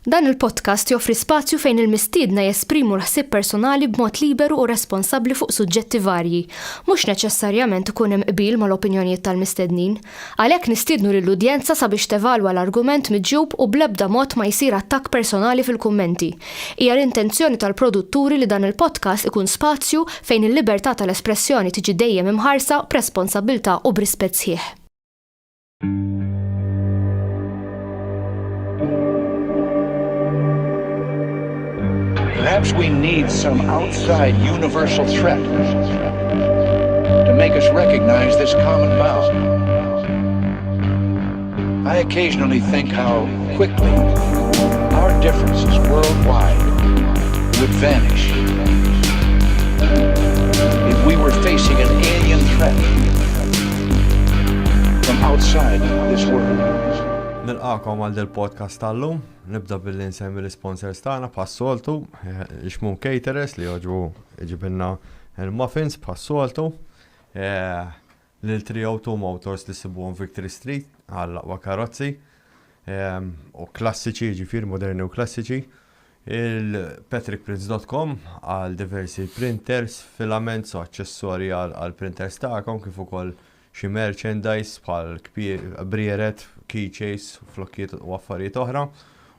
Dan il-podcast joffri spazju fejn il-mistiedna jesprimu l-ħsieb personali b'mod liberu u responsabbli fuq suġġetti varji. Mhux neċessarjament ikun hemm qbil mal-opinjonijiet tal-mistednin. Għalhekk nistiednu lill-udjenza sabiex tevalwa l-argument miġjub u bl-ebda mod ma jsir attakk personali fil-kummenti. Hija l-intenzjoni tal-produtturi li dan il-podcast ikun spazju fejn il-libertà tal-espressjoni tiġi dejjem imħarsa b'responsabbiltà u b'rispett sħiħ. Perhaps we need some outside universal threat to make us recognize this common bond. I occasionally think how quickly our differences worldwide would vanish if we were facing an alien threat from outside this world. Nilqakom għal del-podcast tal-lum. Nibda billi nsemmi l-sponsors tagħna bħas-soltu, Xmun Caterers li joġbu iġibilna il-muffins bħas-soltu. Eh, Lil 302 Motors li ssibuhom Victory Street għall-aqwa karozzi u klassiċi, jiġifieri moderni u klassiċi. Il-patrickprints.com għal diversi printers, filaments u aċċessorji għal printers tagħkom kif ukoll xi merchandise bħal brieret, keychains, flokkijiet u affarijiet oħra.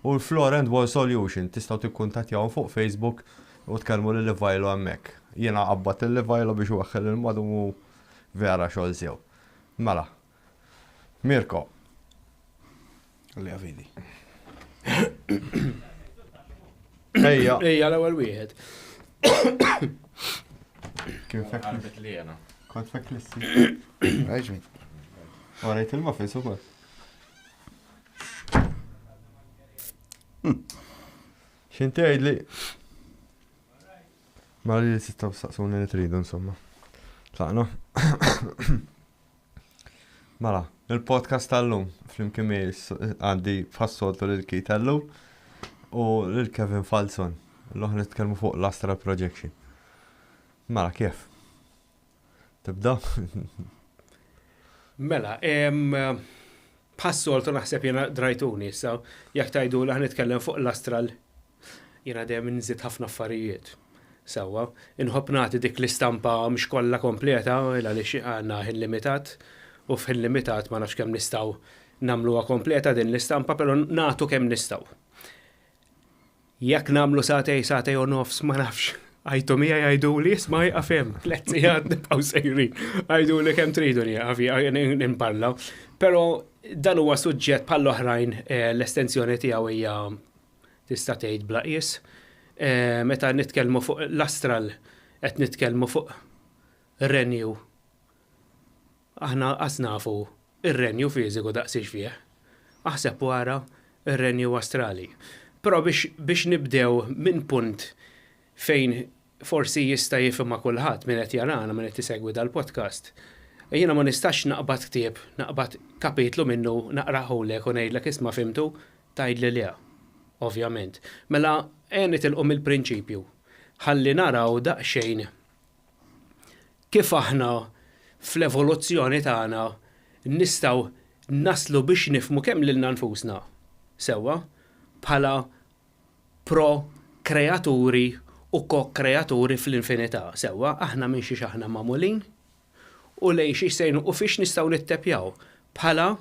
U l-Floor and Wall Solution tistgħu tikkuntattjawhom fuq Facebook u tkellmu lil Ivajlo hemmhekk. Jiena qabbadt lil Ivajlo biex iwaħħel il-madum u Vera xogħol sew. Mela. Mirko. Li għavidi. Ejja. Ejja l-ewwel wieħed. Kien fek. Qalbet li jena. Kont fek lissi. Raġmi. Għarajt il-muffins ukoll. X'inti għidli? Mela li tistgħu saqsuni li tridu insomma. Tlaqna. Mela, il-podcast tal-lum flimkien miegħi għandi bħas-soltu lil Keith Ellu u lil Kevin Falzon. L-oħ nitkellmu fuq l-Astral Projection. Mela, kif? Tibda? Mela, bħas-soltu naħseb jiena drajtuni issa, jekk tgħidu li nitkellem fuq l-astral, jiena dejjem nżid ħafna affarijiet. Sewwa, inħobb nagħti dik l-istampa mhux kollha kompleta għaliex għandna ħin limitat u f'ħin limitat ma nafx kemm nistgħu nagħmluha kompleta din l-istampa, però nagħtu kemm nistgħu. Jekk nagħmlu sagħtej, sagħtej u nofs, ma nafx. Għajtu miegħi għajduli, isma' jieqaf hemm, tlett sigħat nibqgħu sejrin. Għajduli kemm tridu nieqaf nimparla. Però dan huwa suġġett bħall-oħrajn eh, l-estensjoni tiegħu hija tista' tgħid bla qies. Eh, meta nitkellmu fuq l-astral qed nitkellmu fuq renju Aħna qas nafu r-renju fiżiku daqsiex fih. Aħseb u ara r-renju astrali. Però biex biex nibdew minn punt fejn forsi jista' jifhimha kulħadd min qed jarana, min qed isegwi dal-podcast, jiena ma nistax naqbad ktieb, naqbad kapitlu minnu, naqrahulek u ngħidlek isma' fhimtu, tgħidli le. Ovvjament. Mela ejja nitilqu mill-prinċipju ħalli naraw daqsxejn kif aħna fl-evoluzzjoni tagħna nistgħu naslu biex nifhmu kemm lilna nfusna sewwa bħala pro-kreaturi u ko-kreaturi fl-infinità sewwa, aħna minn xiex aħna magħmulin u lejn xiex sejrin u fiex nistgħu nittepjaw bħala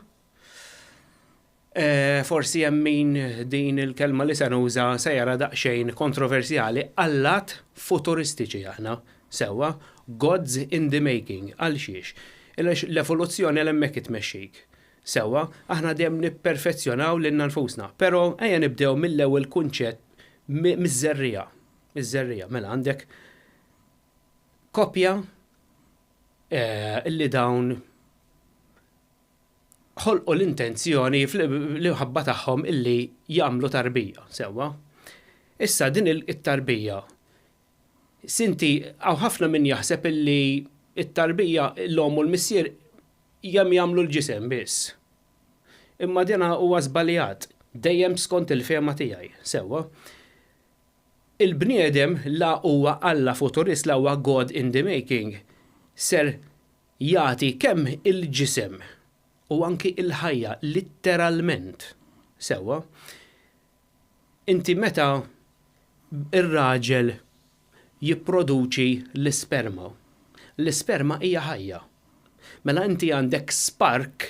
Forsi hemm min din il-kelma li se nuża se jara daqsxejn kontroversjali, allat futuristiċi aħna, sewwa, gods in the making, għal xiex? Għaliex l-evoluzzjoni għal hemmhekk itmexxik. Sewwa, aħna dejjem nipperfezzjonaw lilna nfusna. Però ejja nibdew mill-ewwel kunċett miż-żerriegħa. Miż-żerriegħa, mela għandek koppja illi dawn ħolqu l-intenzjoni fl-imħabba tagħhom illi jagħmlu tarbija, sewwa. Issa din it-tarbija, sinti hawn ħafna min jaħseb illi t-tarbija l-omm u l-missier kemm jagħmlu l-ġisem biss. Imma dina huwa żbaljat, dejjem skont il-fehma tiegħi, sewwa. Il-bniedem la huwa Alla futurist la huwa God in the making, ser Jagħti kemm il-ġisem u anki l-ħajja litteralment. Sewwa. Inti meta ir-raġel jipproduċi l-isperma, l-isperma hija ħajja. Mela inti għandek spark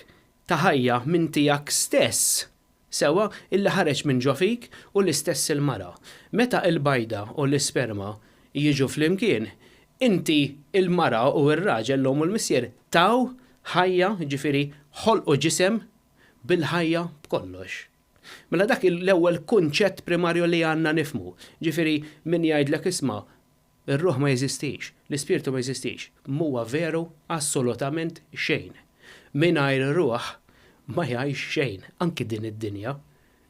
ta' ħajja minn tiegħek stess, sewwa, illi ħareġ minn ġo fik u l-istess il-mara. Meta il-bajda u l-isperma jiġu flimkien, inti il-mara u r-raġel, l-omm u l-missier, taw ħajja, jiġifieri ħolqu ġisem bil-ħajja b'kollox. Mela dak l-ewwel kunċett primarju li għandna nifhmu. Ġifieri min jgħidlek isma' ir-ruħ ma jeżistix, l-ispirtu ma jeżistix, m'huwa veru assolutament xejn. Mingħajr ruħ ma jgħix xejn, anki din id-dinja.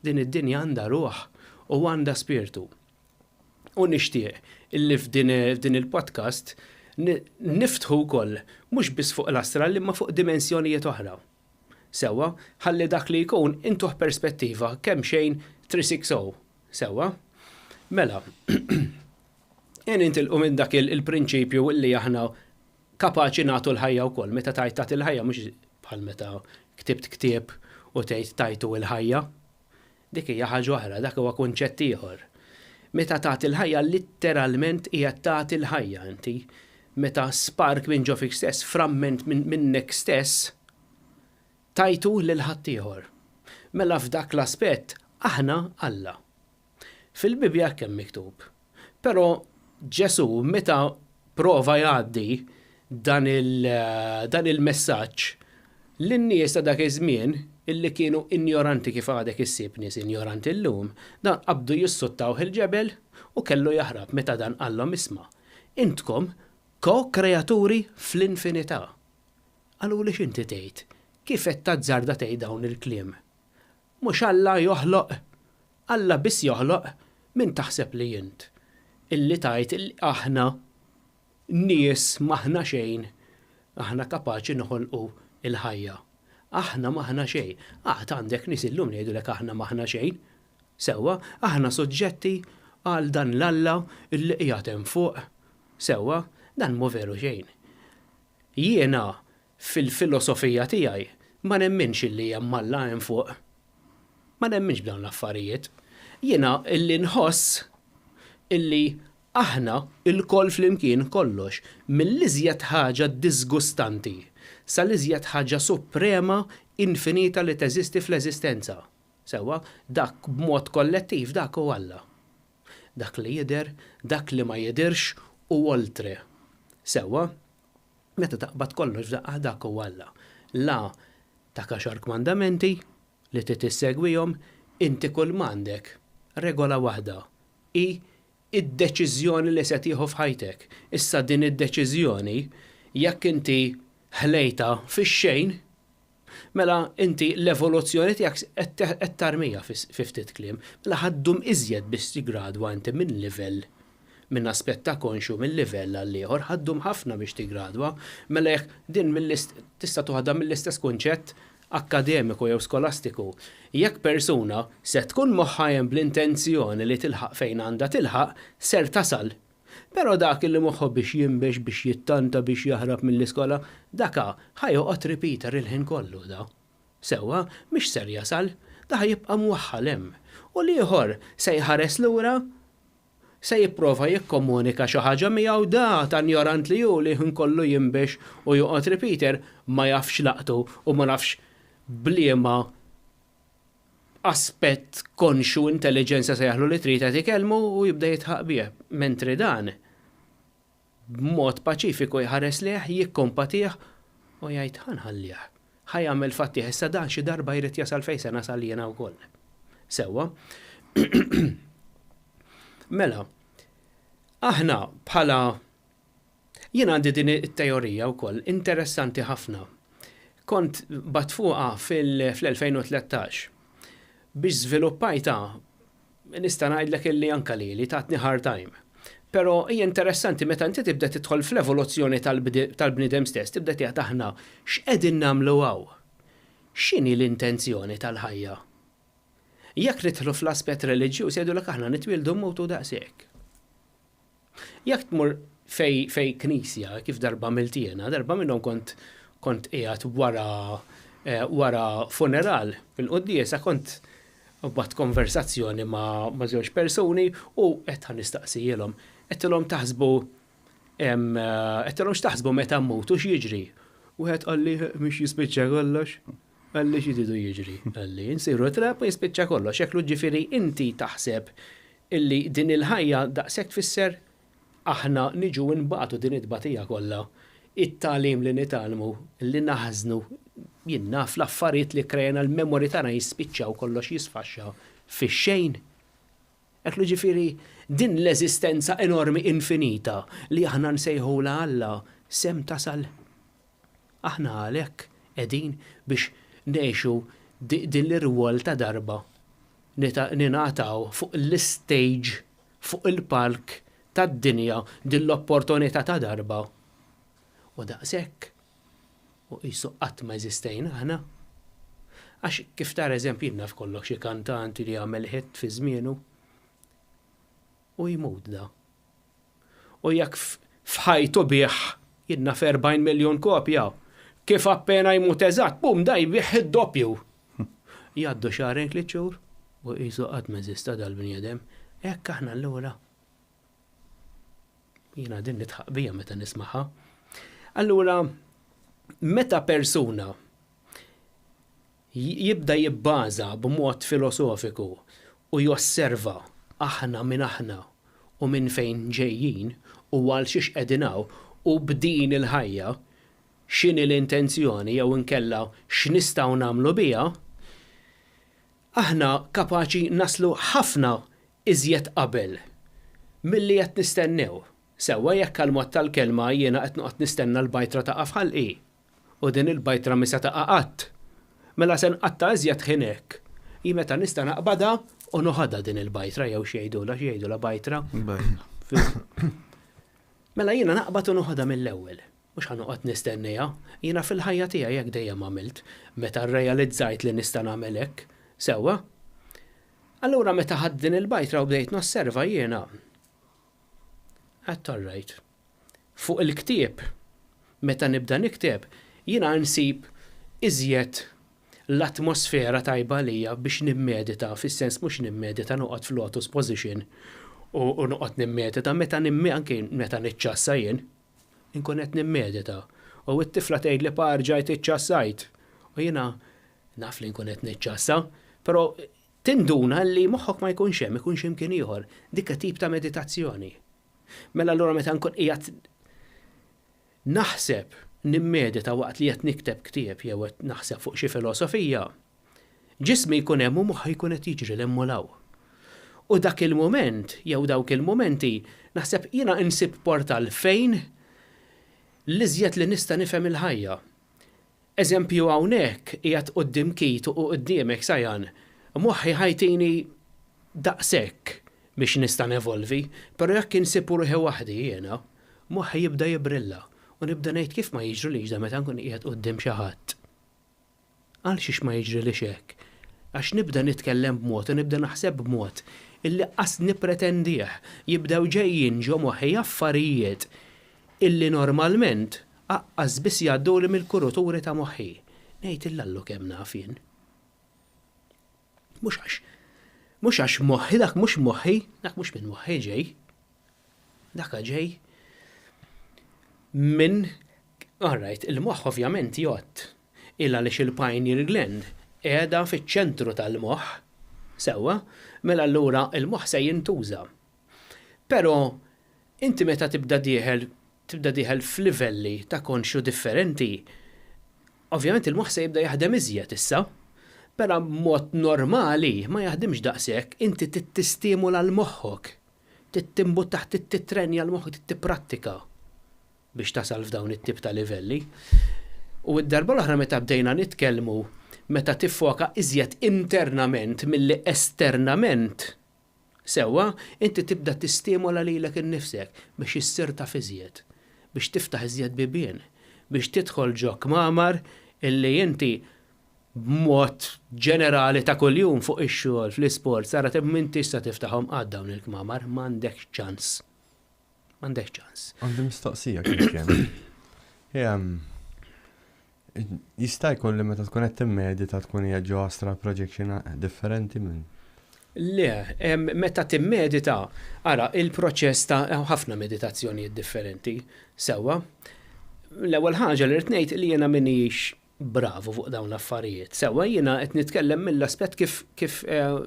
Din id-dinja għandha ruħ u għandha spirtu. U nixtieq illi f'din il-podcast niftħu wkoll mhux biss fuq l-astral imma fuq dimensjonijiet oħra. Sewwa, ħalli dak li jkun intuh perspettiva kemxejn 360. Sewwa? Mela, ejja nintilqu minn dak il-prinċipju li aħna kapaċi nagħtu l-ħajja wkoll. Meta tgħid tagħti l-ħajja mhux bħal meta ktibt ktieb u tgħid tajtu l-ħajja. Dik hija ħaġa oħra, dak huwa kunċett ieħor. Meta tagħti l-ħajja litteralment qiegħed tagħti l-ħajja inti. Meta spark minn ġo fik stess, framment minnek stess, tajtu lil ħaddieħor. Mela f'dak l-aspett aħna Alla. Fil-Bibbja hekk hemm miktub. Però Ġesù meta prova jgħaddi dan il-messaġġ lin-nies ta' dak iż-żmien illi kienu injoranti kif għadek issib nies injoranti llum, dan qabdu jissuttawh il-ġebel u kellu jaħrab meta dan qallhom isma' intkom ko-kreaturi fl-infinità. Qaluli x'inti tgħid? Kif qed tazzarda tgħid dawn il-kliem? Mhux Alla joħloq? Alla biss joħloq? Min taħseb li int? Illi tgħid illi aħna nies m'aħna xejn, aħna kapaċi noħolqu l-ħajja. Aħna m'aħna xejn. Għad għandek nies illum li jgħidulek aħna m'aħna xejn. Sewwa, aħna suġġetti għal dan l-Alla illi qiegħed hemm fuq. Sewwa, dan mhu veru xejn. Jiena Fil-filosofija tiegħi ma nemminx illi hemm Alla hemm fuq. Ma nemminx b'dawn l-affarijiet. Jiena illi nħoss illi aħna lkoll flimkien kollox, mill-iżjed ħaġa diżgustanti sal-iżjed ħaġa suprema infinita li teżisti fl-eżistenza. Sewwa, dak b'mod kollettiv dak hu Alla. Dak li jidher, dak li ma jidhirx u oltre. Sewwa? Meta taqbad kollox f'daqqa dak huwa Alla. La tak għaxar kmandamenti li trid issegwihom, inti kull m'għandek, regola waħda, hi d-deċiżjoni li se tieħu f'ħajtek. Issa din id-deċiżjoni jekk inti ħlejtha fix-xejn, Mela inti l-evoluzzjoni tiegħek qed tarmija fi ftit kliem. Mela ħa ddum iżjed biex tiggradwa inti minn livell, minn aspett ta' konxju minn livell għal ieħor, ħa ddum ħafna biex tiggradwa. Mela jekk din tista' toħodha mill-istess kunċett akkademiku jew skolastiku. Jekk persuna se tkun moħħha hemm bl-intenzjoni li tilħaq fejn għandha tilħaq, ser tasal. Però dak li moħħu biex jinbex, biex jittanta, biex jaħrab mill-iskola, daka ħa joqgħod repeater il-ħin kollu da. Sewwa, mhix ser jasal, da ħa jibqa' mwaħħal hemm. U l-ieħor se jħares lura, se jipprova jikkomunika xi ħaġa miegħu da ta' njorant li hu li l-ħin kollu jinbex u joqgħod repeater ma jafx laqtu u ma nafx b'liema aspett konxju, intelliġenza sejjaħlu li trid qed ikellmu u jibda jidħaq bih. Mentri dan b'mod paċifiku jħares lejh, jikkompatih u jgħid ħa nħallih. Ħa jagħmel fattih, issa dan xi darba jrid jasal fejn se nasal jiena wkoll. Sewwa. Mela, aħna bħala Jien għandi din it-teorija wkoll interessanti ħafna. Kont bat fuqha fil-2013. Biex żviluppajtha nista' ngħidlek illi anke lili tatni hard time. Però hija interessanti meta inti tibda tidħol fl-evoluzzjoni tal-bniedem stess, tibda tgħid aħna x'qegħdin nagħmlu hawn? X'inhi l-intenzjoni tal-ħajja? Jekk nidħlu fl-aspett reliġjuż jgħidulek aħna nitwieldu mmutu daqshekk. Jekk tmur fej fej knisja, kif darba għamilt jiena, darba minnhom kont kont qiegħed wara eh, wara funeral fil-quddiesa kont U bat konversazzjoni ma' ma' żewġ persuni u qed ħa nistaqsijilhom. Għedtilhom taħsbu għedtilhom x'taħsbu meta mmutu x'jiġri? Wieħed qalli mhux jispiċċa kollox. Qalli xi tridu jiġri? Qalli nsiru trab u jispiċċa kollox. Hekk ġifieri inti taħseb illi din il-ħajja daqshekk tfisser Aħna niġu nbatu din it-tbatija kollha, it-tagħlim li nitgħallmu, li naħżnu, jien naf, l-affarijiet li kkrejna, l-memorji tagħna jispiċċaw kollox jisfaxxa fix-xejn. Hekk li ġifieri din l-eżistenza enormi infinita li aħna nsejħulha Alla s'hemm tasal? Aħna għalhekk qegħdin biex ngħixu din l-irwol ta' darba ningħataw fuq l-istage fuq il-palk tad-dinja din l-opportunità ta' darba. U daqshekk. U qisu qatt ma eżistejna aħna. Għax kif tara eżempju jien naf kollok xi kantant li jagħmel hit fi żmienu u jmut da. U jekk f'ħajtu biegħ jien naf 40 miljun kopja, kif appena jmut eżatt, bum da jbigħ id-doppju. Jgħaddu xahrejn tliet xhur u qisu qatt m'eżista dal-bniedem. Hekk aħna allura. Jiena din nidħaq bija meta nismagħha. Allura meta persuna jibda jibbaża b'mod filosofiku u josserva aħna min aħna u minn fejn ġejjin u għal xiex qegħdin hawn u b'din il-ħajja x'inhi l-intenzjoni jew inkella x'nistgħu nagħmlu biha, aħna kapaċi naslu ħafna iżjed qabel milli qed nistennew. Sewwa jekk għall-mod tal-kelma jiena qed noqgħod nistenna l-bajtra taqa' f'ħalqi, u din il-bajtra mhi se taqa' qatt, mela se nqatta' iżjed ħin hekk hi meta nista' naqbadha u noħodha din il-bajtra jew x'jgħidulha, x'jgħidulha bajtra? Bajtra. Mela jiena naqbad u noħodha mill-ewwel. Mhux ħa noqgħod nistenniha. Jiena fil-ħajja tiegħi hekk dejjem għamilt, meta rrealizzajt li nista' nagħmel hekk. Sewwa? Allura meta ħadt din il-bajtra u bdejt nosserva jiena, għedt all right. Fuq il-ktieb, meta nibda nikteb, jiena nsib iżjed l-atmosfera tajba għalija biex nimmedita, fis-sens mhux nimmedita noqgħod f'lotus position u noqgħod nimmedita, meta anke meta niċċassa jien, inkun qed nimmedita. U t-tifla tgħidli pa rġajt iċċassajt. U jiena naf li nkun qed niċċassa, però tinduna li moħħok ma jkunx hemm, ikun xi mkien ieħor. Dik tip ta' meditazzjoni. Mela allura meta nkun qiegħed naħseb, nimmedita waqt li qed nikteb ktieb jew qed naħseb fuq xi filosofija, ġismi jkun hemm u moħħi jkun qed jiġri 'l hemm u 'l hawn. U dak il-mument jew dawk il-mumenti naħseb jiena insib portal fejn l-iżjed li nista' nifhem il-ħajja. Eżempju hawnhekk qiegħed quddiem Keith u quddiemek Sayan, moħħi ħa jtini daqshekk biex nista' nevolvi, però jekk insib ruħi waħdi jiena, moħħi jibda jibbrilla u nibda ngħid kif ma jiġrilix dan meta nkun qiegħed quddiem xi ħadd. Għalxiex ma jiġrilix hekk? Għax nibda nitkellem b'mod u nibda naħseb b'mod illi qas nippretendih. Jibdew ġejjin ġo moħħi affarijiet illi normalment aqqas biss jgħadduli mill-kuruturi ta' moħħi. Ngħid illallu kemm naf jien. Mhux għax mhux għax moħħi dak mhux moħħi, dak mhux minn moħħi ġej. Dak ġej minn All right, il-moħħ ovvjament jgħodd. Il għaliex il-pineal gland qiegħda fiċ-ċentru tal-moħħ. Sewwa, mela allura il-moħħ se jintuża. Però inti meta tibda dieħel tibda dieħel f'livelli ta' konxju differenti, ovvjament il-moħħ se jibda jaħdem iżjed issa. Però b'mod normali ma jaħdimx daqshekk, inti trid tistimula l-moħħok, trid timbuttah, trid tittrenja l-moħħok, trid tipprattika biex tasal f'dawn it-tip ta' livelli. U d-darba l-oħra meta bdejna nitkellmu meta tiffoka iżjed internament milli esternament, Sewwa, inti tibda tistimola lilek innifsek biex issir taf iżjed, biex tiftaħ iżjed bibien, biex tidħol ġo kmamar illi inti b'mod ġenerali ta' kuljum fuq ix-xogħol, fl-isports, tara m'intix se tiftaħhom qatt dawn il-kmamar, m'għandekx ċans. M'għandekx ċans. Għandi mistoqsija kif hemm. Jista' jkun li meta tkun qed timmedita tkun hija ġo astral projection differenti minn. Le, meta timmedita, ara, il-proċess ta' ħafna meditazzjonijiet differenti, sewwa. L-ewwel ħaġa li rrid ngħid li jiena m'iniex bravu fuq dawn l-affarijiet. Sewwa jiena qed nitkellem mill-aspett kif kif eh,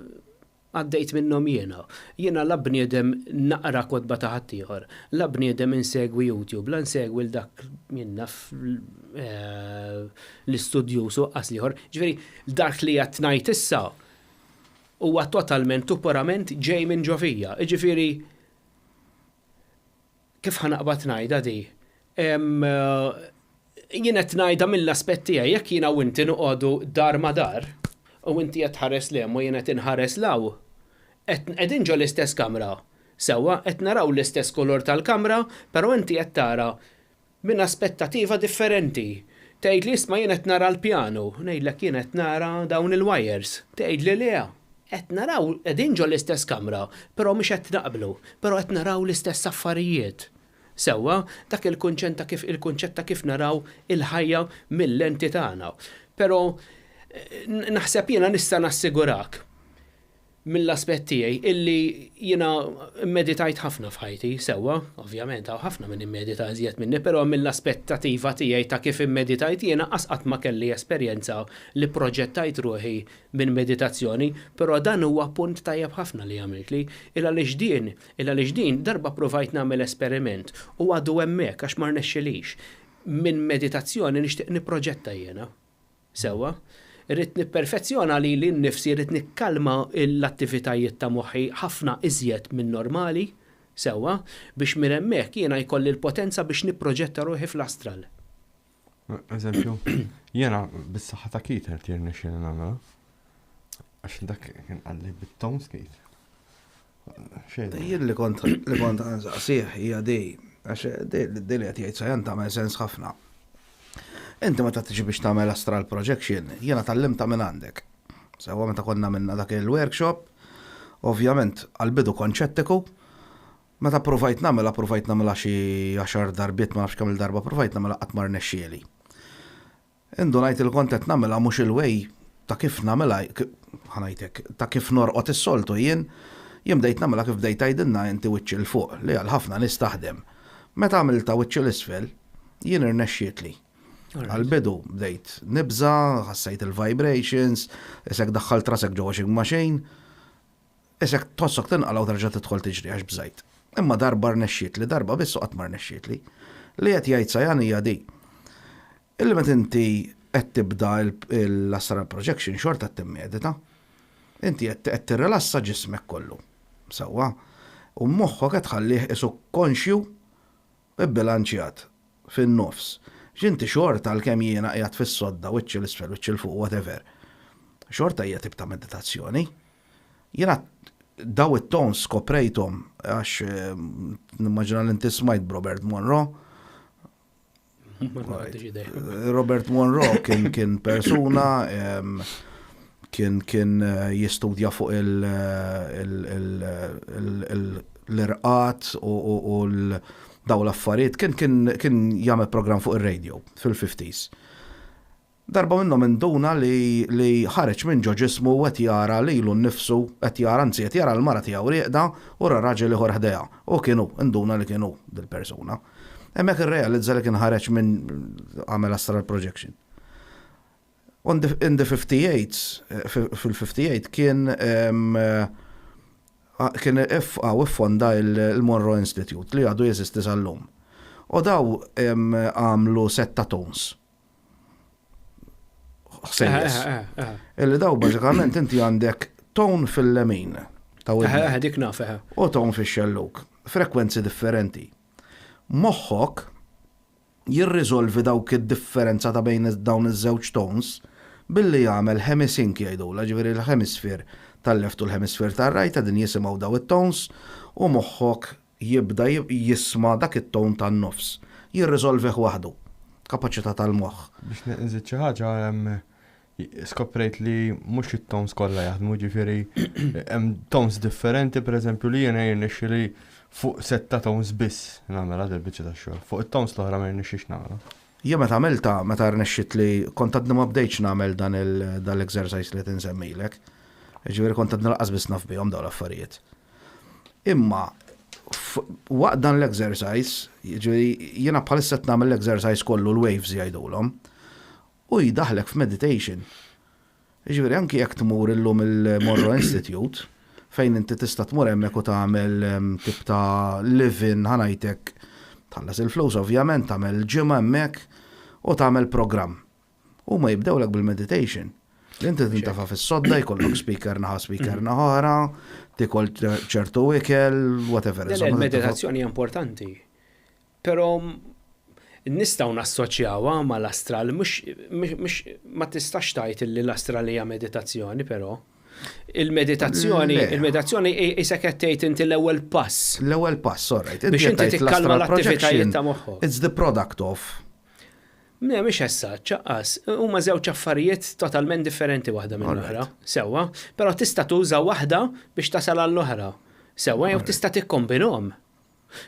Għaddejt minnhom jiena. Jiena la bniedem naqra kotba ta' ħaddieħor, la bniedem insegwi YouTube, la nsegwi 'l dak jien naf l-istudjuż u aqqas l-ieħor. Ġifieri dak li qed ngħid issa huwa totalment u purament ġej minn ġo fija. Jiġifieri Kif ħa naqbad ngħidha di? Jien qed ngħidha mill-aspett tiegħi, jekk jiena u inti noqogħdu dar ma' dar, u inti qed tħares 'l hemm u jien qed inħares 'l hawn, qed qegħdin ġo l-istess kamra, sewwa, qed naraw l-istess kulur tal-kamra, però inti qed tara minn aspettativa differenti. Tgħidli isma' jien qed nara l-pjanu, ngħidlek jien qed nara dawn il-wires. Tgħidli le, qed naraw, qegħdin ġo l-istess kamra, però mhux qed naqblu, però qed naraw l-istess affarijiet. Sewwa, dak il-kunċent ta' kif il-kunċett ta' kif naraw il-ħajja mil-lenti tagħna. Però naħseb jiena nista' nassigurak mill-aspett tiegħi illi jiena mmeditajt ħafna f'ħajti, sewwa, ovvjament hawn ħafna min immedita iżjed minni, però mill-aspettativa tiegħi ta' kif immeditajt jiena qas qatt ma kelli esperjenza li pproġettajt ruħi minn meditazzjoni, però dan huwa punt tajjeb ħafna li għamiltli, il għaliex din, il għaliex din darba ppruvajt nagħmel esperiment u għadu hemmhekk għax ma rnexxilix. Minn meditazzjoni nixtieq nipproġetta jiena. Sewwa. Irrid nipperfezzjona lili nnifsi, irrid nikkalma l-attivitajiet ta' moħħi ħafna iżjed min-normali, sewwa, biex minn hemmhekk jiena jkolli l-potenza biex nipproġetta ruħi fl-astral. Eżempju, jiena bis-saħħa ta' Keith qed jirnexxieli nagħmilha. Għax dak kien qalli bit-tones Keith. Jien li kont li kont nsaqsih hija di, għax di li qed jgħid Sajan tagħmel sens ħafna. Inti meta tiġi biex tagħmel astral projection, jiena tgħallimtha minn għandek. Sewwa meta konna għamilna dak il-workshop, ovvjament għall-bidu kont xettiku, meta ppruvajt nagħmilha ppruvajt nagħmilha xi għaxar darbiet ma nafx kemm-il darba ppruvajt nagħmilha qatt ma rnexxieli. Indunajt li kont qed nagħmilha mhux il-way ta' kif nagħmilha, ħa ngħid hekk, ta' kif norqod is-soltu jien, jien bdejt nagħmilha kif bdejt tgħidilna inti wiċċi 'l fuq, li għal ħafna nies taħdem. Meta għamiltha wiċċi 'l isfel, jien irnexxietli. Għall-bidu bdejt nibża', ħassejt il-vibrations, isek daħħalt rasek ġo washing machine, Isek tħossok tinqala' u terġa' tidħol tiġri għax bżajt. Imma darba rnexxietli, darba biss u qatt ma rnexxietli. Li qed jgħid Sajan hija di. Illi meta inti qed tibda l-astral projection xorta qed timmedita. Inti qed tirrilassa ġismek kollu. Sewwa? U moħħok qed tħallih qisu konxju Ibbilanċjat. Fin-nofs. X'inti xorta għalkemm jiena qiegħed fis-sodda wiċċi 'l isfel wiċċi 'l fuq whatever. Xorta hija tip ta' meditazzjoni. Jiena daw it-tones skoprejthom għax nimmaġina li inti smajt b'Robert Monroe. Robert Monroe kien kien persuna kien kien eh, jistudja fuq l-irqat u daw l-affarijiet kien kien kien jagħmel programm fuq ir-radio fil-50s. Darba minnhom induna li li ħareġ minn ġo ġismu u qed jara lilu nnifsu, qed jara, anzi qed jara l-mara tiegħu rieqda u ra raġel ieħor ħdejha. U kien hu, induna li kien hu dil-persuna. Hemmhekk irrealizza li kien ħareġ minn għamel astral projection. On the, in the 58, fil-58 kien kien għaw iffonda il-Monroe Institute li għadu jeżisti sal-lum. U daw għamlu set ta' tones. Ħsejjes. Eh, eh, eh, Illi daw bażikament inti għandek ton fil-lemin. Dik naf, U ton fix-xelluk. Frekwenzi differenti. Moħħok jirriżolvi dawk id-differenza ta' bejn dawn iż-żewġ tones billi jagħmel hemisync jgħidulha, ġifieri l-hemisphere tal-left u l-hemisphere tar-right qegħdin jisimgħu daw it-tones u moħħok Jibda jisma' dak it-tone tan-nofs. Jirriżolvih waħdu. Kapaċità tal-moħħ. Biex nżid xi ħaġa, skoprejt li mhux it-tones kollha jaħdmu, ġifieri hemm tones differenti, pereżempju li jiena jirnexxili fuq set ta' tones biss nagħmilha dil-biċċa tax-xogħol. Fuq it-tones l-oħra ma jirnexxix nagħmilha. Jien meta għamiltha, meta rnexxitli, kont għadni ma bdejtx nagħmel dan l-exercise li qed insemmilek. Jiġifieri kont għadni lanqas biss naf bihom dawn l-affarijiet. Imma waqt dan l-exercise, jiġifieri jiena bħalissa qed nagħmel l-exercise kollu l-waves jgħidulhom, u jdaħħlek f'meditation. Jiġifieri anki jekk tmur illum il-Monroe Institute, fejn inti tista' tmur hemmhekk u tagħmel tip ta' live-in ħa ngħidlek, tħallas il-flus ovvjament, tagħmel ġimgħa hemmhekk u tagħmel programm. Huma jibdewlek bil-meditation. Li inti tintefa' fis-sodda, jkollok speaker naħa speaker naħa oħra, tikol ċertu ikel, whatever. Il-meditazzjoni hija importanti. Però nistgħu nassoċjawha mal-astral, mhux ma tistax tgħid illi l-astral hija meditazzjoni però. Il-meditazzjoni, il-meditazzjoni isek qed tgħid inti l-ewwel pass. L-ewwel pass, all right. Biex inti tikkalma l-attivitajiet ta' moħħok. It's the product of. Le, mhix essa, ċaqqas. Huma żewġ affarijiet totalment differenti waħda minn oħra. Sewwa, però tista' tuża waħda biex tasal għall-oħra. Sewwa, jew tista' tikkombinhom.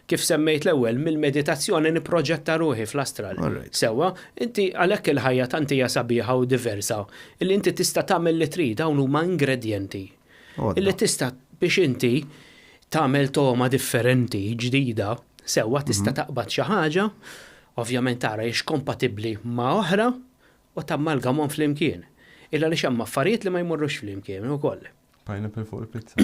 Kif semmejt l-ewwel, mill-meditazzjoni nipproġetta ruħi fl-astral. Sewwa, inti għalhekk il-ħajja tant hija sabiħa u diversa illi inti tista' tagħmel li trid, dawn huma ingredjenti illi tista' biex inti tagħmel togħma differenti, ġdida, sewwa tista' taqbad xi ħaġa, ovvjament tara hix kompatibbli ma' oħra u tammalgamhom flimkien. Illa għaliex hemm affarijiet li ma jmorrux flimkien ukoll. Pineapple fuq il-pizza.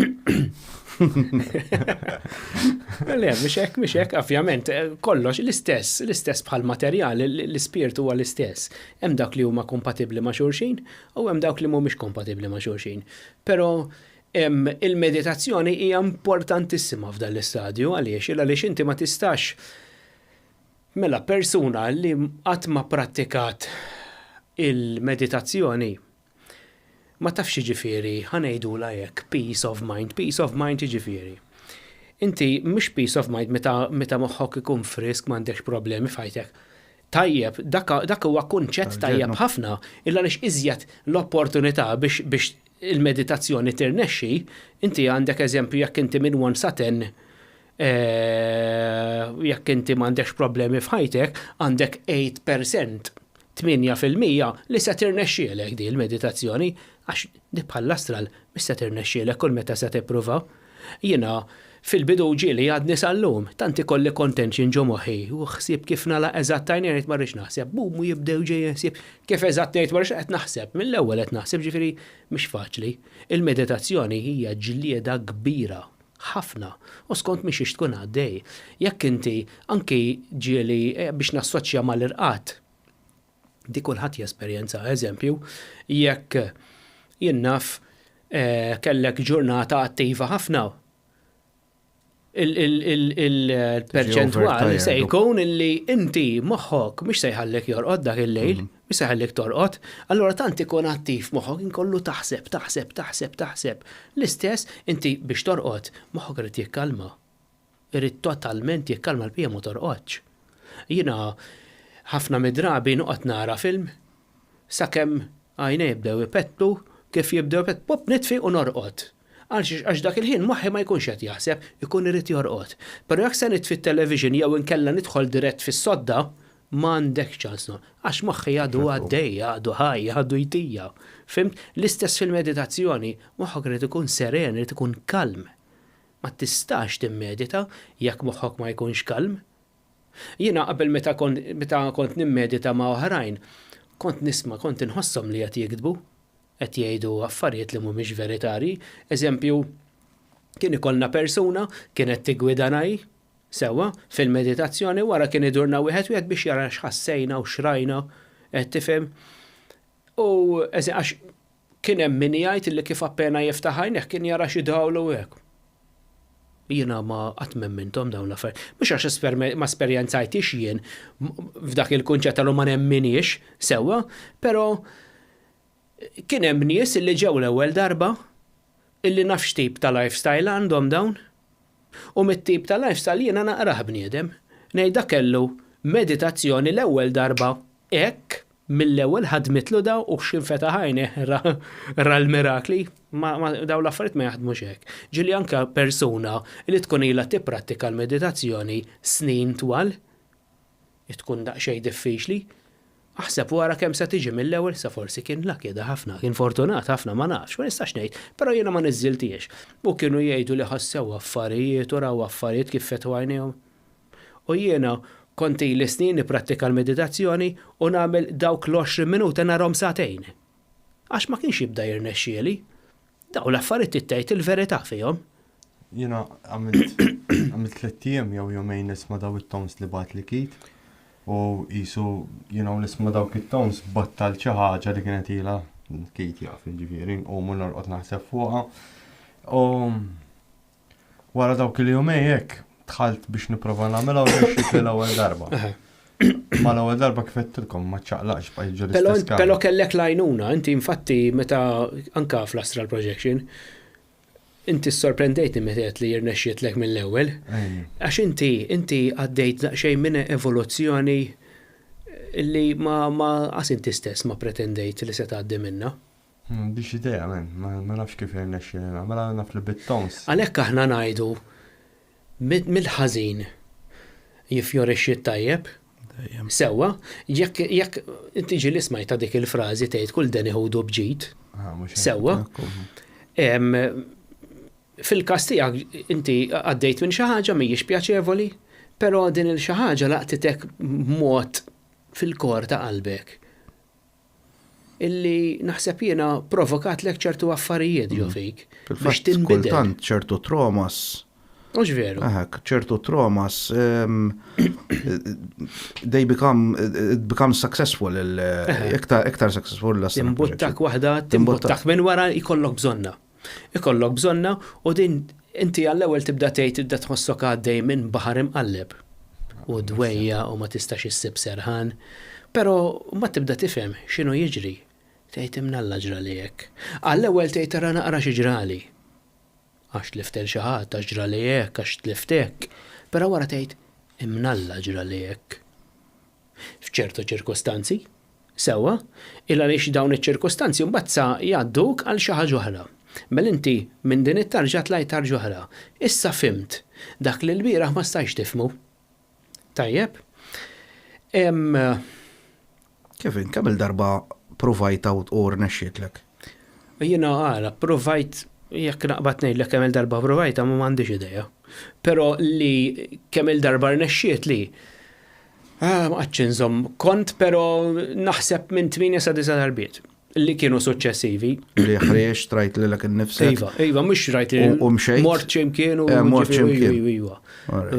Le, mhux hekk, mhux hekk, ovvjament, eh, kollox l-istess, l-istess bħal materjal, l-ispirtu huwa l-istess. Hemm dak li huma kompatibbli ma' xulxin u hemm dawk li mhumiex kompatibbli ma' xulxin. Però il-meditazzjoni hija importantissima f'dan l-istadju għaliex għaliex inti ma tistax mela persuna li qatt ma prattikat il-meditazzjoni Ma tafx x'jiġifieri, ħa ngħidulha hekk, peace of mind. Peace of mind x'jiġifieri? Inti mhux peace of mind meta meta moħħok ikun frisk m'għandekx problemi f'ħajtek. Tajjeb, dak dak huwa kunċett tajjeb ħafna, illa għaliex iżjed l-opportunità biex biex il-meditazzjoni tirnexxi, inti għandek eżempju jekk inti minn one sa ten jekk inti m'għandekx problemi f'ħajtek, għandek 8% 8% li se tirnexxielek di l-meditazzjoni, għax di bħall-astral mhix se tirnexxielek kull meta se tippruva. Jiena fil-bidu ġieli għadni sal-lum, tant ikolli contention ġo moħħi u ħsieb kif nagħlaq eżatt għajnejja ngħid ma rridx naħseb, bum u jibdew ġejjin ħsieb kif eżatt ngħid ma rridx qed naħseb, mill-ewwel qed naħseb ġifieri mhix faċli. Il-meditazzjoni hija ġlieda kbira ħafna u skont minn xiex tkun għaddej. Jekk inti anki ġieli biex nassoċja mal-irqad, di kulħadd jesperjenza, eżempju, jekk jien naf kellek ġurnata attiva ħafna, il-perċentwal se jkun illi inti moħħok mhux se jħallek jorqod dak il-lejl, mhux se jħallek torqod, allura tant ikun attiv moħħok inkollu taħseb, taħseb, taħseb, taħseb. L-istess inti biex torqod, moħħok irid jikkalma. Irid totalment jikkalma l-bqija ma torqodx. Jiena ħafna mid-drabi noqgħod nara film sakemm għajnejja jibdew ipettlu, kif jibdew ipettlu, pop nitfi u norqod. Għalxiex għax dak il-ħin moħħi ma jkunx qed jaħseb, ikun irid jorqod. Però jekk se nitfi t-television jew inkella nidħol dirett fis-sodda, m'għandekx ċans no. Għax moħħi għadu għaddej, għadu ħaj, għadu jtija. Fhimt? L-istess fil-meditazzjoni, moħħok irid ikun seren, irid ikun kalm. Ma tistax timmedita jekk moħħok ma jkunx kalm. Jiena qabel meta kont meta kont nimmedita ma' oħrajn, kont nisma' kont inħosshom li qed jigdbu, qed jgħidu affarijiet li mhumiex veritarji. Eżempju, kien ikollna persuna kienet tiggwidana hi, sewwa, fil-meditazzjoni wara kien idurna wieħed wieħed biex jara x'ħassejna u x'rajna, qed tifhem? U għax Kien hemm min jgħid li kif appena jiftaħ għajnejh kien jara xi dawl u hekk. Jiena ma qatt m'emminthom dawn l-affarijiet. Mhux għax ma esperjenzajthiex jien f'dak il-kunċett tal ma nemminhiex sewwa, però kien hemm nies li ġew l-ewwel darba illi naf x'tip ta' lifestyle għandhom dawn. U mit-tip ta' lifestyle jiena naqrah bniedem. Ngħid dak kellu meditazzjoni l-ewwel darba hekk Mill-ewwel ħadmitlu daw u x'ħin fetaħ għajnejh ra ra l-mirakli. Ma, ma daw l-affarijiet ma jaħdmux hekk. Ġieli anke persuna li tkun ilha tipprattika l-meditazzjoni snin twal, Tkun daqsxejn diffiċli. Aħseb u ara kemm se tiġi mill-ewwel, sa forsi kien lucky da ħafna, kien fortunat ħafna, ma nafx, ma nistax ngħid, però jiena ma niżżiltiex. U kienu jgħidu li ħassew affarijiet u raw affarijiet kif fetħu għajnejhom. U jiena kont ili snin nipprattika l-meditazzjoni u nagħmel dawk l-20 minuta narhom sagħtejn. Għax ma kienx jibda jirnexxieli. Dawn l-affarijiet trid tgħid il-verità fihom. Jiena għamilt għamilt tlett ijiem jew jumejn nisma' daw it-tones li bagħatli Keith u qisu you know nisma' dawk it-tones battalt xi ħaġa li kienet ilha Keith jaf jiġifieri nqum u norqod naħseb fuqha. U Wara dawk il-jumej hekk dħalt biex nipprova nagħmilha u rnexxietli l-ewwel darba. Ma l-ewwel darba kif għedtilkom ma ċċaqlaqx bqajt ġo l-istess kamra. Però kellek l-għajnuna, inti infatti meta anka fl-astral projection, inti ssorprendejtni meta għedt li rnexxietlek mill-ewwel. Għax inti inti għaddejt daqsxejn minn evoluzzjoni li ma ma qas inti stess ma pretendejt li se tgħaddi minnha. M'għandix idea, man. Ma nafx kif irnexxieli nagħmilha, naf li bit-tones. Għalhekk aħna ngħidu mill-ħażin jiffjorixxi t-tajjeb. Sewwa, jekk jekk inti ġieli smajtha dik il-frażi tgħid kull deni ħudu b'ġid. Sewwa. Fil-każ tiegħek inti għaddejt minn xi ħaġa mhijiex pjaċevoli, però din il xi ħaġa laqtitek b'mod fil-kor ta' qalbek. Illi naħseb jiena provokatlek ċertu affarijiet ġo fik biex tinbidel. Kultant ċertu traumas. Mhux veru. Aha, ċertu traumas they become it becomes successful iktar iktar successful l Timbuttak waħda, timbuttak minn wara jkollok bżonna. Ikollok bżonna u din inti għall-ewwel tibda tgħid tibda tħossok għaddej minn baħar imqalleb u dwejjaq u ma tistax issib serħan. Però mbagħad tibda tifhem x'inhu jiġri. Tgħid imnalla ġrali hekk. Għall-ewwel tgħid ara naqra xi ġrali. Għax tlift 'il xi ħadd, għax ġrali hekk, għax tlift hekk. Però wara tgħid imnalla ġrali hekk. F'ċertu ċirkustanzi, sewwa, il għaliex dawn iċ-ċirkustanzi mbagħad sa jgħadduk għal xi ħaġa oħra. Mela inti minn din it-tarġa tlajt tarġa oħra. Issa fhimt dak li lbieraħ ma stajtx tifhmu. Tajjeb? Hemm. Kevin, kemm-il darba ppruvajtha u rnexxietlek? Jiena ara, ppruvajt, jekk naqbad ngħidlek kemm-il darba ppruvajtha ma m'għandix idea. Però li kemm-il darba rnexxietli, ah, ma qgħadtx inżomm kont, però naħseb minn 8 sa 9 darbiet. Li kienu suċċessivi. Li ħriex, trajt lilek innifsek. Iva, iva, mhux rajt li. U mxejt. Mort x'imkien u. Eh, mort x'imkien. Iva.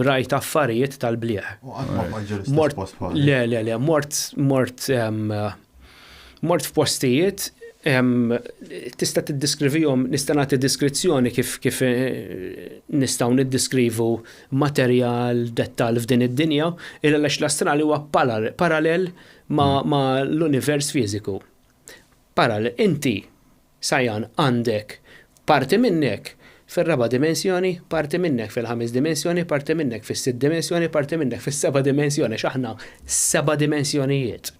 Rajt affarijiet tal-blieh. U qatt ma bqajt ġo l-istess post bħal. Le, le, le, mort, mort, mort f'postijiet tista' tiddiskrivihom, nista' nagħti diskrizzjoni kif kif eh, nistgħu niddiskrivu materjal, dettall f'din id-dinja, il għaliex l-astrali huwa parallel ma, ma l-univers fiżiku. Parallel, inti, Sajan, għandek parti minnek fir-raba' dimensjoni, parti minnek fil-ħames dimensjoni, parti minnek fis-sitt dimensjoni, parti minnek fis-seba' dimensjoni, għax aħna seba' dimensjonijiet.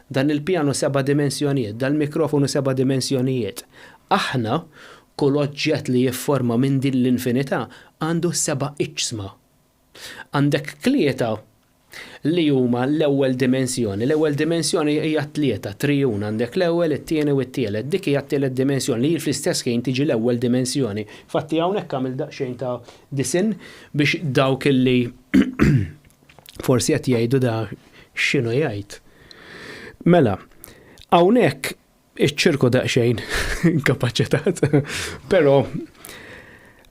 Dan il-pjanu seba' dimensjonijiet, dal-mikrofonu seba' dimensjonijiet. Aħna, kull oġġett li jifforma minn din l-infinità għandu seba' iġsma. Għandek tlieta li huma l-ewwel dimensjoni. L-ewwel dimensjoni hija t-tlieta, trijun, għandek l-ewwel, it-tieni u t-tielet. Dik hija t-tielet dimensjoni li fl-istess ħin tiġi l-ewwel dimensjoni. Infatti hawnhekk għamilt daqsxejn ta' disinn biex dawk illi forsi qed jgħidu da x'inhu jgħid. Mela, hawnhekk Iċ-ċirku daqsxejn inkapaċitat. Però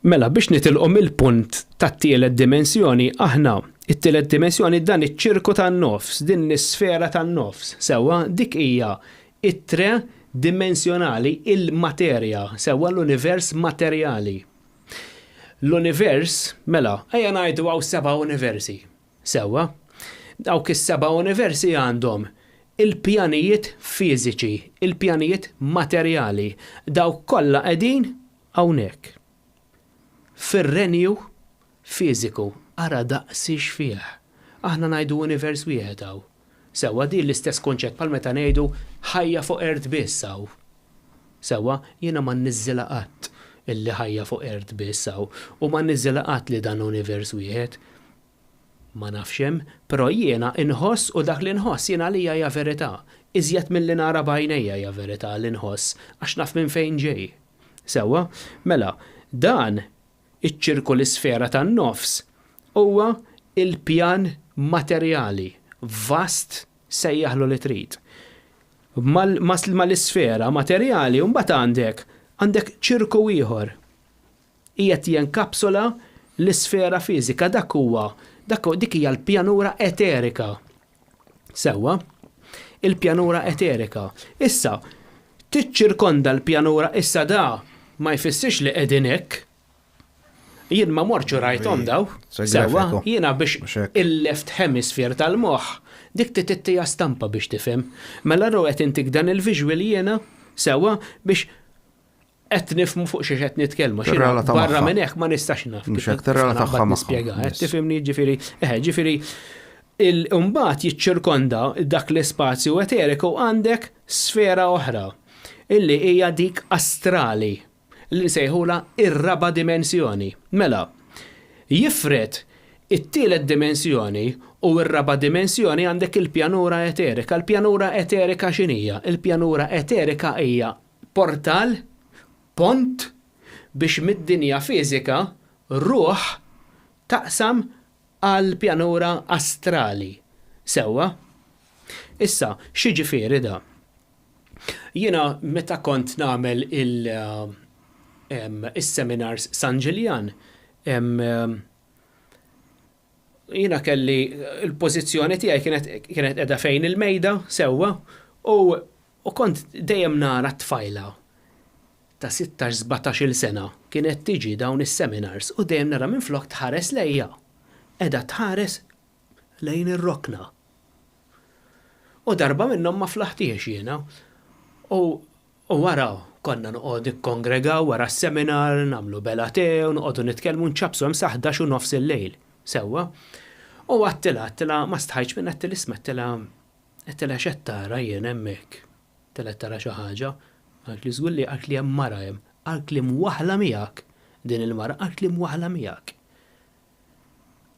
mela biex nitilqu mill-punt tat-tielet dimensjoni, aħna it-tielet dimensjoni dan iċ-ċirku tan-nofs, din l-isfera tan-nofs, sewwa dik hija it-tre dimensjonali, il-materja, sewwa l-univers materjali. L-univers, mela, ejja ngħidu hawn seba' universi. Sewwa. Dawk is-seba' universi għandhom il-pjanijiet fiżiċi, il-pjanijiet materjali. Dawk kollha qegħdin hawnhekk. Fir-renju fiżiku. Ara daqsiex fih. Aħna ngħidu univers wieħed hawn. Sewwa, din l-istess kunċett bħal meta ngħidu ħajja fuq ert biss hawn. Sewwa, jiena ma nniżżilha qatt illi ħajja fuq ert biss hawn u ma nniżżilha qatt li dan univers wieħed. Ma nafx hemm, però jiena inħoss u dak li nħoss jien għalija hija verità. Iżjed milli nara b'għajnejja hija verità li nħoss għax naf minn fejn ġej. Sewwa? Mela, dan iċ-ċirku l-isfera tan-nofs huwa il-pjan materjali, vast sejjaħlu li trid. Mal-isfera materjali mbagħad għandek għandek ċirku ieħor. Qiegħed jenkapsula l-isfera fiżika, dak huwa, dak dik hija l-pjanura eterika. Sewwa? Il-pjanura eterika. Issa, tiċċirkonda l-pjanura issa da ma jfissirx li qegħdin hekk. Jien ma mortx u rajthom daw. Sewwa, jiena biex il-left hemisphere tal-moħħ dik titittija stampa biex tifhem. Mela ru qed intik dan il-visual jiena sewwa biex Qed nifhmu fuq xiex qed nitkellmu. Barra minn hekk ma nistax naf. Mhux hekk tirrelata tagħha nispjega. Qed tifhimni ġifieri, eħe, ġifieri il-mbagħad jiċċirkonda dak l-ispazju eteriku għandek sfera oħra illi hija dik astrali li nsejħulha ir-raba' dimensjoni. Mela, jifred it-tielet dimensjoni u r-raba' dimensjoni għandek il-pjanura eterika. Il-pjanura eterika x'inhija? Il-pjanura eterika hija Portal, pont, biex mid-dinja fiżika ruħ taqsam għall-pjanura astrali. Sewwa? Issa, x'jiġifieri da? Jiena meta kont nagħmel il is-seminars San Ġiljan, Jiena kelli l-pożizzjoni tiegħi kienet kienet qiegħda fejn il-mejda sewwa u u kont dejjem nara tfajla ta' 16, 17-il sena kienet tiġi dawn is-seminars u dejjem nara minflok tħares lejja qiegħda tħares lejn ir-rokna. U darba minnhom ma flaħtiex jiena u U wara, konna noqogħdu nikkongregaw wara s-seminar, nagħmlu bela te u noqogħdu nitkellmu nċappsu hemm sa 11 u nofs il-lejl. Sewwa? U għedtilha, għedtilha, ma stħajtx minnha, għedtilha isma' għedtilha, għedtilha x'qed tara jien hemmhekk? Għedtilha qed tara xi ħaġa? Qaltli żgur li qaltli hemm mara hemm. Qaltli mwaħħla miegħek din il-mara, qaltli mwaħħla miegħek.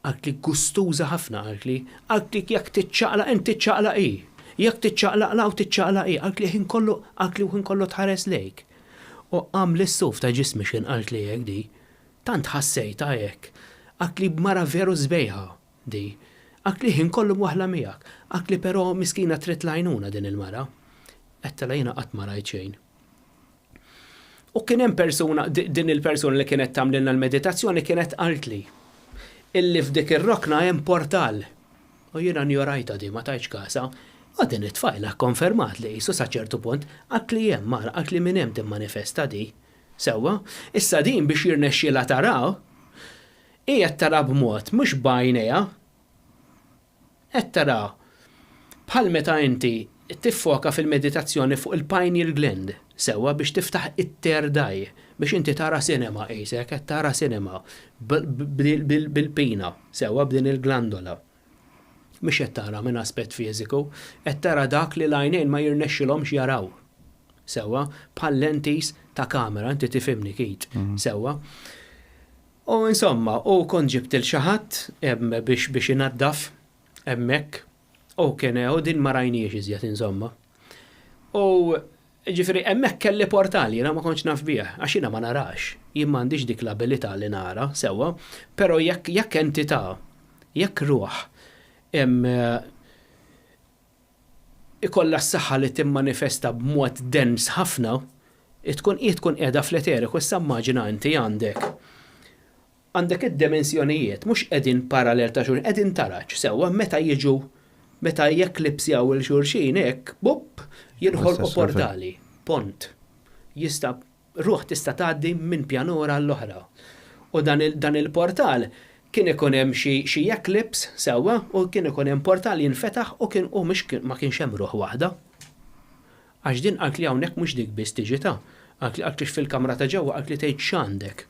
Qaltli gustuża ħafna qaltli. Qaltli jekk tiċċaqlaq int tiċċaqlaq hi. Jekk tiċċaqlaq 'l hawn tiċċaqlaq hi. Qaltli ħin kollu qaltli u ħin kollu tħares lejk. U qamli s-suf ta' ġismi x'ħin qaltli hekk di. Tant ħassejtha hekk. Qaltli mara veru sbejħa di. Qaltli ħin kollu mwaħħla miegħek. Qaltli però miskina trid l-għajnuna din il-mara. Għedtilha jiena qatt ma rajt xejn. U kien hemm persuna, din il-persuna li kienet tagħmlilna l-meditazzjoni kienet qaltli illi f'dik ir-rokna hemm portal. U jiena njorajtha di, ma tajtx kasha. U din it-tfajla kkonfermat li qisu sa ċertu punt qaltli hemm mara, qaltli minn hemm timmanifesta di. Sewwa? Issa din biex jirnexxielha tara, hi qed tara b'mod mhux b'għajnejha, Qed tara, bħal meta inti tiffoka fil-meditazzjoni fuq il-pineal gland, sewwa biex tiftaħ it-third eye, biex inti tara cinema qisek qed tara cinema bil-pina, sewwa b'din il-glandola. Mhix qed tara minn aspett fiżiku, qed tara dak li l-għajnejn ma jirnexxilhomx jaraw. Sewwa, bħal lentis ta' kamera, inti tifhimni Keith, sewwa. U insomma, u kont ġibt 'il xi ħadd biex biex inaddaf hemmhekk u kien u din ma rajnihiex iżjed insomma. U ġifieri hemmhekk kelli portal jiena ma kontx naf bih għax jiena ma narax, jien m'għandix dik l-abilità li nara sewwa, però jekk jekk entità, jekk ruħ ikollha s-saħħa li timmanifesta b'mod dens ħafna, tkun hi tkun qiegħda fl-eteriku, issa immaġina inti għandek għandek id-dimensjonijiet mhux qegħdin parallel ta' xulxin, qegħdin taraġ sewwa meta jiġu meta jeklipsjaw 'il xulxin hekk, bupp, jinħolqu portali, pont. Jista' Ruħ tista' tgħaddi minn pjanura għall-oħra. U dan il, dan il-portal kien ikun hemm xi, xi eclipse sewwa u kien ikun hemm portal jinfetaħ u kien, u mhux ma kienx hemm ruħ waħda. Għax din qaltli hawnhekk mhux dik biss tiġi ta'. Qaltli qaltli fil-kamra ta' ġewwa qaltli tgħid x'għandek.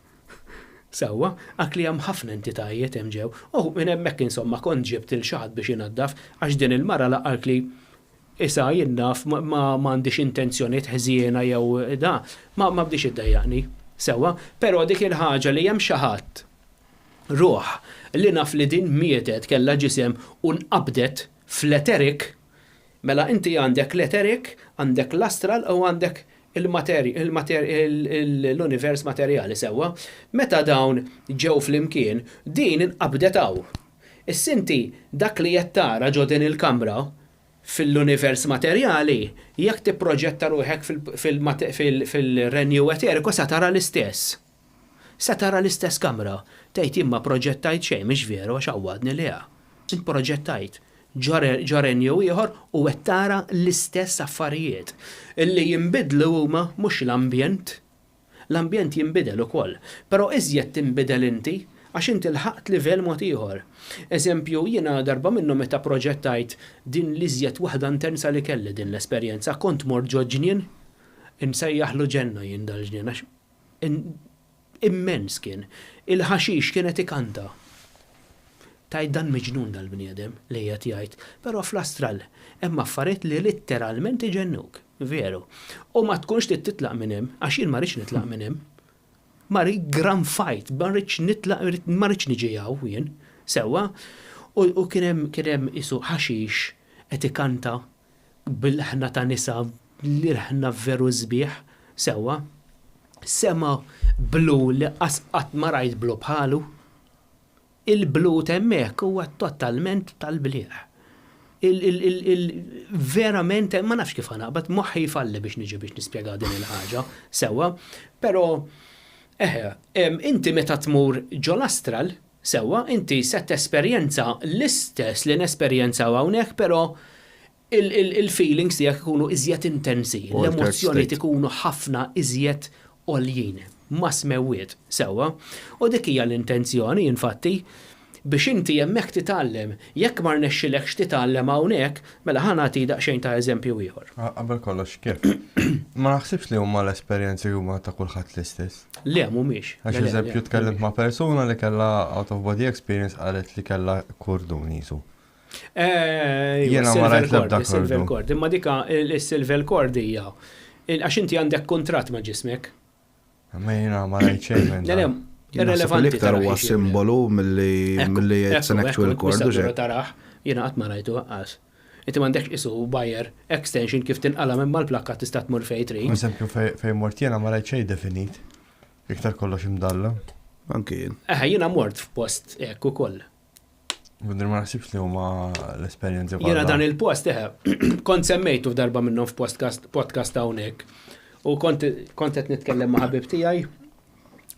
Sewwa, qaltli hemm ħafna entitajiet hemm ġew. U minn hemmhekk insomma kont ġibt 'il xi ħadd biex inaddaf għax din il-mara la qaltli Isa jien naf ma m'għandix intenzjonijiet ħżiena jew da, ma ma bdiex iddejjaqni. Sewwa, però dik il-ħaġa li hemm xi ħadd. Ruħ li naf li din mietet kellha ġisem u nqabdet fl-etheric, mela inti għandek l-etheric, għandek l-astral u għandek l-univers materjali sewwa. Meta dawn ġew flimkien, din inqabdet hawn. Issa inti dak li qed tara ġo din il-kamra fil-univers materjali, jekk tipproġetta ruħek fil-renju eteriku sa tara l-istess. Se tara l-istess kamra. Tgħid jien ma proġettajt xejn, mhix veru għax għawwadni le. Int proġettajt ġo renju ieħor u qed tara l-istess affarijiet. Illi jinbidlu huma mhux l-ambjent. L-ambjent jinbidel ukoll. Però iżjed tinbidel inti għax inti lħaqt livell mod ieħor. Eżempju, jiena darba minnhom meta proġettajt din l-iżjed waħda intensa li kelli din l-esperjenza, kont mort ġo ġnien, insejjaħlu ġenna jien dal-ġnien għax Immens kien. Il-ħaxix kien qed ikanta. Tgħid dan miġnun dal-bniedem li qiegħed jgħid, però fl-astral hemm affarijiet li litteralment iġennuk, veru. U ma tkunx trid titlaq minn hemm, għax jien ma rridx nitlaq minn hemm. Ma rrid gran fight, ma rridx nitlaq, ma rridx niġi hawn jien, sewwa. U kien hemm kien hemm qisu ħaxix qed ikanta bil-ħna ta' nisa, l-ilħna veru sbieħ, sewwa. Sema blu li qas qatt ma rajt blu bħalu. Il-blu t'hemmhekk huwa totalment tal-blieh. Il, il, il, il, verament, ma nafx kif ħa naqbad, moħħi jfalli biex niġi biex nispjega din il-ħaġa, sewwa. Però, eħe, inti meta tmur ġol-astral, Sewwa, inti se tesperjenza l-istess li nesperjenzaw hawnhekk, però il-feelings tiegħek ikunu iżjed intensi, l-emozzjonijiet ikunu ħafna iżjed għoljin, ma' smewwiet, sewwa. U dik hija l-intenzjoni, infatti, biex inti hemmhekk titgħallem. Jekk ma rnexxilekx titgħallem hawnhekk, mela ħa nagħti daqsxejn ta' eżempju ieħor. Qabel kollox, kif? Ma naħsibx li huma l-esperjenzi huma ta' kulħadd l-istess. Le, mhumiex. Għax eżempju tkellimt ma' persuna li kellha out of body experience qalet li kellha kurdun jisu. Eh, Jiena ma rajt l-ebda Silver cord. Imma dika il-silver cord hija. Għax inti għandek kuntratt ma' ġismek. Ma jiena ma rajt xejn minn. Le, irrelevanti. L-iktar huwa simbolu milli milli it's an actual cord. Taraħ, jiena qatt ma rajtu għas. Inti m'għandekx qisu wire extension kif tinqala' minn mal-plakka tista' tmur fejn trid. Eżempju fejn mort jiena ma rajt xejn definit. Iktar kollox imdalla. Anki jien. Eħe jiena mort f'post hekk ukoll. Għundir ma naħsibx li huma l-esperjenzi Jiena dan il-post eħe, kont semmejtu f'darba minnhom f'podcast podcast hawnhekk. U kont kont qed nitkellem ma' ħabib tiegħi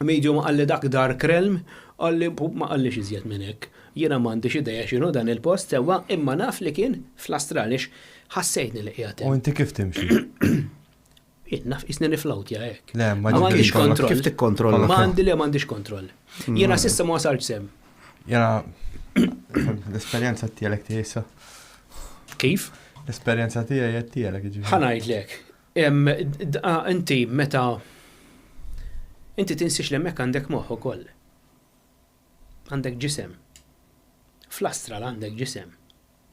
Medium qalli dak Dark Realm, qalli ma qallix iżjed minn hekk. Jiena m'għandix idea x'inhu dan il-post sewwa imma naf li kien fl-astral għax ħassejtni li qiegħed hemm. U inti kif timxi? Jien naf qisni niflowtja hekk. Le, ma m'għandix kontroll. Kif tikkontrolla? Ma għandi le m'għandix kontroll. Jiena s'issa ma wasaltx sehem. Jiena l-esperjenza tiegħek tiegħi Kif? L-esperjenza tiegħi tiegħek jiġifieri. Ħa ngħidlek, Inti meta inti tinsiex li hemmhekk għandek moħħ ukoll. Għandek ġisem. Fl-astral għandek ġisem.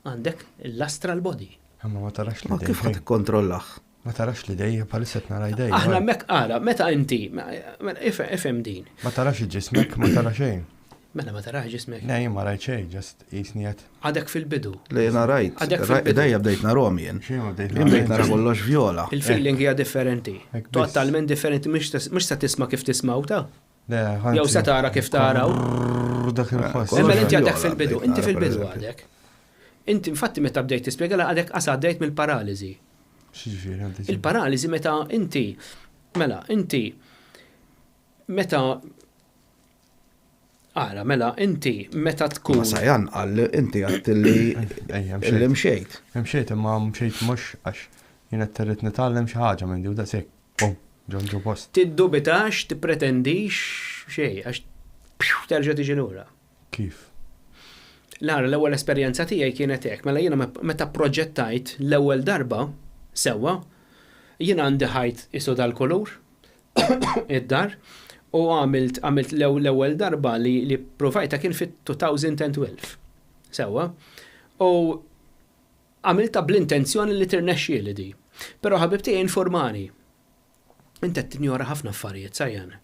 Għandek l-astral body. Imma ma tarax li. Kif ħadd ikkontrollah? Ma tarax li dejja bħalissa qed nara jdejja. Aħna hemmhekk ara, meta inti, mela, ifhem din. Ma tarax ġismek, ma tara xejn. Mela ma tarax ġismek. Le, jien ma rajt xejn, just qisni qed. Għadek fil-bidu. Le jiena rajt. Għadek fil-bidu. Idejja bdejt narahom jien. Xejn ma bdejt Jien bdejt nara kollox vjola. Il-feeling hija differenti. Totalment differenti, mhux se tisma' kif tismgħu ta'. Le, Jew se tara kif taraw. Dak il-ħoss. Imma inti għadek fil-bidu, inti fil-bidu għadek. Inti infatti meta bdejt tispjega għadek qas għaddejt mill-paraliżi. X'jiġifieri? Il-paraliżi meta inti mela inti meta Ara, mela, inti meta tkun. Ma Sajan qal inti għadt li li mxejt. Mxejt imma mxejt mhux għax jien qed irrid nitgħallem xi ħaġa minn di u daqshekk. Bum, ġo ġo post. Tiddubitax, tippretendix xejn għax terġa' tiġi lura. Kif? Lara, l-ewwel esperjenza tiegħi kienet hekk, mela jiena meta pproġettajt l-ewwel darba sewwa, jiena għandi ħajt qisu dal-kulur, id-dar u għamilt għamilt l-ewwel darba li li provajta kien fit-2012. Sewwa. U għamilta bl-intenzjoni li tirnexxieli di. Però ħabib tiegħi informani. Inti qed tinjora ħafna affarijiet, Sajan.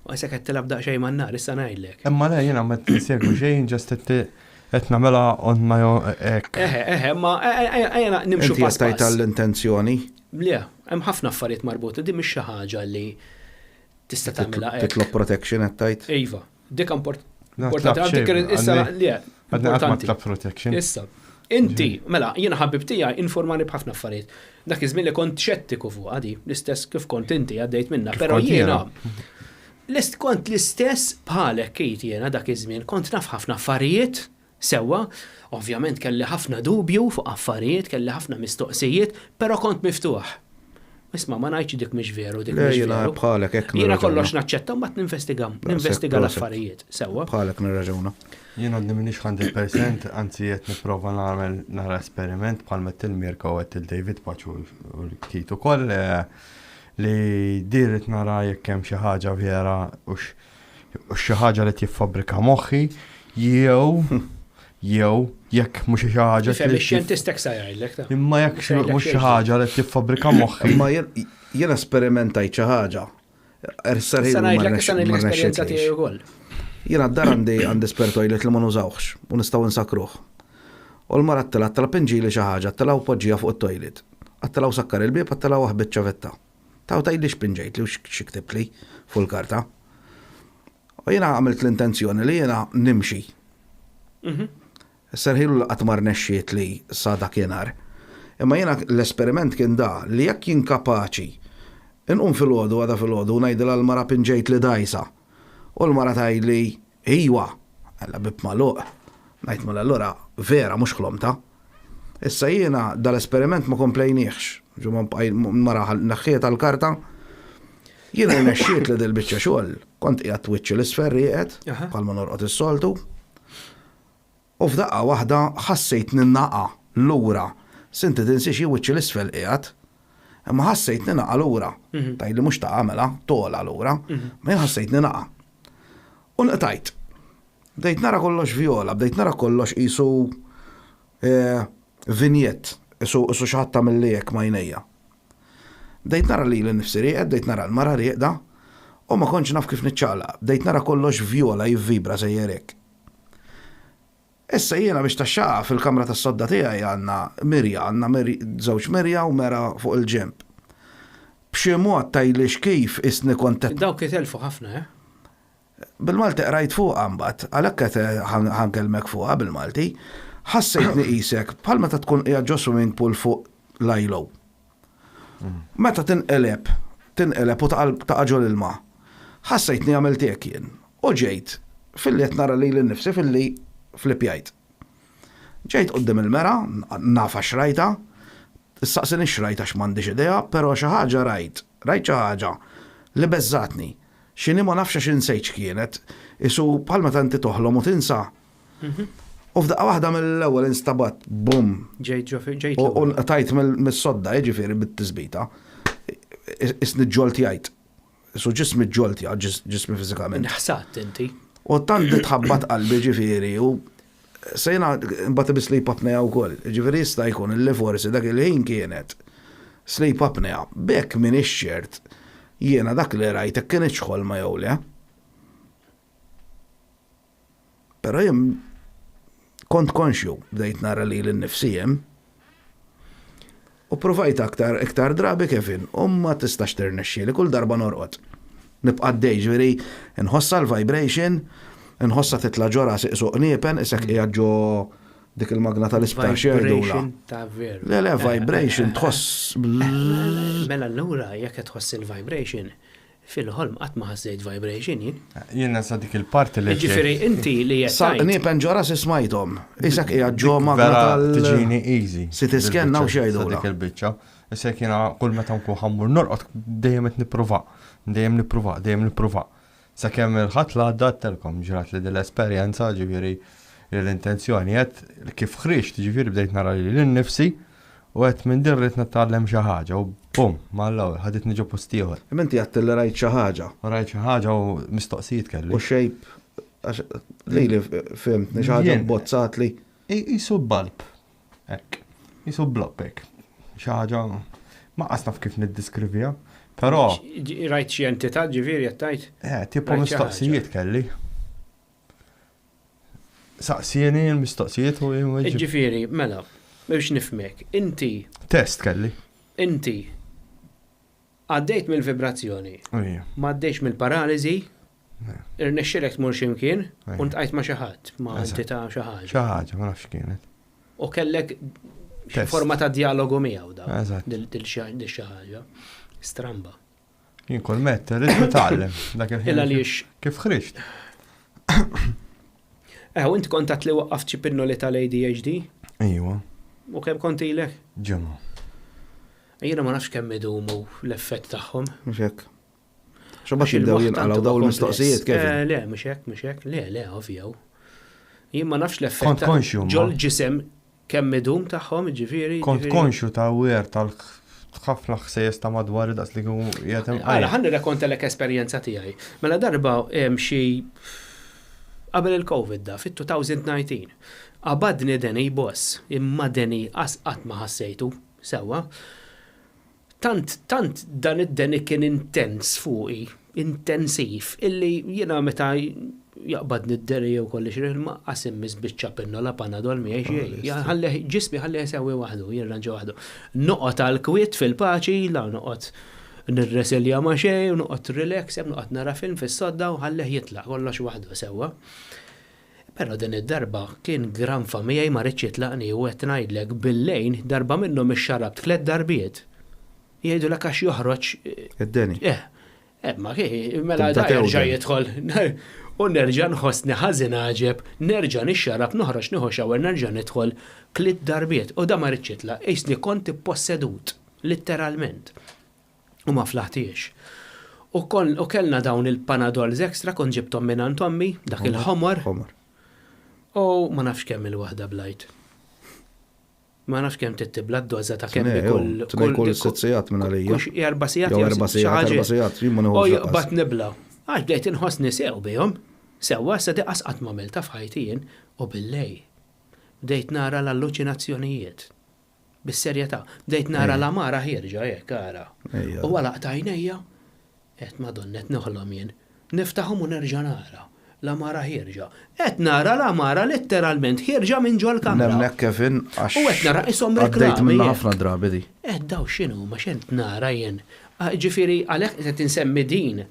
U qisek qed tilgħab daqsxejn man-nar, issa ngħidlek. Imma le jiena ma qed insegwi xejn just qed qed nagħmilha on my own hekk. Eħe, eħe, ma ejja nimxu Inti pass qed tgħid pass. għall-intenzjoni. Le, hemm ħafna affarijiet marbuta, din mhix xi ħaġa li tista' tagħmilha hekk. Titlob protection qed tgħid. Iva, dik Na, importanti. tlab Dik xejn, issa għadni- le, Għadni qatt ma importanti. tlab protection. Issa, inti, mela, jiena ħabib tiegħi informani b'ħafna affarijiet. Dak iż-żmien li kont xettiku fuq għadi, l-istess kif kont inti għaddejt minna, Kif però kont jiena jiena. Lest kont l-istess bħalek Kate jiena dak iż-żmien, kont naf ħafna affarijiet sewwa, ovvjament kelli ħafna dubju fuq affarijiet, kelli ħafna mistoqsijiet, però kont miftuħ. Isma' ma ngħidx dik mhix veru, dik Le mhix jiena veru. bħalek hekk Jiena nirraġuna. kollox naċċetta mbagħad ninvestiga, ninvestiga proset. l-affarijiet sewwa. Bħalek nirraġuna. Jien għadni minix 100%, anzi qed nipprova nagħmel nara esperiment bħal mett il-Mirko u għedt il-David Paċ u l-Kit ukoll eh, li dirrit nara jekk hemm xi ħaġa vera u x- u xi ħaġa li tiffabbrika moħħi jew jew jekk mhux xi ħaġa Ifhem li ix-xjentistek sa jgħidlek ta' imma jekk Mhux jgħidlek mhux xi xejn. ħaġa li tiffabbrika moħħi. Imma jien jien esperimentajt xi ħaġa. Issa ngħidlek issa ngħidlek l-esperjenza tiegħi wkoll. Jiena d-dar għandi għandi spare toilet li ma nużawx u nistgħu nsakruh. U l-mara għedtilha għedtilha pinġili xi ħaġa, għedtilha u poġġiha fuq it-toilet. Għedtilha u sakkar il-bieb, għedtilha u aħbit ċavetta. Taw tgħidli x'pinġejtli u x'ktibtli fuq il-karta. U jiena għamilt l-intenzjoni li jiena nimxi. Serħilu li qatt ma rnexxiet li sa dakinhar. Imma jiena l-esperiment kien da li jekk jien kapaċi inqum filgħodu għada filgħodu u ngħidilha l-mara pinġejt li dgħajsa. U l-mara tgħidli iwa, alla bib magħluq. Ngħid mela allura vera mhux ħlomta. Issa jiena dal-esperiment ma komplejniex. Ġu ma bqaj mara neħħiet għall-karta. Jiena rnexxiet li dil-biċċa xogħol kont qiegħed twiċċi l-isfel rieqed bħalma norqod is-soltu. U f'daqqa waħda ħassejtni naqa' lura. Sinti tinsiex jien wiċċi l-isfel qiegħed. Imma ħassejtni naqa' lura. Tgħidli mhux taqa' mela, togħla lura. Ma jien ħassejtni naqa'. U nqtajt. Bdejt nara kollox vjola, bdejt nara kollox qisu vignette, qisu xi ħadd għamilli hekk m'għajnejja. Bdejt nara lili nnifsi rieqed, bdejt nara l-mara rieqda, u ma kontx naf kif niċċaqlaq. Bdejt nara kollox vjola jivvibra sejjer hekk. Issa jiena biex taxxaqha fil-kamra tas-sodda tiegħi għandna mirja, għandna żewġ mirja u mera fuq il-ġenb. B'xi mod tgħidlix kif isni kont qed. Dawk itelfu ħafna, eh? Bil-Malti qrajt fuqha mbagħad, għalhekk qed ħa nkellmek fuqha bil-Malti. Ħassejtni qisek bħal meta tkun qiegħed ġo swimming pool fuq l-ILO. Meta tinqeleb, tinqeleb u taqa' ġo l-ilma. Ħassejtni għamilt hekk jien. U ġejt filli qed nara lili nnifsi filli flippjajt. Ġejt quddiem il-mera, nafha x'rajtha, issaqsini x'rajt għax m'għandix idea, però xi ħaġa rajt, rajt xi ħaġa li beżżgħatni. X'inhi ma nafx għax insejt x'kienet, qisu bħal meta inti toħlom u tinsa. U f'daqqa waħda mill-ewwel instabat, bum. Ġejt ġo ġejt. U nqtajt mis-sodda, jiġifieri bit-tisbita. Isni ġġoltjajt. Isu ġismi ġġoltja, ġismi fiżikament. Inħsadt inti. U tant tħabbat qalbi ġifieri u se jiena mbagħad bi sleep apnea wkoll. Ġifieri jista' jkun li forsi dak il-ħin kienet sleep apnea. B'hekk m'iniex ċert jiena dak li rajt hekk kinitx ħolma jew le. Però jien kont konxju bdejt nara lili nnifsi hemm. U provajt aktar iktar drabi Kevin, u ma tistax tirnexxieli kull darba norqod. Nibqa' għaddej, ġifieri nħossha l-vibration, nħossha titla' ġo rasi qisu qniepen, qisek qiegħed ġo dik il-magna tal-isptar xi jgħidulha. Vibration ta' veru. Le, le, vibration tħoss. Mela allura jekk qed tħoss il-vibration, Fil-ħolm qatt ma ħassejt vibration jien. Jien nasa dik il-parti li. Ġifieri inti li qed. Sal-qniepen ġo rasi smajthom. Isek qiegħed ġo magna tal. Tiġini easy. CT scan naw xejdu. Dik il-biċċa. Issa jekk jiena kull meta nkun ħammur norqod dejjem qed nipprova. Dejjem nipprova, dejjem nipprova. Sakemm il-ħadd l-għadda telkom ġrat li dil-esperjenza ġifieri l-intenzjoni qed kif ħriġt ġifieri bdejt nara lili nnifsi U għedt minn din rrid nitgħallem xi ħaġa u bum, mal-ewwel ħaditni ġo post ieħor. Imma inti għedt li rajt xi ħaġa. Rajt xi ħaġa u mistoqsijiet kelli. U shape, għax lili fhimtni xi ħaġa bbozzatli. Qisu bulb, hekk. Qisu blob hekk. Xi ħaġa ma qas naf kif niddeskriviha. Però. Rajt xi entità ġifieri qed tgħid? Eh, tipo mistoqsijiet kelli. Saqsieni l-mistoqsijiet u Ġifieri, mela, biex nifhmek, inti. Test kelli. Inti għaddejt mill-vibrazzjoni. Ma għaddejtx mill-paraliżi, irnexxilek tmur x'imkien u ntqajt ma' xi ħadd, ma' entità xi ħaġa. Xi ħaġa, ma nafx kienet. U kellek xi forma ta' dialogu miegħu da. Dil xi ħaġa. Stramba. Jien kull mett, rrid nitgħallem dak il-ħin. Il għaliex. Kif ħriġt? Eh, u inti kont li waqqaft xi pinnoli tal-ADHD? Iwa. U kemm kont ilek? Ġimgħa. Jiena ma nafx kemm idumu l-effett tagħhom. Mhux hekk. X'għax jibdew jinqalgħu dawn il-mistoqsijiet kif? Eh, le, mhux hekk, mhux hekk, le, le, ovvja. Jien ma nafx l-effett. Kont konxju. Ġol ġisem kemm idum tagħhom, ġifieri. Kont konxju ta' wer tal ħafna ħsejjes ta' madwar daqs li kienu qiegħed Għala, ħa nirrakkontalek esperjenza tiegħi. Mela darba xi qabel il-Covid da, fit-2019, qabadni deni boss, imma deni qas qatt ma ħassejtu sewwa. Tant, tant dan id-deni kien intens fuqi, intensiv, illi jiena meta jaqbadni d-deni jew kolli xi ma qas immiss biċċa pinnola Panadol miegħi xejn. Ħallih ġismi ħallih isewwi waħdu, jirranġa waħdu. Noqgħod għall-kwiet fil-paċi, la noqgħod nirresilja ma' xejn, u noqgħod relax, hemm noqgħod nara film fis-sodda u ħallih jitlaq kollox waħdu sewwa. Però din id-darba kien granfa miegħi ma riedx jitlaqni u qed ngħidlek bil-lejn darba minnhom ixxarabt tlett darbiet. Jgħidulek għax joħroġ. Id-deni. Eh, eh ma mela da jerġa' jidħol. U nerġa' nħossni ħażin għaġeb, nerġa' nixxarab, noħroġ nieħu shower, nerġa' nidħol tliet darbiet u da ma riedx jitlaq, qisni kont ippossedut, litteralment. U ma flaħtiex. U kon, u kellna dawn il-Panadols extra kont ġibthom mingħand ommi, dak il-ħomor. Ħomor. U ma nafx kemm il-waħda blajt. Ma nafx kemm tittibla d-doża ta' kemm kull. Tnej kull sitt sigħat minn għalija. Erba' sigħat. Jew erba' sigħat, erba' sigħat, jien ma nieħux. U jaqbad nibla. Għax bdejt inħossni sew bihom. Sewwa, sa diqas qatt ma għamiltha f'ħajti jien u billej. Bdejt nara l-alluċinazzjonijiet. Bis-serjetà. Bdejt nara l-għamara ħierġa hekk, ara. U għalaqt għajnejja, għedt Madonna qed noħlom jien. Niftaħhom u nerġa' nara l-għamara ħierġa. Qed nara l-għamara letteralment ħierġa minn ġol-kamra. Nemmnek Kevin għax. U qed nara qishom reklami. Għaddejt minnha ħafna drabi di. Għedt dawn x'inhuma, x'qed nara jien. Ġifieri għalhekk qed insemmi din.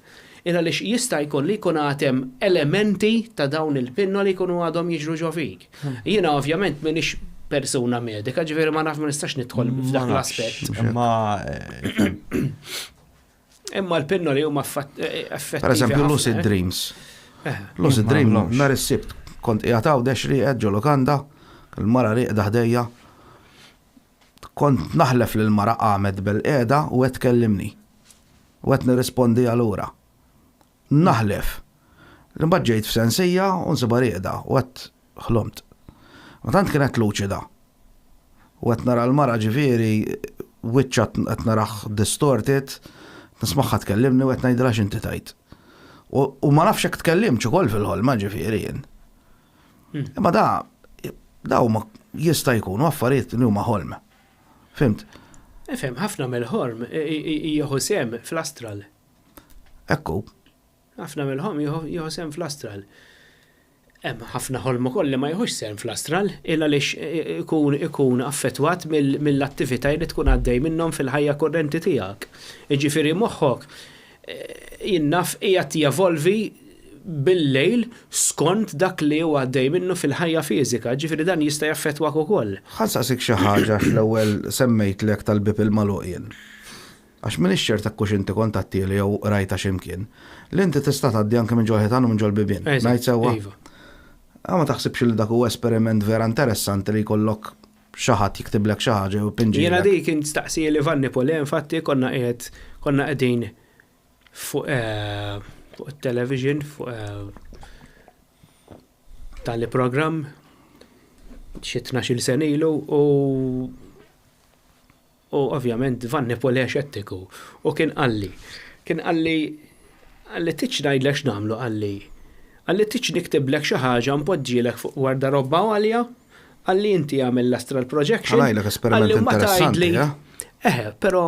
Il għaliex jista' jkun li jkun għad hemm elementi ta' dawn il-pinnoli jkunu għadhom jiġru ġo fik. Jiena ovvjament m'iniex persuna medika, ġifieri ma naf ma nistax nidħol f'dak l-aspett. Imma Imma l-pinnoli huma effettivi. Per eżempju, lucid dreams. Lucid dream, nhar is-Sibt kont qiegħed Għawdex rieqed ġo lukanda, il-mara rieqda ħdejja. Kont naħlef li l-mara qamet bil-qiegħda u qed tkellimni. U qed nirrispondiha lura. Naħlef. Li mbagħad ġejt f'sensija u nsibha rieqda u għedt ħlomt. Ma tant kienet luċida. U qed nara l-mara ġifieri wiċċha qed narah distorted, nismagħha tkellimni u qed ngħidilha x'inti tgħid. U ma nafx jekk tkellimtx ukoll fil-ħolma ġifieri jien. Imma da da huma jista' jkunu affarijiet li huma ħolm. Fimt? Ifhem, ħafna mill-ħolm jieħu sehem fl-astral. Ekku. Ħafna mill-ħolm jieħu sehem fl-astral. Hemm ħafna ħolm ukoll li ma jieħux sehem fl-astral, il għaliex ikun ikun affettwat mill-attivitajiet li tkun għaddej minnhom fil-ħajja kurrenti tiegħek. Jiġifieri moħħok jien naf qiegħed jevolvi bil-lejl skont dak li hu għaddej minnu fil-ħajja fiżika, ġifieri dan jista' jaffettwak ukoll. Ħa nsaqsik xi ħaġa għax l-ewwel semmejtlek tal-bieb il-magħluq jien. Għax m'iniex ċert hekk hux inti kont għedtieli jew qrajtha xi mkien, li inti tista' tgħaddi anke minn ġol-ħitan u minn ġol-bibien. Ngħid sewwa? Iva. Ma taħsibx li dak huwa esperiment vera interessanti li jkollok xi ħadd jiktiblek xi ħaġa jew ipinġilek? Jiena dik kien staqsieli Vanni Pulè infatti konna qiegħed konna qegħdin fuq fuq it-television fuq tali programm xi 12-il sena ilu u U ovvjament Vanni Pulè xettiku u kien qalli, kien qalli, qalli tridx ngħidlek x'nagħmlu qalli, qalli tridx niktiblek xi ħaġa npoġġielek fuq gwardarobba għalja, qalli inti agħmel l-astral projection. Ħa ngħidlek esperiment interessanti, eh? Eħe, però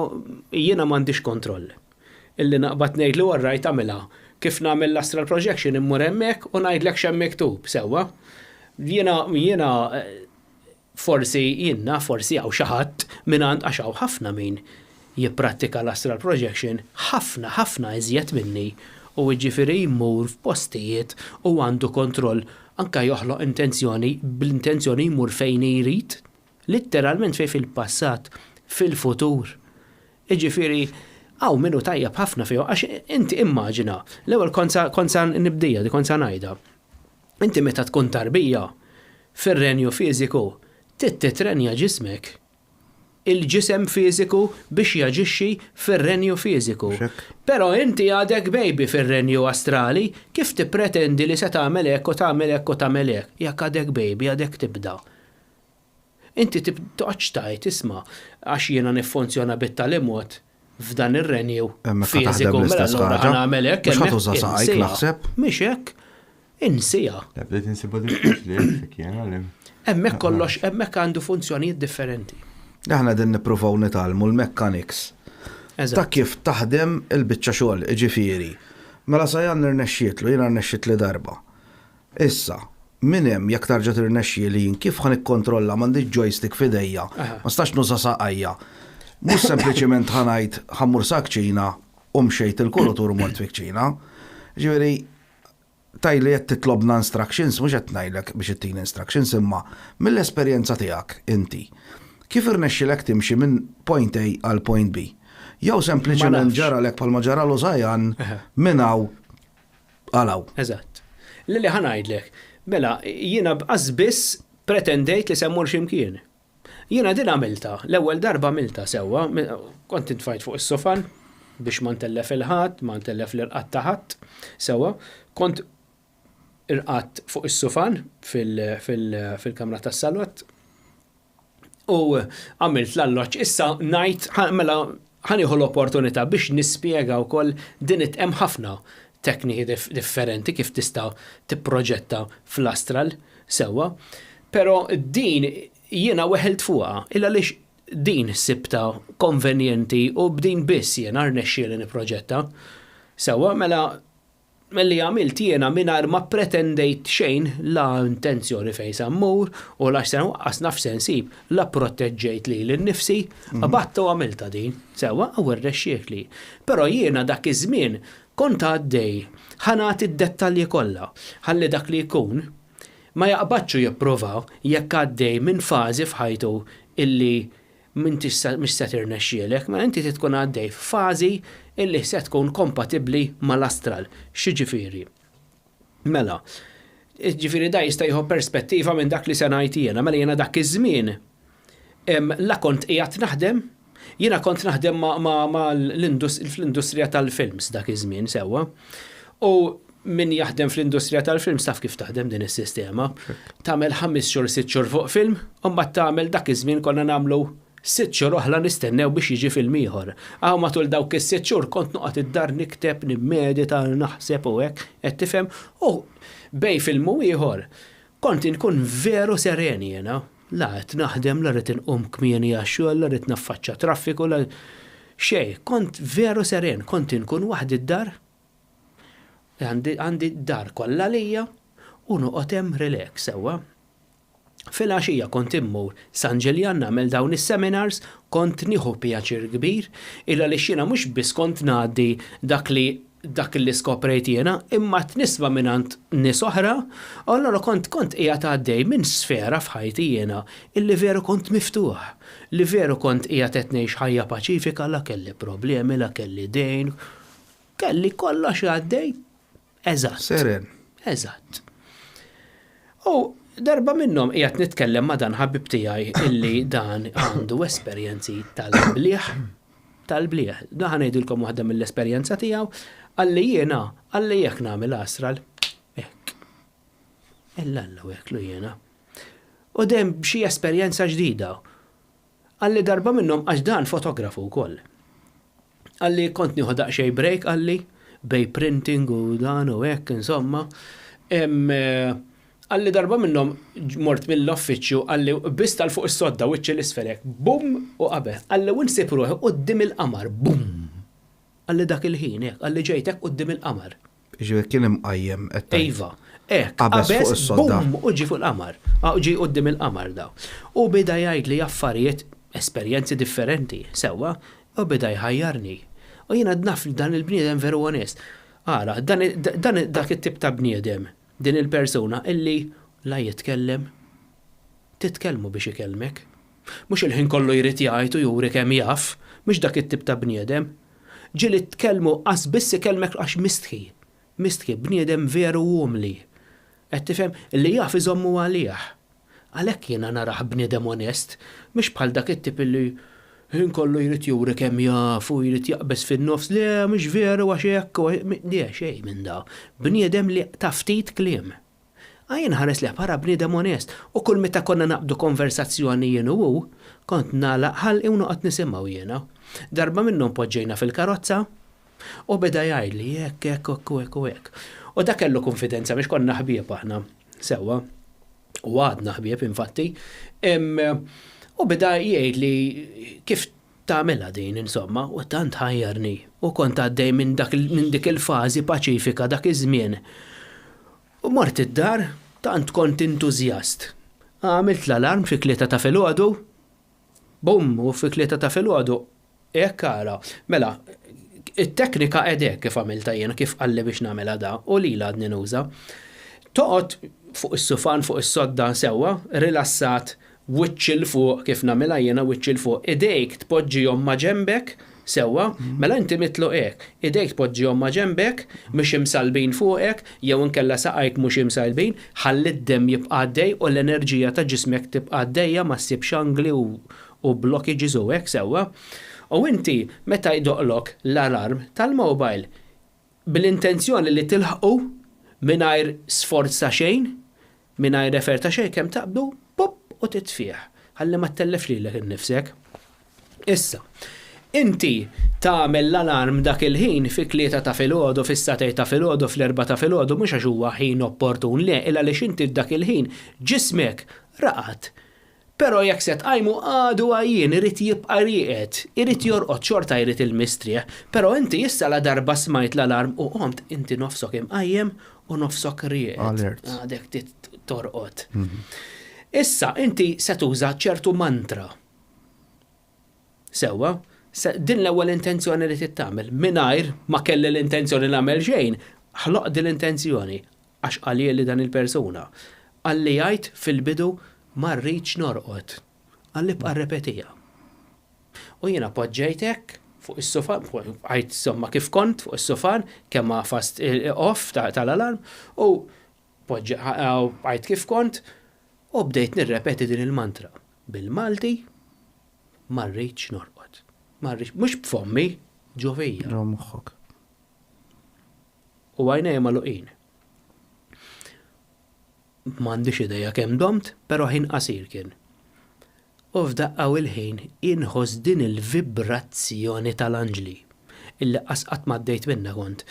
jiena m'għandix kontroll. illi naqbad ngħidlu all right agħmilha. Kif nagħmel l-astral projection immur hemmhekk u ngħidlek x'hemm miktub, sewwa. Jiena jiena forsi jien naf forsi hawn xi ħadd mingħand għax hawn ħafna min jipprattika l-astral projection ħafna ħafna iżjed minni u jiġifieri jmur f'postijiet u għandu kontroll anke joħloq intenzjoni bl-intenzjoni jmur fejn jrid, litteralment fejn fil-passat, fil-futur. Jiġifieri hawn min hu tajjeb ħafna fihom għax inti immaġina, l-ewwel kont sa kont sa nibdija di kont sa ngħidha. Inti meta tkun tarbija, fir-renju fiżiku, trid titrenja ġismek. Il-ġisem fiżiku biex jaġixxi fir-renju fiżiku. Però inti għadek baby fir-renju astrali, kif tippretendi li se tagħmel hekk u tagħmel hekk u tagħmel hekk, jekk għadek baby, għadek tibda. Inti toqgħodx tgħid, isma', għax jiena niffunzjona bit-tali mod f'dan ir-renju fiżiku, mela allura ħa nagħmel hekk. Mhux ħa tuża saqajk naħseb. Mhix hekk. Insiha. Bdejt insibha diffiċli hekk jiena li. Hemmhekk kollox, hemmhekk għandu funzjonijiet differenti. Aħna qegħdin nippruvaw nitgħallmu l-mechanics ta' kif taħdem il-biċċa xogħol, jiġifieri. Mela Sajan irnexxietlu, jiena rnexxietli darba. Issa, minn hemm jekk tarġa' tirnexxieli jien kif ħa nikkontrolla m'għandix joystick f'idejja, ma nistax nuża saqajja. Mhux sempliċiment ħa ngħid ħa mmur sa kċina u mxejt il-kurutur u mort fi kċina. Ġifieri tgħidli qed titlobna instructions, mhux qed ngħidlek biex ittini instructions imma mill-esperjenza tiegħek inti, kif irnexxilek timxi minn point A għal point B? Jew sempliċement ġaralek bħalma ġaralu Sajan minn hawn għal hawn. Eżatt. Le le ħa ngħidlek. Mela, jiena qas biss pretendejt li se mmur xi mkien. Jiena din għamiltha, l-ewwel darba għamiltha sewwa, kont intfajt fuq is-sufan biex ma ntellef 'il ħadd, ma ntellef l-irqad ta' ħadd, sewwa. Kont irqadt fuq is-sufan fil-kamra tas-salott. U għamilt l-alloġġ. Issa ngħid, mela ħa nieħu l-opportunità biex nispjega wkoll din it hemm ħafna tekniki differenti kif tista' tipproġetta fl-astral sewwa. Però din jiena weħilt fuqha, il għaliex din sibtha konvenjenti u b'din biss jiena rnexxieli nipproġetta. Sewwa, mela Milli għamilt jiena mingħajr ma ppretendejt xejn, la intenzjoni fejn se mmur u la x'se nwaqqas naf x'se nsib, la pproteġġejt lili nnifsi, qbadt u għamiltha din, sewwa, u rnexxietli. Però jiena dak iż-żmien kont għaddej ħa nagħti d-dettalji kollha, ħalli dak li jkun ma jaqbadx u jipprova jekk għaddej minn fażi f'ħajtu illi M'intix se, mhix se tirnexxielek, mela inti trid tkun għaddej f'fażi illi se tkun kompatibbli mal-astral. X'jiġifieri? Mela, jiġifieri da jista' jieħu perspettiva minn dak li se ngħid jiena. Mela jiena dak iż-żmien la kont qiegħed naħdem, jiena kont naħdem ma' ma' ma' fl-industrija tal-films dak iż-żmien sewwa. U min jaħdem fl-industrija tal-films taf kif taħdem din is-sistema. Tagħmel ħames xhur, sitt xhur fuq film, u mbagħad tagħmel dak iż-żmien konna nagħmlu sitt xhur oħra nistennew biex jiġi film ieħor. Aw matul dawk is-sitt xhur kont noqgħod id-dar nikteb, nimmedita, naħseb u hekk, qed tifhem? U bejn film u ieħor kont inkun veru seren jiena. La qed naħdem, la rrid inqum kmieni għax-xogħol, la rrid naffaċċa traffiku, la xejn. Kont veru seren, kont inkun waħdi d-dar Għandi d-dar kollha għalija u noqgħod hemm relax sewwa. Filgħaxija kont immur San Ġiljan nagħmel dawn is-seminars, kont nieħu pjaċir kbir, il għaliex jiena mhux biss kont ngħaddi dak li dak li skoprejt jiena, imma qed nisma' mingħand nies oħra, u allura kont kont qiegħed għaddej minn sfera f'ħajti jiena illi veru kont miftuħ, li veru kont qiegħed qed ngħix ħajja paċifika, la kelli problemi, la kelli dejn, Kelli kollox għaddej eżatt. Seren. Eżatt. U darba minnhom qiegħed nitkellem ma' dan ħabib tiegħi illi dan għandu esperjenzi tal-bliħ tal-bliħ. Dan ħa ngħidilkom waħda mill-esperjenza tiegħu, qalli jiena, qalli jekk nagħmel astral, hekk. Illa Alla u hekk jiena. U dejjem b'xi esperjenza ġdida. Qalli darba minnhom għax dan fotografu wkoll. Qalli kont nieħu daqsxejn break qalli bej printing u dan u hekk insomma. Qalli darba minnhom mort mill-uffiċċju qalli qbiżt għal fuq is-sodda wiċċi 'l isfel hekk, bum u qabel. Qalli u nsib ruħi quddiem il-qamar, bum! Qalli dak il-ħin hekk, qalli ġejt hekk quddiem il-qamar. Jiġifieri kien imqajjem qed tgħid. Iva. Hekk, Qabeż fuq qabeż, is-sodda. bum, u ġie fuq il-qamar. Ġie quddiem il-qamar daw. U beda jgħidli affarijiet, esperjenzi differenti, sewwa, u beda jħajjarni. U jiena naf li dan il-bniedem veru onest. Ara, dan, dan dak it-tip ta' bniedem, din il-persuna illi la jitkellem, titkellmu biex ikellmek. Mhux il-ħin kollu jrid jgħid u juri kemm jaf, mhux dak it-tip ta' bniedem. Ġieli tkellmu qas biss ikellmek għax mistħi. Mistħi, bniedem veru umli. Qed tifhem? Li jaf iżommu għalih. Għalhekk jiena narah bniedem onest, mhux bħal dak it-tip illi ħin kollu jrid juri kemm jaf u jrid jaqbeż fin-nofs, le mhux veru għax hekk u le xejn minn da. Bniedem li ta' ftit kliem. A jien nħares lejh bħala bniedem onest u kull meta konna naqbdu konversazzjoni jien u hu, kont nagħlaq ħalqi u noqgħod nisimgħu jiena. Darba minnhom poġġejna fil-karozza u beda jgħidli hekk, hekk, hekk u hekk u hekk. U dak kellu kunfidenza biex konna ħbieb aħna, sewwa. U għadna ħbieb infatti. U beda jgħidli kif tagħmilha din insomma u tant ħajjarni u kont għaddej minn dak minn dik il-fażi paċifika dak iż-żmien. U mort id-dar, tant kont intużjast. Għamilt l-alarm fit-tlieta ta' filgħodu, bum, u fit-tlieta ta' filgħodu, hekk ara. Mela, it-teknika qed hekk kif għamiltha jiena, kif qalli biex nagħmilha da, u lilha għadni nuża. Toqgħod fuq is-sufan, fuq is-sodda sewwa, rilassat, Wiċċ 'il fuq, kif nagħmilha jiena wiċċ 'il fuq. Idejk tpoġġihom ma' ġenbek, sewwa? Mela inti mitluq hekk. Idejk tpoġġihom ma' ġenbek, mhux imsallbin fuqek, jew inkella saqajk mhux imsallbin, ħalli d-demm jibqa' għaddej u l-enerġija ta' ġismek tibqa' għaddejja ma ssibx angli u u blockages u hekk, sewwa? U inti meta jdoqqlok l-alarm tal-mobile, bl-intenzjoni li tilħqu mingħajr sforz ta' xejn, mingħajr effort ta' xejn kemm taqbdu, pup, u titfih, ħalli ma ttellefx lilek innifsek. Issa, inti tagħmel l-alarm dak il-ħin fit-tlieta ta' filgħodu, fis-sagħtejn ta' filgħodu, fl-erbgħa ta' filgħodu mhux għax huwa ħin opportun, le, il-għaliex inti f'dak il-ħin ġismek raqad. Però jekk se tqajmu għadu għajjien, irid jibqa' rieqed, irid jorqod, xorta jrid il-mistrieħ. Però inti issa ladarba smajt l-alarm u qomt, inti nofsok imqajjem u nofsok rieqed. Alert. Għadek trid torqod. Issa inti se tuża ċertu mantra. Sewwa, din l-ewwel intenzjoni li trid tagħmel. Mingħajr ma kelli l-intenzjoni nagħmel xejn, ħloqt din l-intenzjoni. Għax qalhieli dan il-persuna. Qalli għidt fil-bidu ma rridx norqod. Qalli ibqa' rrepetiha. U jiena poġġejt hekk fuq is-sufan, bqajt insomma kif kont fuq is-sufan, kemm għafast off tal-alarm u bqajt kif kont u bdejt nirrepeti din il-mantra bil-Malti, ma rridx norqod. Ma rridx, mhux b'fommi, ġo fija. Ġo moħħok. U għajnejja magħluqin. M'għandix idea kemm domt, però ħin qasir kien. U f'daqqa u l-ħin inħoss din il-vibrazzjoni tal-anġli, illi qas qatt m'għaddejt minnha kont.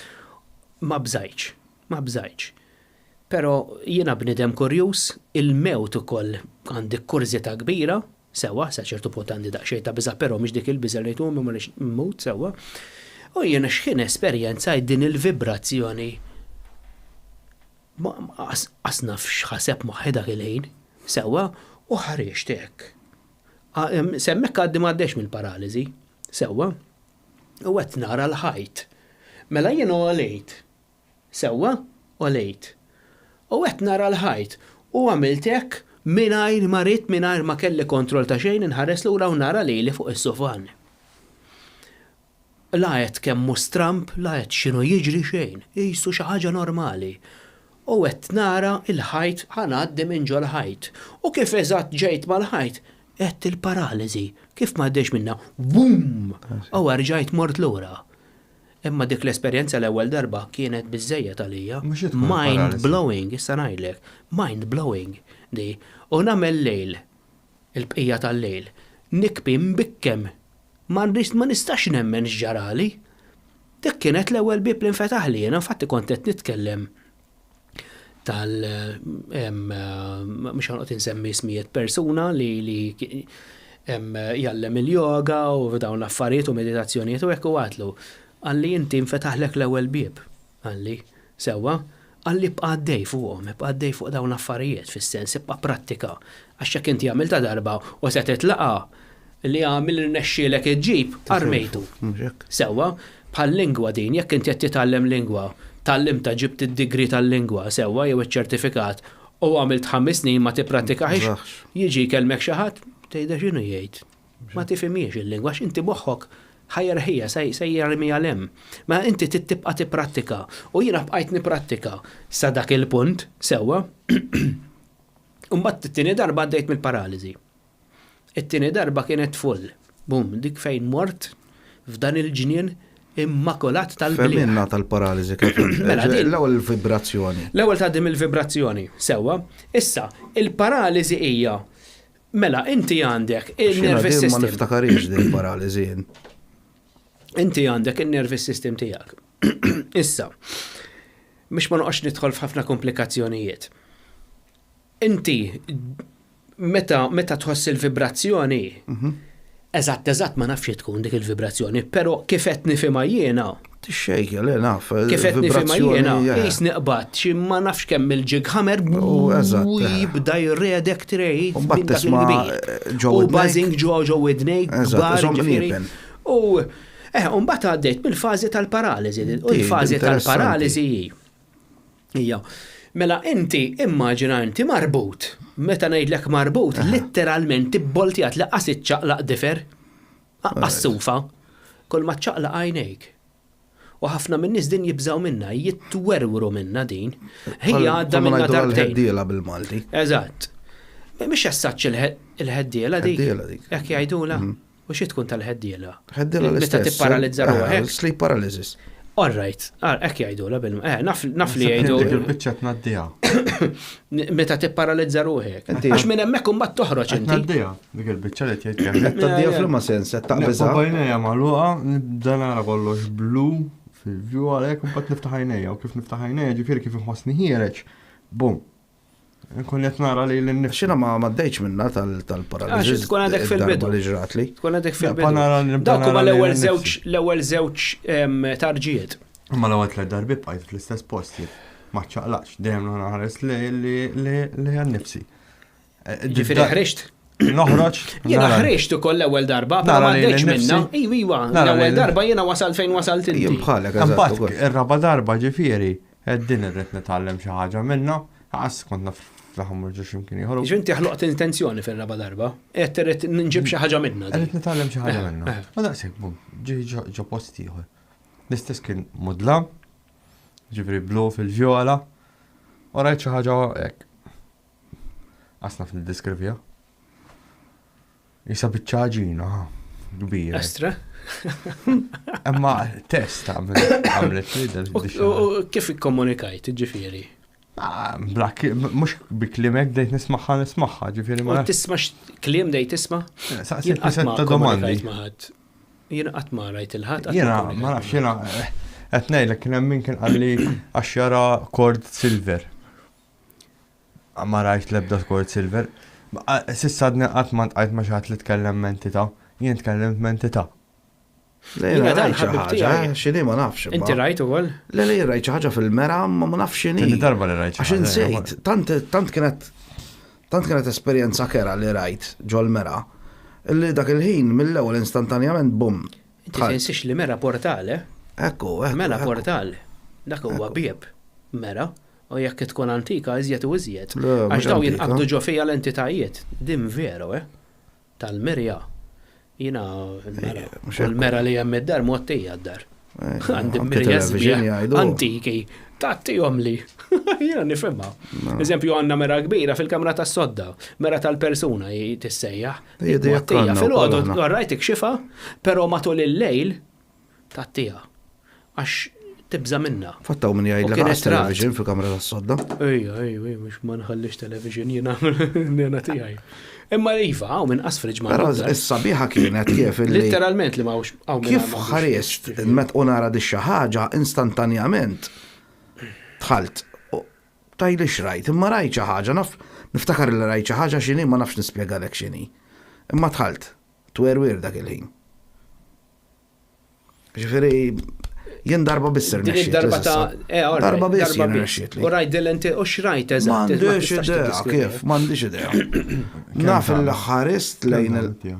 Ma bżajtx, ma bżajtx. Però jiena bniedem kurjuż, il-mewt ukoll għandi kurżità kbira, Sewwa, sa ċertu punt għandi daqsxejn ta' biża' però mhix dik il-biża' li ngħid oh ma rridx immut, sewwa. U jiena x'ħin esperjenzajt din il-vibrazzjoni qas naf x'ħaseb moħħi dak il-ħin, sewwa, u ħriġt hekk. S'hemmhekk għadni m'għaddejtx mill-paraliżi, sewwa. U qed nara l-ħajt. Mela jien għolejt Sewwa, għolejt. U qed nara l-ħajt. U għamilt hekk mingħajr ma ridt, mingħajr ma kelli kontroll ta' xejn, inħares lura u nara lili fuq is-sufan. La għedt kemm hu stramb, la għedt x'inhu jiġri xejn. Qisu xi ħaġa normali. U qed nara l-ħajt, ħa ngħaddi minn ġol-ħajt. U kif eżatt ġejt mal-ħajt, għedt il-paraliżi. Kif m'għaddejtx minnha, wumm! U erġajt mort lura. Imma dik l-esperjenza l-ewwel darba kienet biżżejjed għalija. Mind blowing, issa ngħidlek. Mind blowing di. U nagħmel lejl, il-bqija tal-lejl, nikbi mbikkem. Ma nistax nemmen x'ġarali. Dik kienet l-ewwel bieb li nfetaħli jiena, infatti kont qed nitkellem tal mhux ħa noqgħod insemmi ismijiet persuna li li jgħallem il-yoga u dawn l-affarijiet u meditazzjonijiet u hekk u għatlu. Qalli inti nfetaħlek l-ewwel bieb. Qalli, sewwa, qalli ibqa' għaddej fuqhom, ibqa' għaddej fuq dawn l-affarijiet, fis-sens ibqa' pprattika. Għax jekk inti għamiltha darba u se titlaqa', li għamil irnexxielek iġġib, armejtu. Sewwa, bħal lingwa din, jekk inti qed titgħallem lingwa, tgħallimtha ġibt id-degree tal-lingwa, sewwa, jew iċ-ċertifikat, u għamilt ħames snin ma tipprattikahiex, jiġi jkellmek xi ħadd, tgħidha x'inhu jgħid? Ma tifhimhiex il-lingwa għax inti moħħok ħa jerħiha, se jarmiha 'l hemm. Mela inti trid tibqa' tipprattika. U jiena bqajt nipprattika sa dak il-punt, sewwa. U mbagħad it-tieni darba għaddejt mill-paraliżi. It-tieni darba kienet full. Bum, dik fejn mort f'dan il-ġnien immakolat tal-bliħ. Fehmilna tal-paraliżi kif. Mela din. L-ewwel il-vibrazzjoni. L-ewwel tgħaddi mill-vibrazzjoni, sewwa. Issa, il-paraliżi hija Mela, inti għandek il-nervous system. Ma niftakarix din paraliżi jien. Inti għandek il-nervous system tiegħek. Issa, biex ma noqgħodx nidħol f'ħafna komplikazzjonijiet. Inti meta meta tħoss il-vibrazzjoni, mhm. Eżatt eżatt ma nafx tkun dik il-vibrazzjoni, però kif qed nifhimha jiena. Tixxejkja, le naf. Kif qed nifhimha jiena, qis niqbad xi ma nafx kemm il-jig hammer u jibda jredek trejt. U mbagħad tisma' ġo U buzzing ġo ġo widnejk. Eżatt, U eh, u mbagħad għaddejt mill-fażi tal-paraliżi. U l-fażi tal-paraliżi hi. Hija. Mela inti immaġina inti marbut. Meta ngħidlek marbut, litteralment ibboltjat li qas iċċaqlaq difer. Aqqas sufa. Kull ma ċċaqlaq għajnejk. U ħafna min-nies din jibżgħu minnha, jitwerwru minnha din. Hija għadda minnha darbtejn. Ħeddiela bil-Malti. Eżatt. Mhix essaċ il-ħeddiela dik. Ħeddiela dik. Hekk jgħidula. Mhm. U xi tkun tal-ħeddiela? Ħeddiela l-istess. Meta tipparalizza eh, ruħek. Sleep paralysis. All right, hekk jgħidula bil eh, naf li jgħidu. Dik il-biċċa tnaddiha. Meta tipparalizza ruħek. Għax minn hemmhekk imbagħad toħroġ inti. Tnaddiha, dik il-biċċa li tgħid kemm. Tnaddiha f'liema sens, qed taqbiżha. Bajnejja magħluqa, nibda nara kollox blu fil-view għalhekk imbagħad niftaħ għajnejja u kif niftaħ għajnejja ġifieri kif inħossni ħiereġ. Bum, Nkun qed nara li l-nifsi. Xina ma maddejċ minna tal-paraliżi. Għax tkun għadek fil-bidu. Li ġratli. Tkun għadek fil-bidu. Dawk huma l-ewwel żewġ l-ewwel żewġ tarġijiet. Imma l-ewwel tliet darbi bqajt fl-istess post jien. Ma ċaqlaqx, dejjem nħares li li għan-nifsi. Eh, Ġifieri ħriġt? Noħroġ. Jiena ħriġt ukoll l-ewwel darba, però ma għaddejtx minna. Iva, iva, l-ewwel darba jiena wasalt fejn wasalt inti. Jien bħalek, eżatt. Ir-raba darba ġifieri Din irrid nitgħallem xi ħaġa minnha, lanqas kont naf li ħa mmur ġo xi mkien ieħor. Jiġifieri inti ħloqt intenzjoni fir-raba' darba. Għedt irrid nġib xi ħaġa minnha. Irrid nitgħallem xi ħaġa minnha. U daqshekk bum, ġie ġo post ieħor. L-istess kien mudlam, ġifieri blu fil-vjola, u rajt xi ħaġa hekk. Qas naf niddeskriviha. Isa biċċa għaġina, kbira. Estra. Imma test għamlet li U kif ikkomunikajt, ġifieri? Ah, bla, mux bi klimek dejt nismaħħa nismaħħa, ġifieri ma. Tisma kliem dejt tisma? Eh, Saqsit ta' domandi. Jien qatt ma rajt il-ħadd. Jiena ma nafx jiena eh, qed ngħidlek kien hemm min kien qalli għax jara cord silver. Ma rajt l-ebda Scored Silver. S'issa għadni qatt ma ltqajt ma' xi ħadd li tkellem m'entità. Jien tkellimt m'entità. Le, jiena rajt xi ħaġa, eh, x'inhi ma nafx. Inti rajt ukoll? Le, le, rajt xi ħaġa fil-mera, ma ma nafx x'inhi. Tieni darba li rajt xi ħaġa. Għax insejt, tant tant kienet tant kienet esperjenza kerha li rajt ġol-mera, li dak il-ħin mill-ewwel instantanjament bum. Inti tinsiex li mera portal, eh? Ekku, ekku. Mela portal. Dak huwa bieb mera. U jekk tkun antika iżjed u iżjed. Għax dawn jinqabdu ġo fija l-entitajiet. Din veru, eh? Tal-mirja. Jiena l-mera. L-mera li hemm id-dar mgħottija d-dar. Għandi mirja sbieħ antiki. Tagħtihom li. Jiena nifhimha. Eżempju għandna mera kbira fil-kamra tas-sodda, mera tal-persuna tissejjaħ. Mgħottija filgħodu rajt ikxifha, però matul il-lejl Tgħattiha. Għax tibża' minnha. Fatt hawn min jgħidlek għas television fil-kamra tas-sodda. Ejja, ejja, ejja, mhux ma nħallix television jiena nena tiegħi. Imma iva, hawn min qas fridge ma. Però s-sabiħa kienet kif illi. Litteralment li ma hawnx hawn. Kif ħarist met u nara di xi ħaġa instantanjament dħalt. Tgħidli x'rajt, imma rajt xi ħaġa, naf niftakar li rajt xi ħaġa x'inhi ma nafx nispjegalek x'inhi. Imma dħalt, twerwir dak il-ħin. Ġifieri. Jien darba biss Din irnexxietli id-darba ta' s'issa. eh, all right, Darba biss jien irnexxietli. U rajt din inti u x'rajt eżatt. ma M'għandix tistax idea tiddeskrivi. kif, m'għandix idea. Naf il-ħarist lejn il-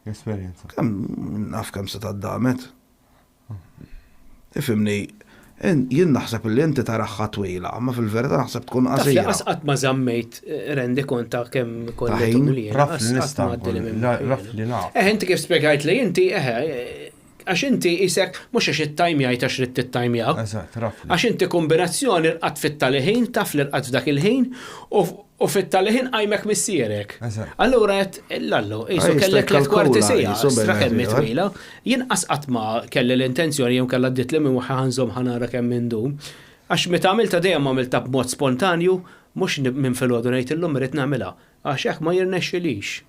Esperjenza. Kemm naf kemm se damet. Ifhimni, jien naħseb li inti taraħħa twila, ma fil-verità naħseb tkun Taf li qasira. qas qatt ma żammejt eh, rendi kont ta' kemm kolli ħin? tul jiena, Raf qas li qatt nista' ma għaddili minn la- moħħi raf jiena. li naf. Eh, inti kif spjegajt li inti, eh, eh, għax inti isek, mhux għax it-tajmjajt għax ridt it-tajmjaw. Eżatt, raf li. Għax inti kombinazzjoni rqadt fit-tali ħin, taf li rqadt f'dak il-ħin, u u fit-tali ħin qajmek missierek. Eżatt. Allura qed lallu, qisu Ah, jista' kellek tliet kwarti jikkalkula, sija, jisu stra bejn kemm ieħor. twila. Jien qas qatt ma kelli l-intenzjoni jew kellha ddiet li minn waħda ħanżom ħanara kemm indum. Għax meta għamilta dejjem għamilta b'mod spontanju, mhux minn filgħodu ngħid illum irid nagħmilha. Għax hekk ma jirnexxilix.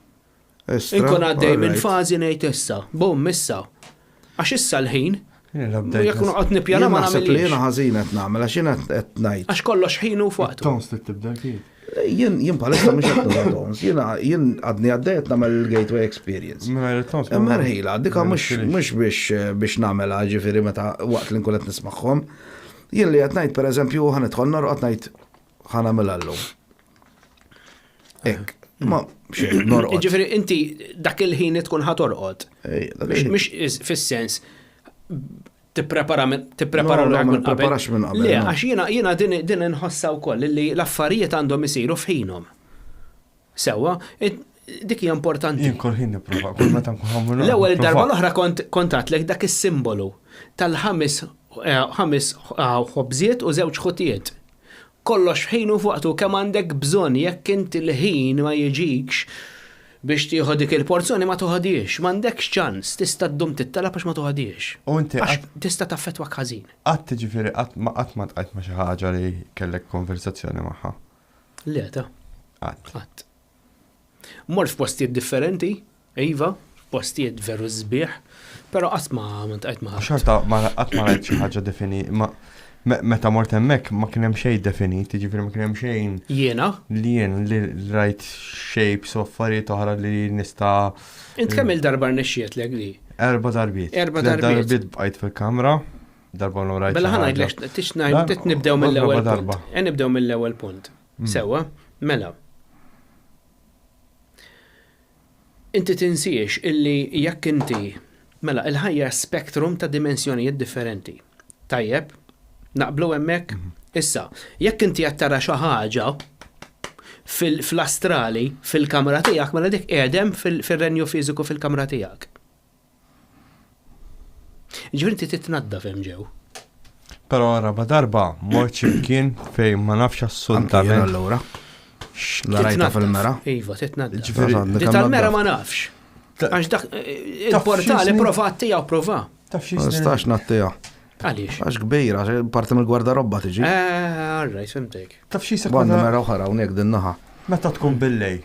Istra, Inkun għaddej minn alright. fażi ngħid issa, bum issa. Għax issa l-ħin, Jien la bdejt jekk noqgħod nippjana Jien ma naħseb li jiena nagħmilx. ħażin qed nagħmel għax jiena qed ngħid. Għax kollox ħin u f'waqtu. Tons li tibda kif. Jien jien palissa mhux qed nuża tons, jiena jien għadni għaddej qed nagħmel il-gateway experience. Mingħajr it-tons. Imma rħila, dika mhux mhux biex biex nagħmilha ġifieri meta waqt li nkun qed nismagħhom. Jien li qed ngħid pereżempju ħa nidħol norqod ngħid ħa nagħmilha llum. Hekk, ma xejn norqod. Ġifieri inti dak il-ħin li tkun ħa torqod. Ej, dak Mhux il-ħin. mhux fis-sens tipprepara minn tipprepara No, no, ruħek ma minn qabel. nippreparax minn qabel, Le, no. għax jiena jiena din din inħossha wkoll li l-affarijiet għandhom isiru f'ħinhom. Sewwa, it- dik hija importanti. Jien kull ħin nipprova, kull meta nkun ħammur. L-ewwel darba l-oħra kont kontatlek dak is-simbolu tal-ħames eh, ħames eh, ħobżiet u żewġ ħutiet. Kollox f'ħinu f'waqtu kemm għandek bżonn jekk inti l-ħin ma jiġikx biex tieħu dik il-porzjoni ma toħodiex, m'għandekx ċans, tista' ddum tittalab għax ma toħodiex. U inti Għax tista' taffettwak ħażin. Qatt ġifieri qatt ma qatt ma tqajt ma xi ħaġa li kellek konversazzjoni magħha. Le ta' Qatt. qatt. Mort f'postijiet differenti, iva, f'postijiet veru sbieħ, però qatt ma ma ntqajt ma' ħadd. Xorta ma qatt ma rajt xi ħaġa defini ma me- meta mort hemmhekk ma kien hemm xejn definit, jiġifieri ma kien hemm xejn Jiena, li jien li rajt shapes u affarijiet oħra li nista' int kemm il-darba rnexxietlek li? erba darbiet. Erba' Tliet darbiet. Darbiet bqajt fil-kamra, darba l rajt. Mela xi ħa ħaġa. ngħidlek tix Dan- ngħid tit nibdew mill-ewwel darba punt. darba. E nibdew mill-ewwel punt. Sewwa, mela. Inti tinsiex illi jekk inti mela il-ħajja spektrum ta' dimensjonijiet differenti. Tajjeb, naqblu hemmhekk? Issa, jekk inti qed tara xi ħaġa fil- fl-astrali fil-kamra tiegħek, mela dik qiegħdem fil- fir-renju fiżiku fil-kamra tiegħek. Ġifieri inti titnaddaf hemm ġew. Però raba darba mort x'imkien fejn ma nafx Anki jien assolutament. allura. La rajta Titnaddaf. fil-mera. Iva, titnaddaf. Ġifieri- Għandek Di kemm tal-mera naddaf. ma nafx. Ta- Għax dak eh, Taf il-portali x'isni? prova tiegħu prova. Taf xi Ma nistax nattija. Għaliex? Għax kbira, għax parti mill-gwardarobba tiġi. Eh, all right, fimtek. Taf xi Għandi meta mera oħra hawnhekk din naħa. meta tkun billej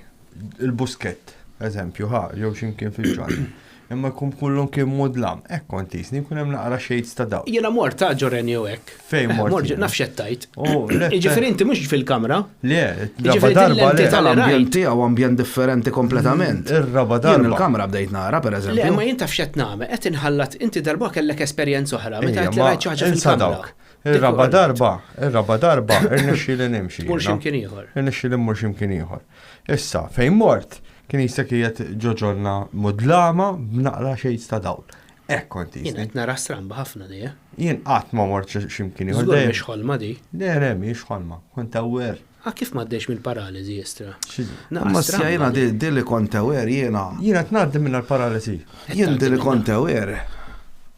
il-buskett, eżempju, ħa, jew x'imkien fil-ġan. Imma jkun kullum kien mudlam, hekk kont jisni jkun hemm naqra shades ta' dawl. Jiena mort ta' ġorenju hekk. Fejn Eh, mort Mort jiena? nafx qed tajt. Oh, le, Jiġifieri inti mhux fil-kamra. Le, raba Jiġifieri darba dil-lenti le. tal- L-ambjent tiegħu ambjent differenti kompletament. Ir-raba Jien darba. il-kamra bdejt nara, per Le, eżempju. ma jien taf x'qed nagħmel, qed inħallat inti darba kellek esperjenza oħra, meta Ejja, qed li ma rajt xi ħaġa insa fil-kamra. dawk. Ir-raba darba, ir-raba darba, irnexxi li nimxi. Tmur jiena. x'imkien ieħor. Irnexxi li mmur x'imkien ieħor. Issa, fejn mort, kien jisek qiegħed ġoġonna mudlama b'naqra shades ta' dawl. Hekk kont Jien jisni. qed nara stramba ħafna di, eh. Jien qatt ma mort x'imkien ieħor. Żgur dejjem- mhix ħolma di. Le, le, mhix ħolma. Kont aware. Ah, kif m'għaddejx mill-paraliżi istra? Xi- Naqra Ma stramba sja jiena di. di di li kont aware jiena. Jien qed ngħaddi minn l-paralisi. Jien di li kont aware.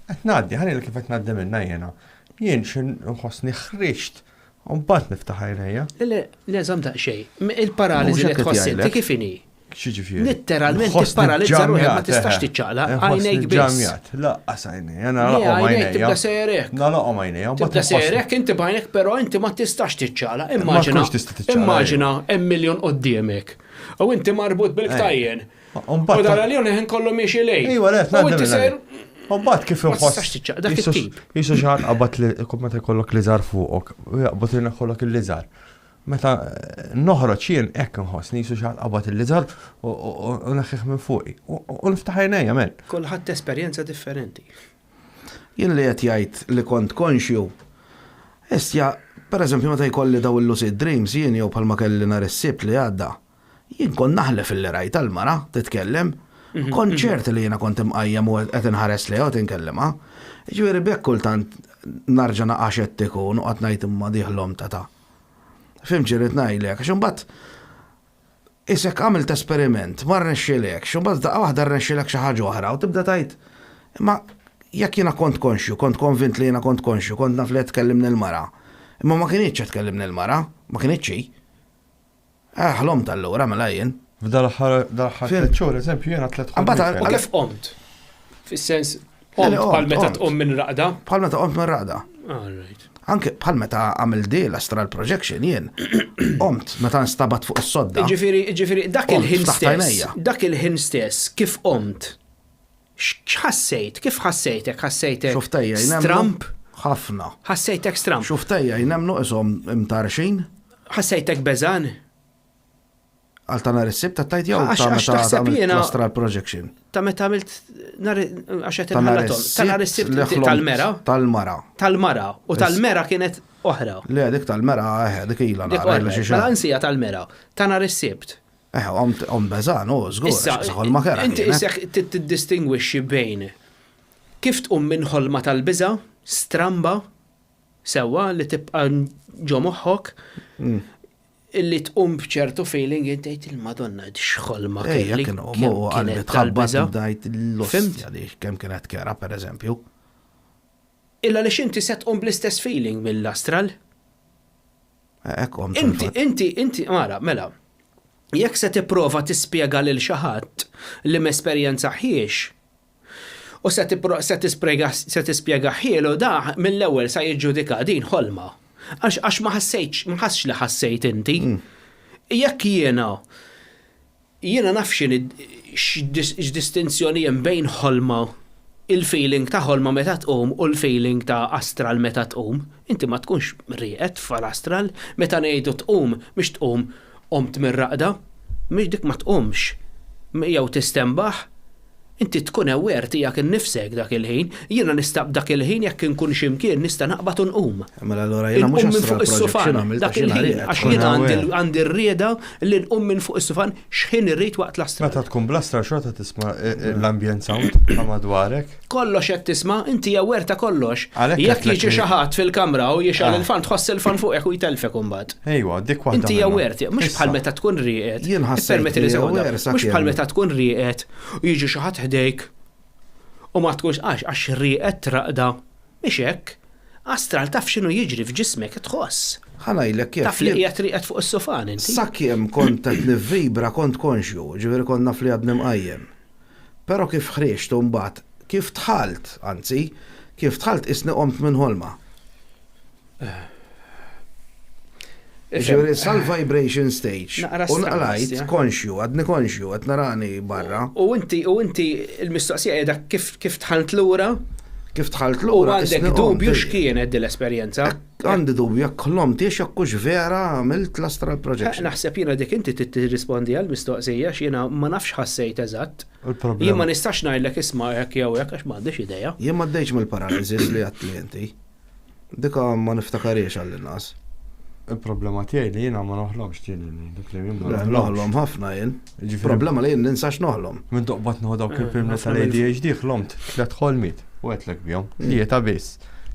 Qed ngħaddi, ħalli kif qed ngħaddi minnha jiena. Jien xi nħossni ħriġt. U mbagħad niftaħ għajnejja. Le, le, le, żomm daqsxejn. Il-paraliżi Mhux li hekk qed tħoss inti jgħidlek. kif inhi? X'jiġifieri? Litteralment Nħossni tipparalizza ruħek, ma ġamjat, tistax eħe. tiċċaqlaq, Nħossni għajnejk biss. Ġamjat, laqqas għajnejja, Le, nagħlaqhom għajnejk għajnejja. tibda sejrek. Nagħlaqhom għajnejja, u mbagħad Tibda nħossni- sejrek inti b'għajnek, però inti ma tistax tiċċaqlaq. Ma Immaġina, tkunx tista' tiċċaqlaq, immaġina hemm miljon quddiemek. U inti marbut bil-ktajjen. U mbagħad- U dara li ħin kollu miexi lejn. Ejwa, le, U tnaddi inti minn sejr għalih. U mbagħad kif Ma inħoss. tistax tiċċaqlaq, dak jisu- it-tip. Jisu xi ħadd qabad li kum meta jkollok liżar fuqok, u jaqbad li jkollok il-liżar. Meta eh, noħroġ jien hekk inħossni jisu xi ħadd qabad il-liżar u- u u neħħih minn fuqi. U u niftaħ għajnejja men. Kulħadd esperjenza differenti. Jien li qed jgħid li kont konxju, istja, pereżempju meta jkolli daw il-lucid dreams jien jew bħalma kelli nhar is-Sibt li għadda, jien kont naħlef illi rajtha l-mara titkellem. Kont ċert li jiena kont imqajjem u qed inħares lejha u qed inkellimha. Jiġifieri b'hekk kultant narġa' naqa' xettiku u noqgħod ngħid imma di ħlomta ta'. Fhimt xi rrid ngħidlek? Għax imbagħad Isek għamilt esperiment, ma rnexxilekx, u mbagħad f'daqqa waħda rnexxilek xi ħaġa oħra u tibda tgħid, imma jekk jiena kont konxju, kont konvint li jiena kont konxju, kont naf li qed tkellimni l-mara, imma ma kinitx qed tkellimni l-mara, ma kinitx hi. Eh, ħlomt allura mela jien. F'dal-aħħar dal-aħħar Fhimt? tliet xhur, eżempju, jiena tliet Imbagħad ħolmiet kelli. U kif qomt? Fis-sens, qomt Le, le, bħal qomt, meta qomt. tqum minn raqda? Bħal meta qomt minn raqda. All right. Anke bħal meta għamilt di l-astral projection jien, qomt meta nstabat fuq is-sodda. Ġifieri, ġifieri, dak Qomt, il-ħin ftaħt stess, għajnejja. dak il-ħin stess, kif qomt? X'ħassejt? Kif ħassejtek? Ħassejtek Xuftejja jnemmnu stramp? ħafna. Ħassejtek stramp? Xuftejja jnemmnu qishom imtarxin. Ħassejtek beżan? Għal ta' nhar is-Sibt qed tgħid jew Għax- ta' għax meta taħseb għamilt jiena- l-astral projection? Ta' meta għamilt nhar għax qed Ta' nhar inħallathom. Ta' nhar is-Sibt li ħlomt tal-mera. Tal-mara. Tal-mara. U tal-mera kienet oħra. Le, dik tal-mera, eh, dik ilha Dik nara oħra. ilha xi Mela xahar. ansija tal-mera. Ta' nhar is-Sibt. Eh, qomt qomt beżan, u żgur, Issa, għax ħolma kera inti kienet. issa tiddistingwixxi bejn kif tqum minn ħolma tal-biża', stramba, sewwa li tibqa' ġo moħħok, illi tqum b'ċertu feeling inti tgħid il-Madonna x'ħolma Ejja, kelli. kien kemm u qalbi kienet tħabbat tal-biża'. bdajt Fhimt? l-ostja di kemm kienet kera, per eżempju. Illa li xinti se tqum bl-istess feeling mill-astral. Eh, Hekk qomt Inti, fil-fatt. inti, inti, mara, mela, jekk se tipprova tispjega lil xi ħadd li m'esperjenzaħiex, u se tipro- se tispjega se tispjega ħielu da mill-ewwel sa jiġġudika din ħolma. Għax għax ma ħassejtx, ma ħassx li ħassejt inti. Jekk jiena jiena naf x'inhi x'distinzjoni hemm bejn ħolma il-feeling ta' ħolma meta tqum u l-feeling ta' astral meta tqum. Inti ma tkunx rieqed fal-astral, meta ngħidu tqum mhix tqum qomt mir-raqda, mhix dik ma tqumx. Jew tistenbaħ, inti tkun aware tiegħek innifsek dak il-ħin. Jiena nista' dak il-ħin jekk inkun x'imkien nista' naqbad u nqum. Mela allura jiena mhux Inqum minn astral fuq is-sufan projection għamilt dak għax jiena il-ħin, rieqed. għax Tkun jiena għandi aware. għandi r-rieda li nqum minn fuq is-sufan x'ħin irrid waqt l-astral. Meta tkun bl-astral xorta tisma' l-ambient sound ta' madwarek. Kollox qed tisma', inti aware ta' kollox. Għalhekk Jekk għedtlek jiġi li- xi ħadd fil-kamra u jixgħel Ah. il-fan tħoss il-fan fuqek u jtelfek imbagħad. Ejwa, dik waħda. Inti minnhom. aware tiegħek, mhux Issa, bħal meta tkun rieqed. Jien ħassejt Permetti li li sekonda. aware Mhux bħal sakemm- meta tkun rieqed u jiġi xi ħadd ħdejk u ma tkunx għax għax rieqed traqda. Mhix hekk. Astral taf x'inhu jiġri f'ġismek tħoss. Ħa ngħidlek kif. Taf li jien- qiegħed rieqed fuq is-sufan inti. Sakemm kont qed nivvibra kont konxju, ġifieri kont naf li għadni mqajjem. Però kif ħriġt u mbagħad, kif dħalt, anzi, kif dħalt isni qomt minn ħolma. Ġifieri sal-vibration stage. Naqra U stramba, nqlajt ja. konxju, għadni konxju, qed narani barra. U inti il-mistoqsija qiegħda kif dħalt lura Kif dħalt u lura. għandek isni qomt, dubju ej. x'kienet din l-esperjenza. Għandi dubju jekk ħlomtiex jekk hux vera għamilt l-astral projection. Naħseb jiena dik inti trid tirrispondi għal mistoqsija x'jiena ma nafx ħassejt eżatt. Il-problema. Jien ma nistax ngħidlek isma' hekk jew hekk għax m'għandix idea. Jien ma għaddejtx mill-paralysis li għedtli inti. Dika ma niftakariex għall-inqas. Il-problema tiegħi li jiena ma noħlomx ġieli ngħidlek li jien ma Le, noħlomx. Noħlom ħafna jien. Ġifieri- Problema li jien ninsax noħlom. Minn doqbat nieħu dawk il-pilmi ħafna tal-ADHD ħlomt tliet ħolmiet u għedtlek bihom, tlieta biss.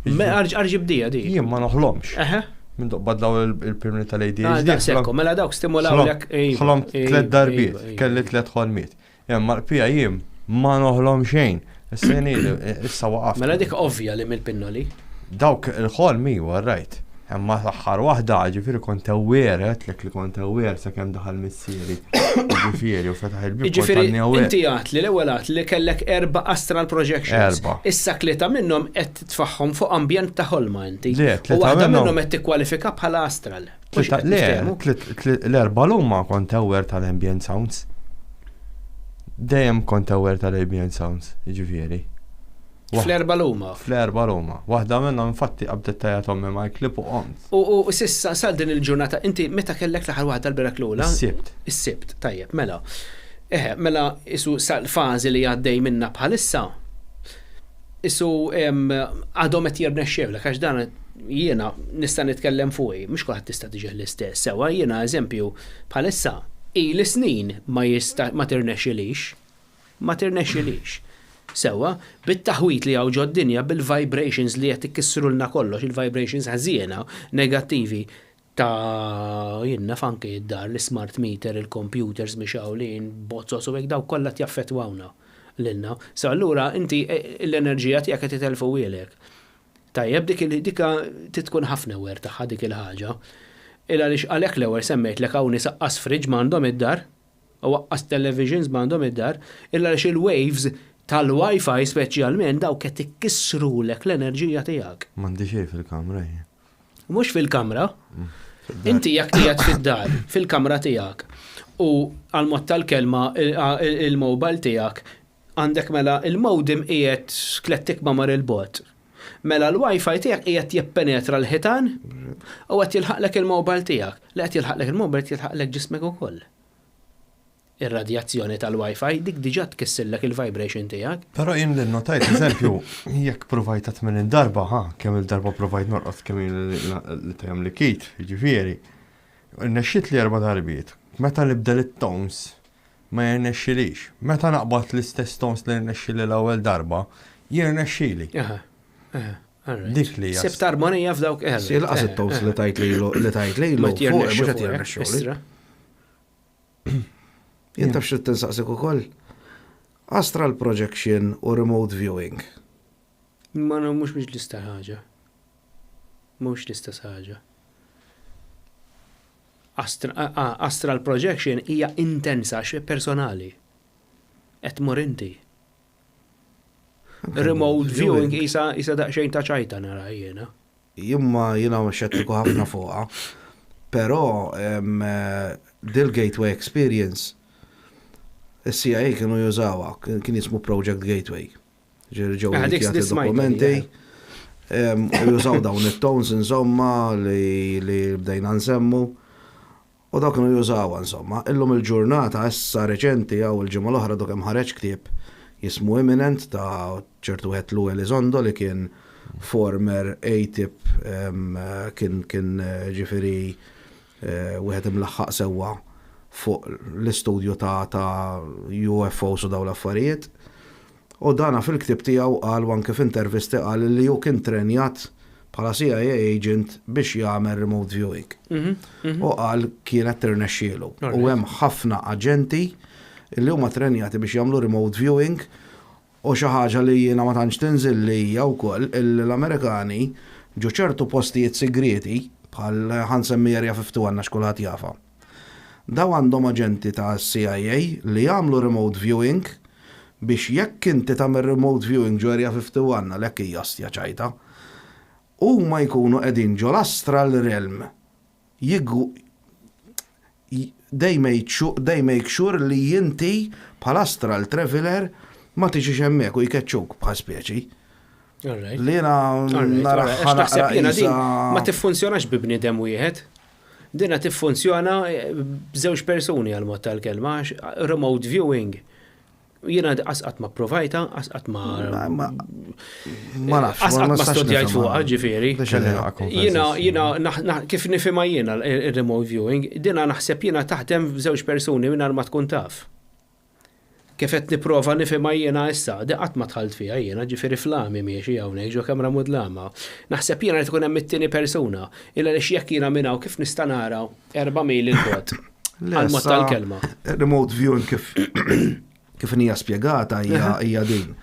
Me arġi bdija di. Jien ma noħlomx. Eħe. Minn doqbat daw il-pilmi Ah, tal-ADHD. Daqshekk, mela dawk stimulawlek. iva, Ħlomt iva, tliet darbiet, iva, iva. kelli tliet ħolmiet. Imma l-pija jien ma noħlom xejn. Issa jien ili- issa waqaft. Mela dik ovvja li mill-pinnoli. Dawk il-ħolmi huwa right. Imma l-aħħar waħda ġifieri kont aware, għedtlek li kont aware sakemm daħal missieri. Ġifieri u fetaħ il-bib. kont Ġifieri, għadni aware. inti għat li l-ewwel għat li kellek erba' astral projections. Erba'. Issa tlieta minnhom qed titfagħhom fuq ambjent ta' ħolma inti. Le, U tlieta waħda minnhom- minnhom qed tikkwalifika bħala astral. Mhux Tlieta- qed Le, niftehmu? l-erba l-huma kont aware tal-ambient sounds. Dejjem kont aware tal-ambient sounds, ġifieri. Fl-erba l-huma. Fl-erba l-huma. Waħda minnhom infatti qabdet tajja ommi ma jklib u qomt. U sissa sal din il-ġurnata, inti meta kellek l-aħħar waħda l-birak l-ula? Is-Sibt. Is-Sibt, tajjeb, mela. Eħe, mela isu sal-fażi li għaddej minna bħalissa. Isu għadhom qed jirnexxewlek għax dan jiena nista' nitkellem fuqi, mhux kulħadd tista' tiġih l-istess. Sewwa jiena eżempju bħalissa ili snin ma jista' ma tirnexxilix. Ma tirnexxilix. Sewwa, bit-taħwid li hawn ġod-dinja, bil-vibrations li qed ikissrulna kollox, il-vibrations ħżiena, negattivi, ta' jien naf anke id-dar, l-ismart meter, il-computers mixgħulin, bozzos u hekk dawk kollha qed jaffettwawna lilna. So allura inti l-enerġija tiegħek qed itelfuhielek. Tajjeb dik dika trid tkun ħafna aware tagħha dik il-ħaġa. Il għaliex għalhekk l-ewwel semmejtlek hawn nies aqqas fridge m'għandhom id-dar u aqqas televisions m'għandhom id-dar, il għaliex il-waves tal-wifi speċjalment dawk qed ikissrulek l-enerġija tiegħek. M'għandi xejn fil-kamra jien. Mhux fil-kamra. Inti jekk qiegħed fid-dar, fil-kamra tiegħek, u għal-mod tal-kelma il-mobile tiegħek għandek mela il-modem qiegħed klettik ma mar il-bot. Mela l-wifi tiegħek qiegħed jippenetra l-ħitan u qed jilħaqlek il-mobile tiegħek. Li qed jilħaqlek il-mobile jilħaqlek ġismek ukoll. Ir-radjazzjoni tal-Wi-Fi dik diġà tkissirlek il-vibration tiegħek. Però jien li nnotajt, eżempju, jekk provajta 80 darba, ha, kemm il-darba provajt norqod kemm li tajem li kit, jiġifieri, rnexxiet li erba' darbiet. Meta nibdel it-tones, ma jirnexxilix. Meta naqbad l-istess tones li rnexxili l-ewwel darba, jirnexxili. Dik li hija. Sibt armonija f'dawk. Si laqas it-tones li tajt lilu li tajt lilu fuq mhux qed jirnexxuli. Jien taf x'rid tinsaqsik ukoll? Astral projection u remote viewing. Ma no mhux mhux l-istess ħaġa. Mhux l-istess ħaġa. Astral projection hija intensa għax personali. Qed tmur inti. Remote viewing isa isa daqsxejn ta' ċajta nara jiena. Imma jiena xettiku ħafna fuqha. Però dil-Gateway Experience is-CIA kienu jużawha, kien jismu Project Gateway. Ġifieri ġew Ah, dik jagħti smajtha dokumenti. di, U jużaw dawn it-tones insomma li li bdejna nsemmu. U dawk kienu jużawha insomma. Illum il-ġurnata issa reċenti hawn il-ġimgħa l-oħra dok hemm ħareġ ktieb jismu Imminent ta' ċertu wieħed Lou Elizondo li kien former ATIP kien kien ġifieri wieħed imlaħħaq sewwa fuq l-istudju ta' ta' UFOs u dawn l-affarijiet. U dana fil-ktieb tiegħu qal u anke f'intervisti qal li hu kien trenjat bħala CIA agent biex jagħmel remote viewing. U qal kienet tirnexxielu. U hemm ħafna aġenti li huma trenjati biex jagħmlu remote viewing u xi ħaġa li jiena ma tantx tinżilli hija wkoll illi l-Amerikani ġo ċertu postijiet sigrieti bħal ħa nsemmi Area 51 għax kulħadd jafha. Dawn għandhom aġenti ta' CIA li jagħmlu remote viewing biex jekk inti tagħmel remote viewing ġo Area 51, għalhekk hija ostja ċajta, huma jkunu qegħdin ġo l-astral realm jigw they made sure, they make sure li inti bħala astral traveller ma tiġix hemmhekk u jkeċċuk bħal speċi. Li jiena naraha naqra qisha. Ma tiffunzjonax bi bniedem wieħed. Dina tiffunzjona eh, b'żewġ persuni għal mod tal-kelma, remote viewing. Jiena qas ma provajta, qas ma. Ma nafx. Qas ma studjajt fuqha, ġifieri. Jiena, jiena, kif nifhimha jiena il-remote viewing, dina naħseb jiena taħdem f'żewġ persuni mingħajr ma tkun taf. Kif qed nipprova nifhimha jiena issa, di qatt ma dħalt fiha jiena, ġifieri flami miexi hawnhekk ġo kamra mudlama. Naħseb jiena li tkun hemm it-tieni persuna, il għaliex jekk jiena minn hawn kif nista' nara erba' mili 'l bogħod? Għall-mod tal-kelma. Remote viewing kif kif hija spjegata hija din.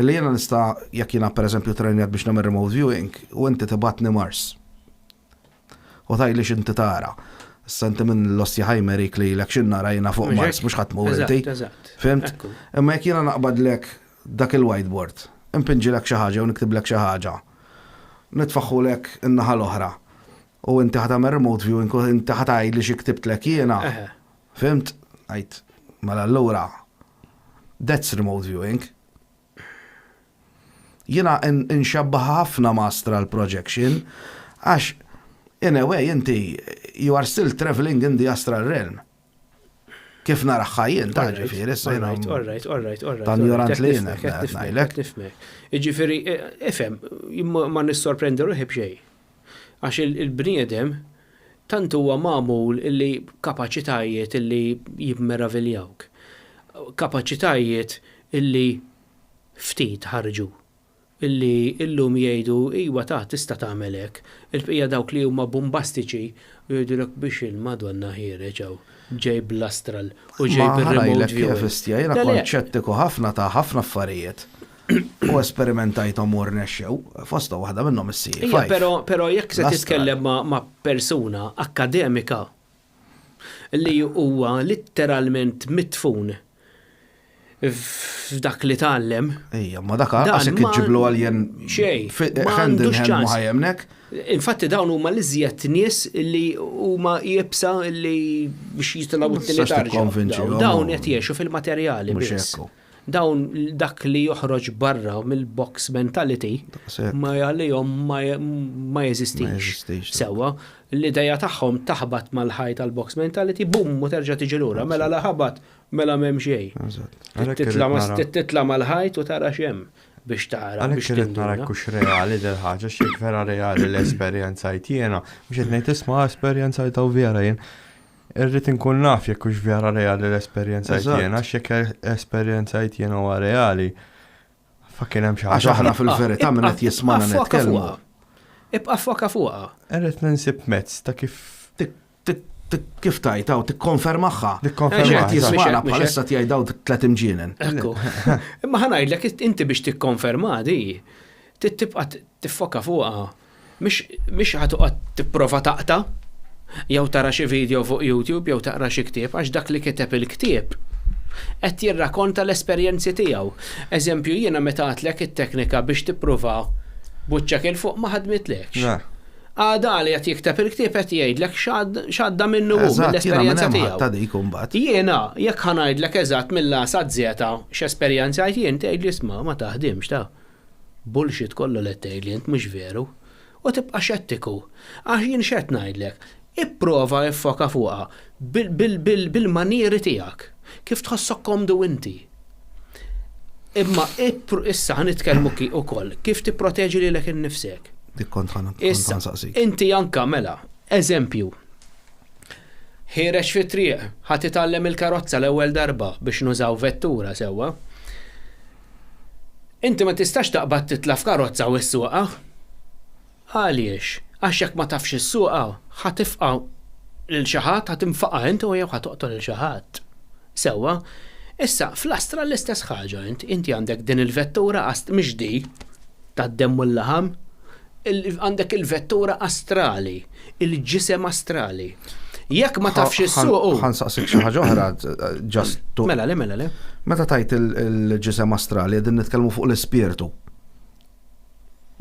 Li jiena nista' jekk jiena pereżempju trenjat biex nagħmel remote viewing u inti tibgħatni Mars. U tgħidli x'inti tara. Issa inti minn l-ostja ħajmerik li lek x'in nara jiena fuq Mars, mhux ħadd mur inti. Fimt? Imma jekk jiena naqbadlek dak il-whiteboard, impinġilek xi ħaġa u niktiblek xi ħaġa, nitfaħħulek in-naħa l-oħra. U inti ħa tagħmel remote viewing u inti ħa tgħidli xi ktibtlek jiena. Fimt? Għid, mela allura that's remote viewing. Jiena nxebbaha ħafna ma' astral projection għax in a way inti you are still travelling in the astral realm. Kif naraha jien ta' ġifieri issa jiena. All right, all right, all right. Ta' ignorant li jien qed ngħidlek. Nifhmek. Jiġifieri, ifhem, ma nissorprendi ruħi b'xejn. Għax il-bniedem tant huwa magħmul illi kapaċitajiet illi jimmeraviljawk. Kapaċitajiet illi ftit ħarġu. Illi illum jgħidu iwa ta' tista' tagħmel hekk. Il-bqija dawk li huma bombastiċi jgħidulek biex il-Madonna ħiereġ hawn, ġej bl-astral u ġej bir-remote viewing. Kif istja, jiena kont ċettiku ħafna ta' ħafna affarijiet u esperimentajthom u rnexxew, fosthom waħda minnhom is-CE5. Ija, però, però jekk se titkellem ma' persuna akkademika li huwa litteralment mitfun f'dak li tgħallem. Ejja, ma dak għas jekk iġġiblu alien xejn. Hand in hand ma ħajemnek. Infatti dawn huma l-iżjed nies li huma iebsa li biex jitilgħu t-tieni tarġa. Dawn qed jgħixu fil-materjali biss. Dawn dak li joħroġ barra mill-box mentality ma għalihom ma jeżistix. Sewwa, l-ideja tagħhom taħbat mal-ħajt tal-box mentality, bum, u terġa' tiġi lura. Mela la ħabat, mela m'hemm xejn. Titla' mal-ħajt u tara x'hemm biex tara. Għalhekk irrid nara kux reali del ħaġa, x'jekk vera reali l-esperjenzajt jiena, mhux qed ngħid isma' esperjenzajt vera jien. Irrid inkun naf jekk hux vera reali l-esperjenzajt jiena, għax jekk esperjenzajt jiena huwa reali. Fucking hemm xi ħaġa. Għax aħna fil-verità minn qed jismana nitkellmu. Ibqa' foka fuqha. Irrid ninsib mezz ta' kif kif tajta u tikkonfermaha. Tikkonfermaha. Qed jismana bħalissa tiegħi daw tlet imġienen. Ekku. Imma ħa ngħidlek inti biex tikkonferma di, tibqa' tiffoka fuqha. Mhix ħa toqgħod tipprova taqta' jew tara xi video fuq YouTube jew taqra xi ktieb għax dak li kiteb il-ktieb qed jirrakonta l-esperjenzi tiegħu. Eżempju jiena meta għedtlek it-teknika biex tippruva b'wiċċek 'il fuq ma ħadmitlekx. Għada li qed jikteb il-ktieb qed jgħidlek x'għadda minnu hu mill-esperjenza tiegħu. Jiena jekk ħa ngħidlek eżatt mill-A saz-Z x'esperjenzajt jien tgħidli isma' ma taħdimx ta'. Bullshit kollu li qed tgħidli int mhux veru. U tibqa' xettiku. Għax jien x'qed ngħidlek? Ipprova iffoka fuqha bil-manieri tiegħek. Kif tħossok komdu inti. Imma issa ħa nitkellmu ukoll kif tipproteġi lilek innifsek. Dik kont ħa nsaqsik. Inti anka mela, eżempju, ħiereġ fit-triq, ħa titgħallem il-karozza l-ewwel darba biex nużaw vettura sewwa. Inti ma tistax taqbad titla' f'karozza u ssuqha. Għaliex? Għax jekk ma tafx issuqha, ħa tifqa' lil xi ħadd, ħa tinfaqa' int u jew ħa toqtol lil xi ħadd. Sewwa? Issa, fl-Astra l-istess ħaġa int. Inti għandek din il-vettura mhix di tad-demm u l-laħam, għandek il-vettura astrali, il-ġisem astrali. Jekk ma tafx issuqu. Ħa nsaqsik xi ħaġa oħra, just to. Mela le, mela le. Meta tajt il-ġisem astrali, qegħdin nitkellmu fuq l-ispirtu.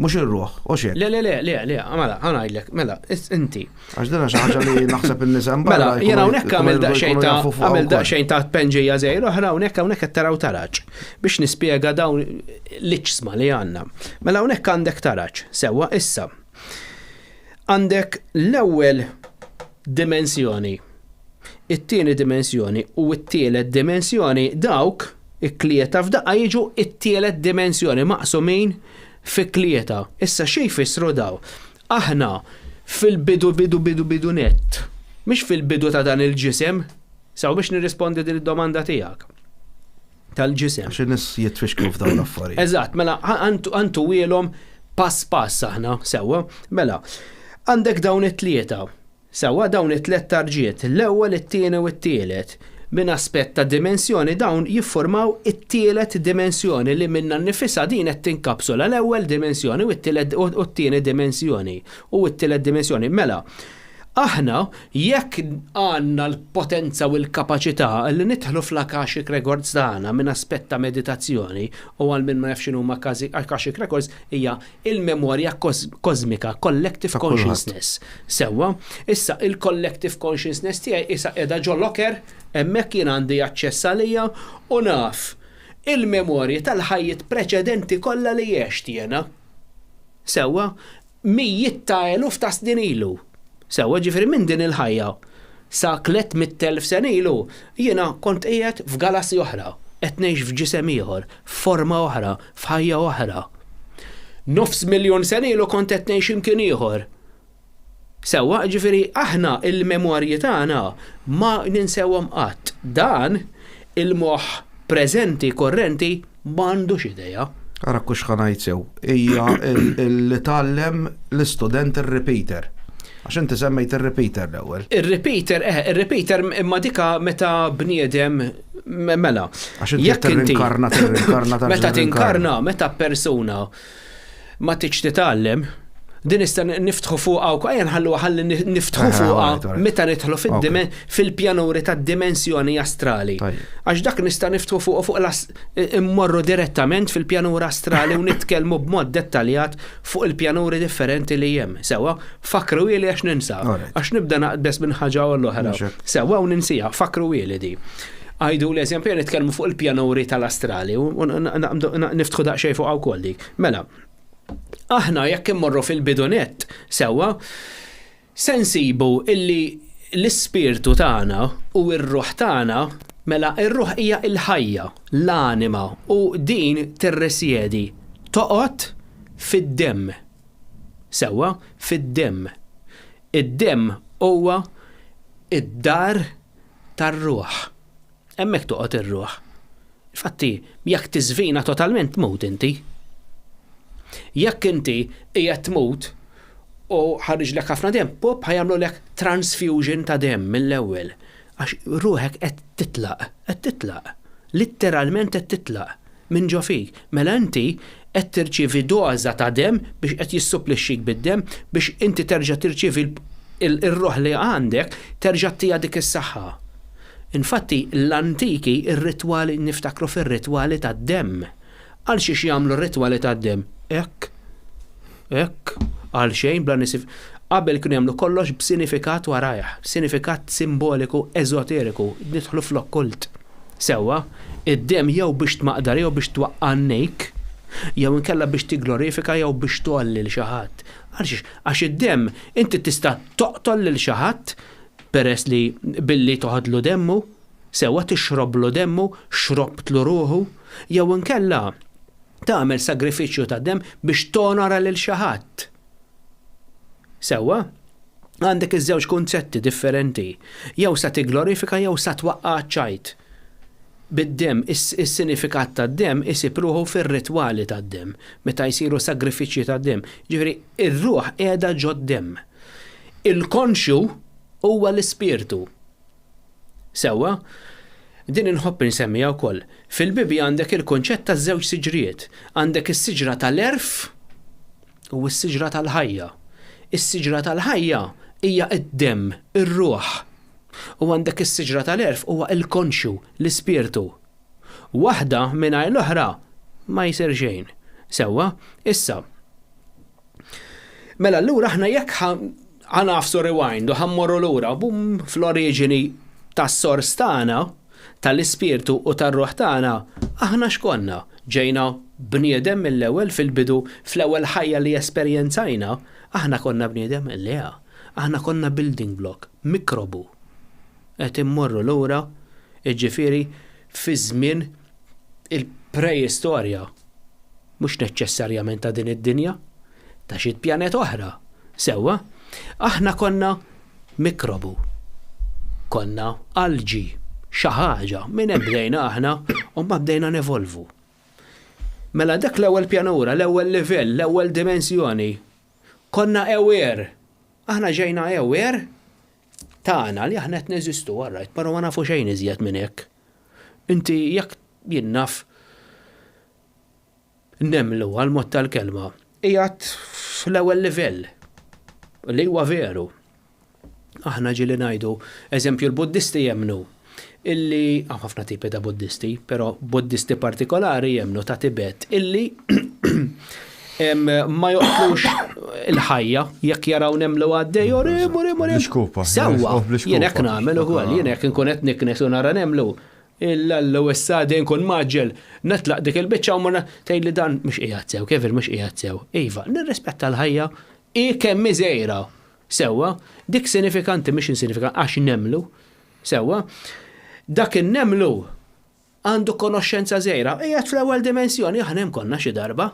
Mhux ir-ruħ, u xejn. Le, le, le, le, le, mela, ħa ngħidlek, mela, inti. Għax dina xi ħaġa li naħseb in-nies hemm Mela, jiena hawnhekk għamel daqsxejn ta' għamel daqsxejn ta' penġija żgħir oħra hawnhekk hawnhekk qed taraw taraġ biex nispjega dawn l-iġsma li għandna. Mela hawnhekk għandek taraġ, sewwa issa. Għandek l-ewwel dimensjoni, it-tieni dimensjoni u t-tielet dimensjoni dawk it-tlieta f'daqqa jiġu t-tielet dimensjoni maqsumin fi tlieta. Issa xi jfissru daw? Aħna fil-bidu bidu bidu bidu nett, mhix fil-bidu ta' dan il-ġisem, sew biex nirrispondi din id-domanda tiegħek tal-ġisem. Għax in-nies jitfixklu f'dawn l-affarijiet. Eżatt, mela għantu wielhom pass pass aħna sewwa. Mela, għandek dawn it-tlieta. Sewwa dawn it-tliet tarġiet, l-ewwel, it-tieni u t-tielet. Minn aspett ta' dimensjoni dawn jiffurmaw it-tielet dimensjoni li minnha nnifisha din qed tinkapsula l-ewwel dimensjoni u t-tielet u t-tieni dimensjoni u t-tielet dimensjoni. Mela, aħna jekk għandna l-potenza u l-kapaċità li nidħlu fl-Akashic Records tagħna minn aspett ta' meditazzjoni u għal min ma jafx x'inhuma Akashic Records hija il-memorja kosmika, collective consciousness. Sewwa, issa il-collective consciousness tiegħi issa qiegħda ġo locker, hemmhekk jien għandi aċċess għalija u naf il-memorji tal-ħajjiet preċedenti kollha li għext jiena. Sewwa, mijiet ta' eluf ta' snin ilu. Sewwa, ġifieri minn din il-ħajja. Sa 300,000 sena ilu jiena kont qiegħed f'galassja oħra, qed ngħix f'ġisem ieħor, f'forma oħra, f'ħajja oħra. Nofs miljun sena ilu kont qed ngħix imkien ieħor. Sewwa, jiġifieri aħna il-memorji tagħna ma ninsewhom qatt. Dan il-moħħ preżenti korrenti m'għandux idea. Ara kux ħa ngħid sew, hija li tgħallem l-istudent ir-repeater. Għax inti semmejt ir-repeater l-ewwel. Ir-repeater, eh, ir-repeater imma dika meta bniedem mela. Għax inti tirrinkarna, tirrinkarna, Meta tinkarna, meta persuna ma tridx titgħallem, din nista' niftħu fuqha wkoll, ejja nħalluha ħalli niftħu fuqha meta nidħlu fil-pjanuri tad-dimensjoni astrali. Għax dak nista' niftħu fuq fuq immorru direttament fil-pjanura astrali u nitkellmu b'mod dettaljat fuq il-pjanuri differenti li hemm. Sewwa, fakkruhieli għax ninsa. Għax nibda naqbeż minn ħaġa u l-oħra. Sewwa u ninsiha, fakkruhieli di. Għidu l-eżempju nitkellmu fuq il-pjanuri tal-astrali u niftħu daqsxejn fuqha wkoll dik. Mela, aħna jekk immorru fil-bidu nett sewwa, se nsibu illi l-ispirtu tagħna u r-ruħ tagħna, mela r-ruħ hija l-ħajja, l-anima u din tirrisjedi, toqgħod fid-demm. Sewwa, fid-demm. Id-demm huwa d-dar tar-ruħ. Hemmhekk toqgħod ir-ruħ. Infatti, jekk tiżvina totalment tmut inti. Jekk inti qiegħed tmut u ħariġlek ħafna demm, pop ħa jagħmlulek transfusion ta' demm mill-ewwel. Għax ruħek qed titlaq, qed titlaq. Litteralment qed titlaq minn ġo fik. Mela inti qed tirċievi doża ta' demm biex qed jissupplixxik bid-demm biex inti terġa' tirċievi r-ruħ li għandek terġa' ttiha dik is-saħħa. Infatti l-antiki r-ritwali niftakru fir-ritwali tad-demm. Għal xiex jagħmlu r-ritwali tad-demm? Hekk. Hekk. Għal xejn bla nisif. Qabel kienu jagħmlu kollox b'sinifikat warajh, sinifikat simboliku eżoteriku, nidħlu fl-okkult. Sewwa, id-demm jew biex tmaqdar jew biex twaqqa' n-nejk, jew inkella biex tigglorifika jew biex tgħolli 'l xi ħadd. Għal xiex? Għax id-demm inti tista' toqtol lil xi ħadd Peress li billi toħodlu demmu, sewwa tixroblu demmu, xrobtlu ruħu, jew inkella tagħmel sagrifiċċju tad-demm biex tonora lil xi ħadd. Sewwa? Għandek iż-żewġ kunzetti differenti. Jew sa tigglorifika jew sa twaqqa' għaċ-ċajt. Bid-demm, is-sinifikat tad-demm isib ruħu fir-ritwali tad-demm, meta jsiru sagrifiċċji tad-demm. Jiġifieri, ir-ruħ qiegħda ġod-demm. Il-konxju huwa l-ispirtu. Sewwa? Din inħobb insemmiha wkoll. Fil-Bibbja għandek il-kunċett ta' żewġ siġriet. Għandek is-siġra tal-għerf u s-siġra tal-ħajja. Is-siġra tal-ħajja hija d-demm, ir-ruħ. U għandek is-siġra tal-għerf huwa l-konxju, l-ispirtu. Waħda mingħajr l-oħra ma jsir xejn. Sewwa? Issa, Mela allura aħna jekk ħa nagħfsu rewind u ħa mmorru lura, bum, fl-oriġini tas-sors tagħna, tal-ispirtu u tar-ruħ tagħna, aħna x'konna? Ġejna bniedem mill-ewwel fil-bidu, fl-ewwel ħajja li esperjenzajna, aħna konna bniedem? Le, aħna konna building block, mikrobu. Qed immorru lura, jiġifieri fi żmien il-preistorja. Mhux neċċessarjament ta' din id-dinja, ta' xi pjanet oħra. Sewwa, aħna konna mikrobu. Konna alġi, xi ħaġa, minn hemm bdejna aħna u mbagħad bdejna nevolvu. Mela dak l-ewwel pjanura, l-ewwel livell, l-ewwel dimensjoni. Konna aware. Aħna ġejna aware tagħna li aħna qed neżistu, all right, però ma nafu xejn iżjed minn hekk. Inti jekk jien naf Nemmlu għall-mod tal-kelma qiegħed fl-ewwel livell, li huwa veru. Aħna ġieli ngħidu, eżempju l-Buddisti jemmnu illi, hawn ħafna tipi ta' Buddisti, però Buddisti partikolari jemmnu ta' Tibet illi ma joqtlux il-ħajja jekk jaraw nemmlu għaddej, orim, orim, orim. Sewwa, jien hekk nagħmel ukoll, jien hekk inkun qed niknes u nara nemmlu. Illallu issa dejjem nkun mgħaġġel, netlaq dik il-biċċa u mmur tgħidli dan mhux qiegħed sew, Kevin mhux qiegħed sew. Iva, nirrispetta l-ħajja, hi kemm hi żgħira. Sewwa, dik sinifikanti mhix insinifikanti għax nemmlu. Sewwa, dak in-nemmlu għandu konoxxenza żgħira, qiegħed fl-ewwel dimensjoni, aħna hemm konna xi darba.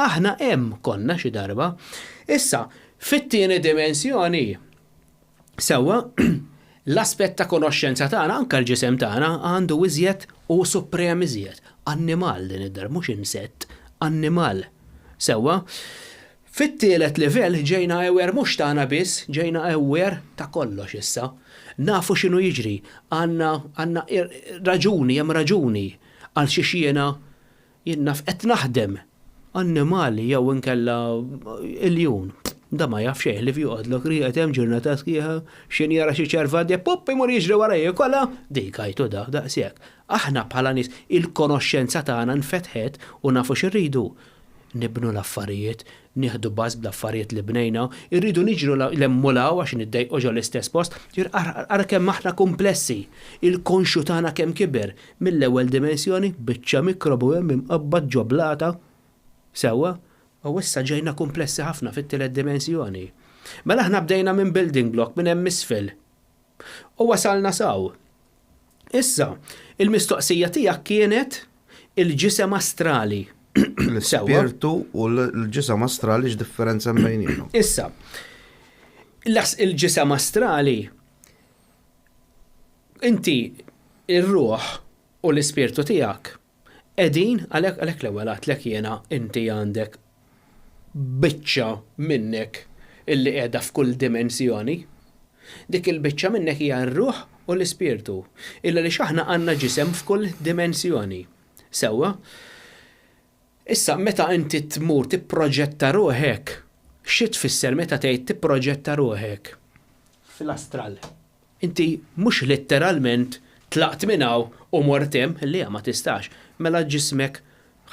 Aħna hemm konna xi darba. Issa, fit-tieni dimensjoni, sewwa, l-aspett ta' konoxxenza tagħna, anke l-ġisem tagħna, għandu iżjed u suprem iżjed. Annimal din id-darba, mhux insett, annimal. Sewwa, Fit-tielet livell ġejna aware mhux tagħna biss, ġejna aware ta' kollox issa. Nafu x'inhu jiġri, għandna għandna raġuni, hemm raġuni għal xiex jiena jien naf qed naħdem. Annimal jew inkella iljun, da ma jaf xejn ħlief joqgħodlok rieqed hemm ġurnata sħiħa, x'inhi jara xi ċerva għaddejja, pupp imur jiġri wara jiekolha, dik għajtu da, daqshekk. Aħna bħala nies il-konoxxenza tagħna nfetħet u nafu x'irridu. Nibnu l-affarijiet, nieħdu bass bl-affarijiet li bnejna, irridu niġru 'l hemm u 'l hawn għax niddejqu ġo l-istess post. Ġifieri ara ara kemm aħna kumplessi. Il-konxju tagħna kemm kiber. Mill-ewwel dimensjoni, biċċa mikrobu hemm imqabbad ġo blata, sewwa, u issa ġejna kumplessi ħafna fit-tielet dimensjoni. Mela aħna bdejna minn building block, minn hemm isfel. U wasalna s'hawn. Issa, il-mistoqsija tiegħek kienet il-ġisem astrali. L-ispirtu u l-ġisem astrali x'differenza hemm bejniethom? Issa, il-ġisem astrali inti ir-ruħ u l-ispirtu tiegħek qegħdin għalhekk għalhekk l-ewwel għedtlek jiena inti għandek biċċa minnek illi qiegħda f'kull dimensjoni. Dik il-biċċa minnek hija r-ruħ u l-ispirtu. Illa li aħna għandna ġisem f'kull dimensjoni. Sewwa? Issa, meta inti tmur tipproġetta ruħek, xi tfisser meta tgħid tipproġetta ruħek? Fl-astral. Inti mhux letteralment tlaqt minn hawn u mort hemm, le ma tistax. Mela ġismek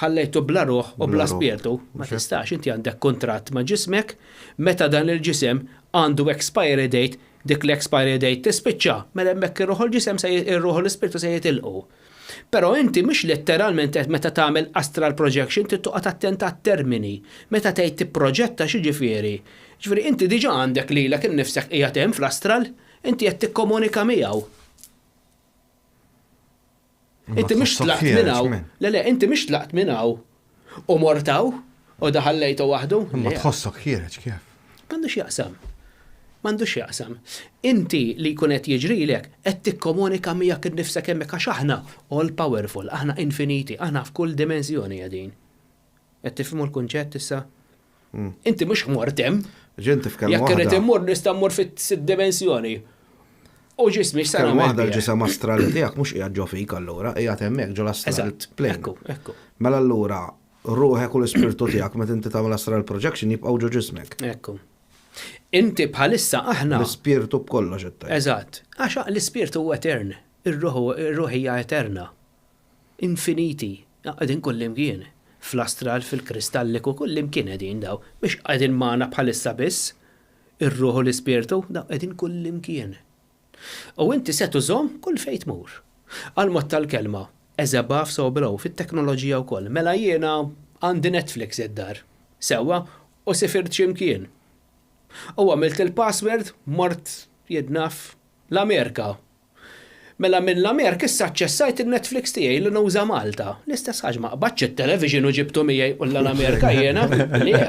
ħallejtu bla ruħ u bla spirtu, ma tistax. Inti għandek kuntratt ma' ġismek, meta dan il-ġisem għandu expiry date, dik l-expiry date tispiċċa, mela hemmhekk ir-ruħ u l-ġisem se ir-ruħ u l-ispirtu se jitilqu. Però inti mhux letteralment qed meta tagħmel astral projection trid toqgħod attent għat-termini. Meta tgħid tipproġetta x'jiġifieri? Jiġifieri inti diġà għandek lilek innifsek qiegħed hemm fl-astral, inti qed tikkomunika miegħu. Inti mhux tlaqt minn hawn. Le le, inti mhux tlaqt minn hawn u mort hawn u da ħallejtu waħdu. Imma tħossok ħiereġ kif? M'għandux jaqsam. M'għandux x'jaqsam. Inti li jkun qed jiġrilek qed tikkomunika miegħek innifsek hemmhekk għax aħna all powerful, aħna infiniti, aħna f'kull dimensjoni qegħdin. Qed tifhmu l-kunċett issa? Inti mhux mort hemm. Ġinti f'kelma Jekk irid immur nista' mmur fit-sitt dimensjoni. U ġismi x'sa nagħmel? Waħda l-ġisem astrali tiegħek mhux qiegħed ġo fik allura, qiegħed hemmhekk ġo l-astral plane. Ekku, ekku. Mela allura ruħek u l-ispirtu tiegħek meta inti tagħmel astral projection jibqgħu ġo ġismek. Ekku. Inti bħalissa aħna. L-ispirtu b'kollox qed tgħid. Eżatt. Għax l-ispirtu huwa etern. Ir-ruħ hija eterna. Infiniti. Qegħdin kullimkien. Fl-astral, fil-kristalliku, kullimkien qegħdin daw. Mhux qegħdin magħna bħalissa biss. Ir-ruħ u l-ispirtu, daw qegħdin kullimkien. U inti se tużhom kull fejn tmur. Għall-mod tal-kelma, as above so below, fit-teknoloġija wkoll. Mela jiena għandi Netflix id-dar. Sewwa, u sifirt xi mkien. U għamilt il-password, mort, jien naf, l-Amerika. Mela minn l-Amerika issa aċċessajt in-Netflix tiegħi li nuża Malta. L-istess ħaġa ma qbadtx it-television u ġibtu miegħi u l-Amerika jiena. Le.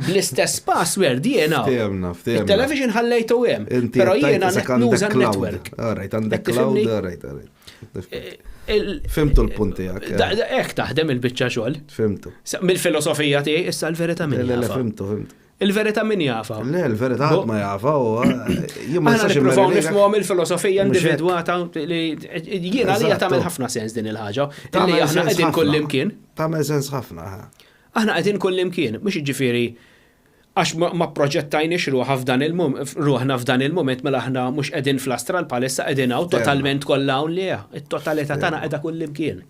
Bl-istess password jiena. Ftehemna, ftehemna. Il-television ħallejtu hemm. Però jiena nuża n-network. All right, għandek cloud, all right, all right. Fimtu l-punt tiegħek. Hekk taħdem il-biċċa xogħol. Fimtu. Mill-filosofija tiegħi issa l-verità min Le, le, fimtu, fimtu. Il-verità min jafha? Le, l-verità ħadd ma jafha u jien ma nistax nippruvaw nifhmuhom il-filosofija individwata li jiena għalija tagħmel ħafna sens din il-ħaġa. Li aħna qegħdin kullimkien. Tagħmel sens ħafna. Aħna qegħdin kullimkien, mhux jiġifieri għax ma pproġettajniex ruħha f'dan ruħna f'dan il-mument mela aħna mhux qegħdin fl-astral bħalissa qegħdin hawn totalment kollha hawn le, it-totalità tagħna qiegħda kullimkien.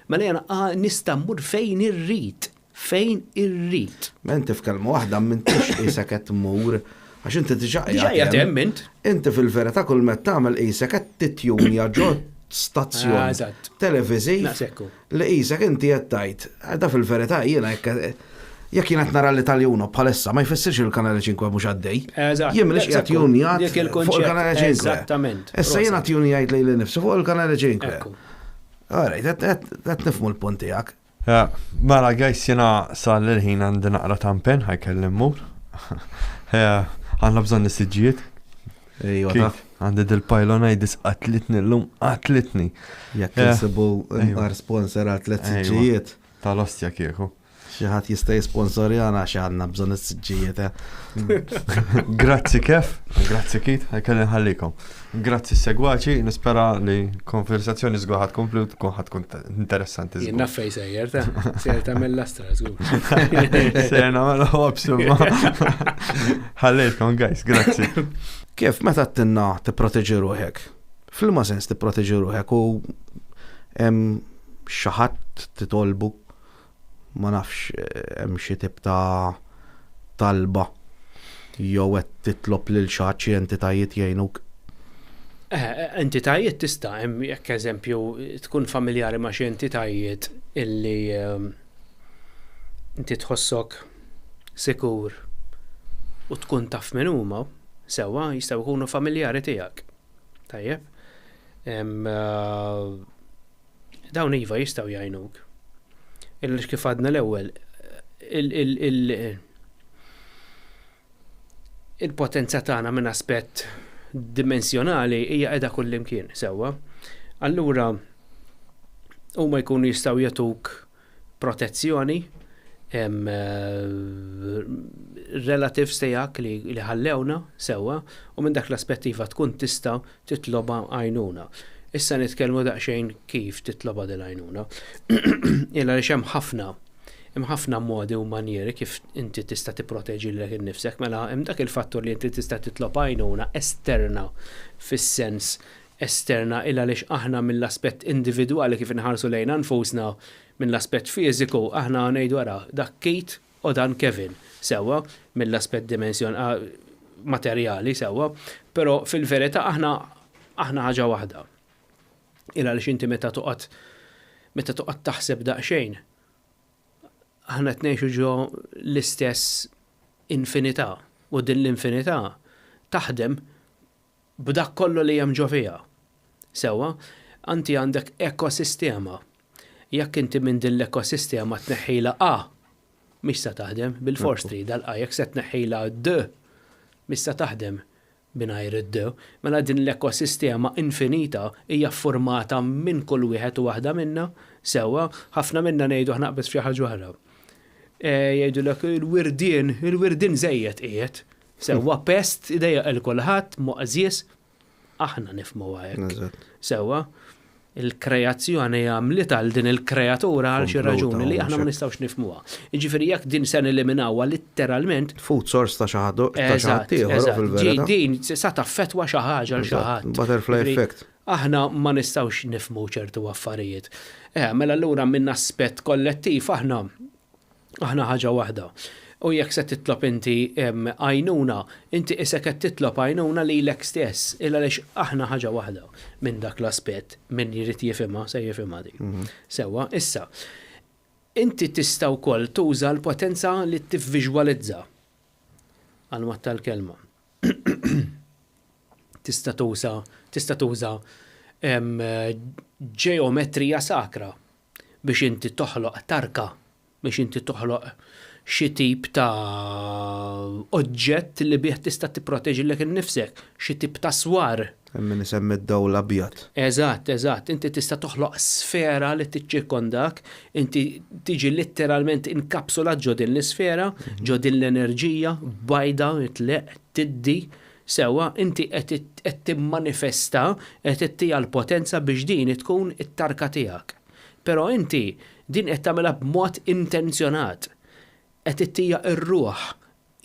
Mela jiena nista' mmur fejn irrid, fejn irrid. Ma inti f'kelma waħda m'intix qisek qed tmur għax inti diġà qiegħed hemm int. Inti fil-verità kull ma qed tagħmel qisek qed titjunja ġo stazzjon ah, televiżiv li qisek inti qed tgħid, da fil-verità jiena jekk. Jekk jien qed nara l-Italjuno bħalissa ma jfissirx li l-Kanale 5 mhux għaddej. Eżatt. Jien m'iniex qiegħed junjat Dik fuq il-kunċett. il-Kanale 5. Eżattament. Issa jiena tjunjajt lili nnifsi fuq il-Kanale 5. Ekku. Alright, qed nifhmu l-punt tiegħek. Mela guys jiena sal il-ħin għandi naqra tampen ħajkelli mmur. Għandna bżonn is-siġġijiet. Ejwa taf. Għandi dil-pylonitis qatlitni llum qatlitni. Jekk insibu nqar sponsor għal tliet siġġijiet. Tal-ostja kieku. Xi ħadd jista' jisponsorjana għax għandna bżonn is-siġġijiet. Eh. Grazzi Kef, grazzi Kit, ħajkelli nħallikom. Grazzi segwaċi, nispera li konversazzjoni żgur ħad tkompli u tkun ħad tkun interessanti. Jien naf fejn sejjer ta' sejjer tagħmel l-astra żgur. Sejjer nagħmel ħobs imma. Ħallejtkom guys, grazzi. Kif meta tinna tipproteġi ruħek? F'liema sens tipproteġi ruħek u hemm xi ħadd titolbu Ma nafx hemm xi tip ta' talba jew qed titlob lil xi ħadd xi entitajiet jgħinuk? Eh, entitajiet tista' hemm jekk eżempju tkun familjari ma' xi entitajiet illi ehm, inti tħossok sikur u tkun taf min huma, sewwa jistgħu jkunu familjari tiegħek. Tajjeb. Eh, Dawn iva jistgħu jgħinuk. Għaliex kif għadna l-ewwel, il-potenza tagħna minn aspett dimensjonali hija qiegħda kullimkien sewwa. Allura huma jkunu jistgħu jagħtuk protezzjoni relatives tiegħek li ħallewna sewwa u minn dak l-aspett iva tkun tista' titlobha għajnuna. Issa nitkellmu daqsxejn kif titlobha din l-għajnuna. Il għaliex hemm ħafna hemm ħafna modi u manjieri kif inti tista' tipproteġi lilek innifsek, mela hemm dak il-fattur li inti tista' titlob għajnuna esterna fis-sens esterna il għaliex aħna mill-aspett individwali kif inħarsu lejna nfusna mill-aspett fiżiku aħna ngħidu ara dak Keith u dan Kevin sewwa mill-aspett dimensjon materjali sewwa, però fil-verità aħna aħna ħaġa waħda. Il għaliex inti meta toqgħod meta toqgħod taħseb daqsxejn aħna qed ngħixu ġo l-istess infinità u din l-infinità taħdem b'dak kollu li hemm ġo fiha. Sewwa, anti għandek ekosistema. Jekk inti minn din l-ekosistema tneħħilha A, mhix se taħdem, bilfors tridha l-A, jekk se tneħħilha D, mhix se taħdem mingħajr id-D. Mela din l-ekosistema infinita hija ffurmata minn kull wieħed u waħda minna, sewwa, ħafna minna ngħidu aħna qbiż f'xi ħaġa oħra. Jgħidulek il-wirdien, il-wirdien żejjed qiegħed. Sewwa pest idejjaq il kulħadd, moqżież, aħna nifhmuha hekk. Sewwa, il-kreazzjoni għamlitha għal din il-kreatura għal xi raġuni li aħna ma nistgħux nifhmuha. Jiġifieri jekk din se neliminawha litteralment. Food source ta' xi ħadd ta' xi ħadd ieħor fil-verità. Din sa taffettwa xi ħaġa l xi ħadd. Butterfly effect. Aħna ma nistgħux nifhmu ċertu affarijiet. Eh, mela allura minn aspett kollettiv aħna Aħna ħaġa waħda. U jekk se titlob inti għajnuna, inti qisek qed titlob għajnuna lilek stess, il għaliex aħna ħaġa waħda minn dak l-aspett, min jrid jifhimha se jifhimha din. Mhm. Sewwa, issa, inti tista' wkoll tuża l-potenza li tivviżwalizza għal tal-kelma. Tista' tuża tista' tuża ġeometrija sakra biex inti toħloq tarka, biex inti toħloq xi tip ta' oġġett li bih tista' tipproteġi lilek innifsek, xi tip ta' swar. Hemm min isemmi d-dawl abjad. Eżatt, eżatt. Inti tista' toħloq sfera li tiċċirkondak, inti tiġi litteralment inkapsulat ġo din l-isfera, ġo din l-enerġija bajda, tleqq, tiddi, Sewwa, inti qed timmanifesta, qed ittiha l-potenza biex din tkun it-tarka tiegħek. Però inti din qed tagħmilha b'mod intenzjonat. Qed ittiha r-ruħ.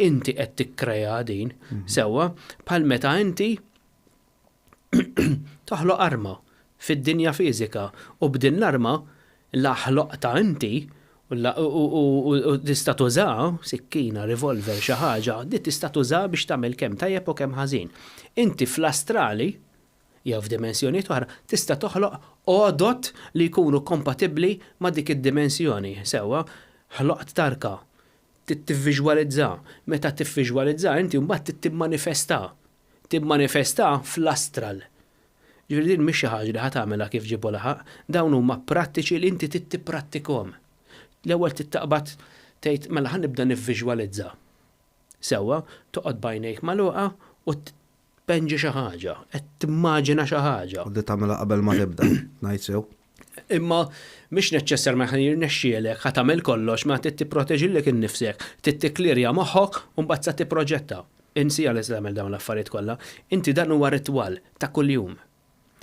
Inti qed tikkrea din. Sewwa, bħal meta inti toħloq arma fid-dinja fiżika u b'din l-arma la ħloqtha inti u tista' tużaha, sikkina, revolver, xi ħaġa, di tista' tużaha biex tagħmel kemm tajjeb u kemm ħażin. Inti fl-astrali jew f'dimensjonijiet oħra tista' toħloq għodod li jkunu kompatibbli ma' dik id-dimensjoni. Sewwa, ħloqt tarka. Trid tivviżwalizza. Meta tivviżwalizza inti mbagħad trid timmanifesta. Timmanifesta fl-astral. Ġifieri din mhix xi ħaġa li ħa tagħmilha kif ġieb u laħaq. Dawn huma prattiċi li inti trid tipprattikhom. L-ewwel trid taqbad tgħid mela ħa nibda nivviżwalizza. Sewwa, toqgħod b'għajnejk magħluqa u tpenġi xi ħaġa, qed timmaġina xi ħaġa. U di tagħmilha qabel ma tibda, ngħid sew. Imma mhix neċċessarjament ħa jirnexxielek, ħa tagħmel kollox, ma trid tipproteġi lilek innifsek, trid tikklirja moħħok u mbagħad sa tipproġetta. Insi għal se tagħmel dawn l-affarijiet kollha. Inti dan huwa ritwal ta' kuljum.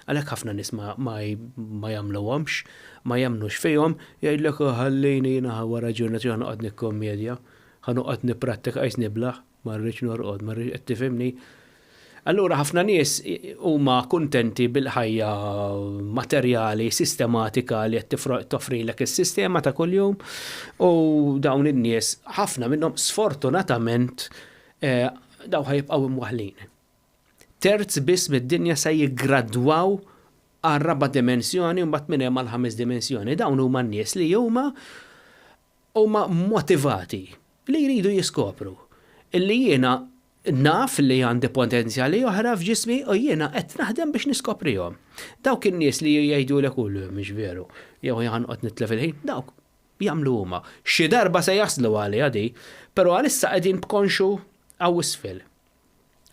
Għalhekk ħafna nies ma, ma, ma jagħmluhomx, ma jemmnux fihom, jgħidlek oh, ħallini jiena wara ġurnata ħa noqgħod nikkommedja, ħa noqgħod nipprattika qis niblaħ. Ma rridx norqod, ma rridx, qed tifhimni? Allura ħafna nies huma kuntenti bil-ħajja materjali, sistematika li qed toffrilek is-sistema ta' kuljum u dawn in-nies ħafna minnhom sfortunatament eh, daw ħajibqgħu imwaħlin. Terz biss mid-dinja se jiggradwaw għar-raba' dimensjoni u mbagħad minn hemm għall-ħames dimensjoni. Dawn huma n-nies li huma huma motivati li jridu jiskopru illi jiena naf li għandi potenzjali oħra f'ġismi u jiena qed naħdem biex niskoprihom. Dawk in-nies li jgħidulek u le mhix veru, jew ħa noqgħod nitlef il-ħin, dawk jagħmlu huma. Xi darba se jaslu għaliha di, però għalissa qegħdin b'konxu hawn isfel.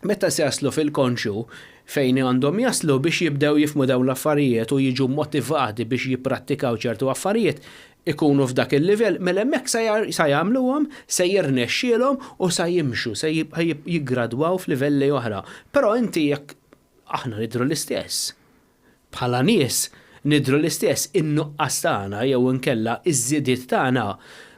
Meta se jaslu fil-konxju fejn għandhom jaslu biex jibdew jifhmu dawn l-affarijiet u jiġu motivati biex jipprattikaw ċertu affarijiet, ikunu f'dak il-livell, mela hemmhekk sa jagħmluhom, se jirnexxielhom u sa jimxu, se jiggradwaw f'livelli oħra. Però inti jekk aħna nidhru l-istess. Bħala nies nidhru l-istess, in-nuqqas tagħna jew inkella ż-żidiet tagħna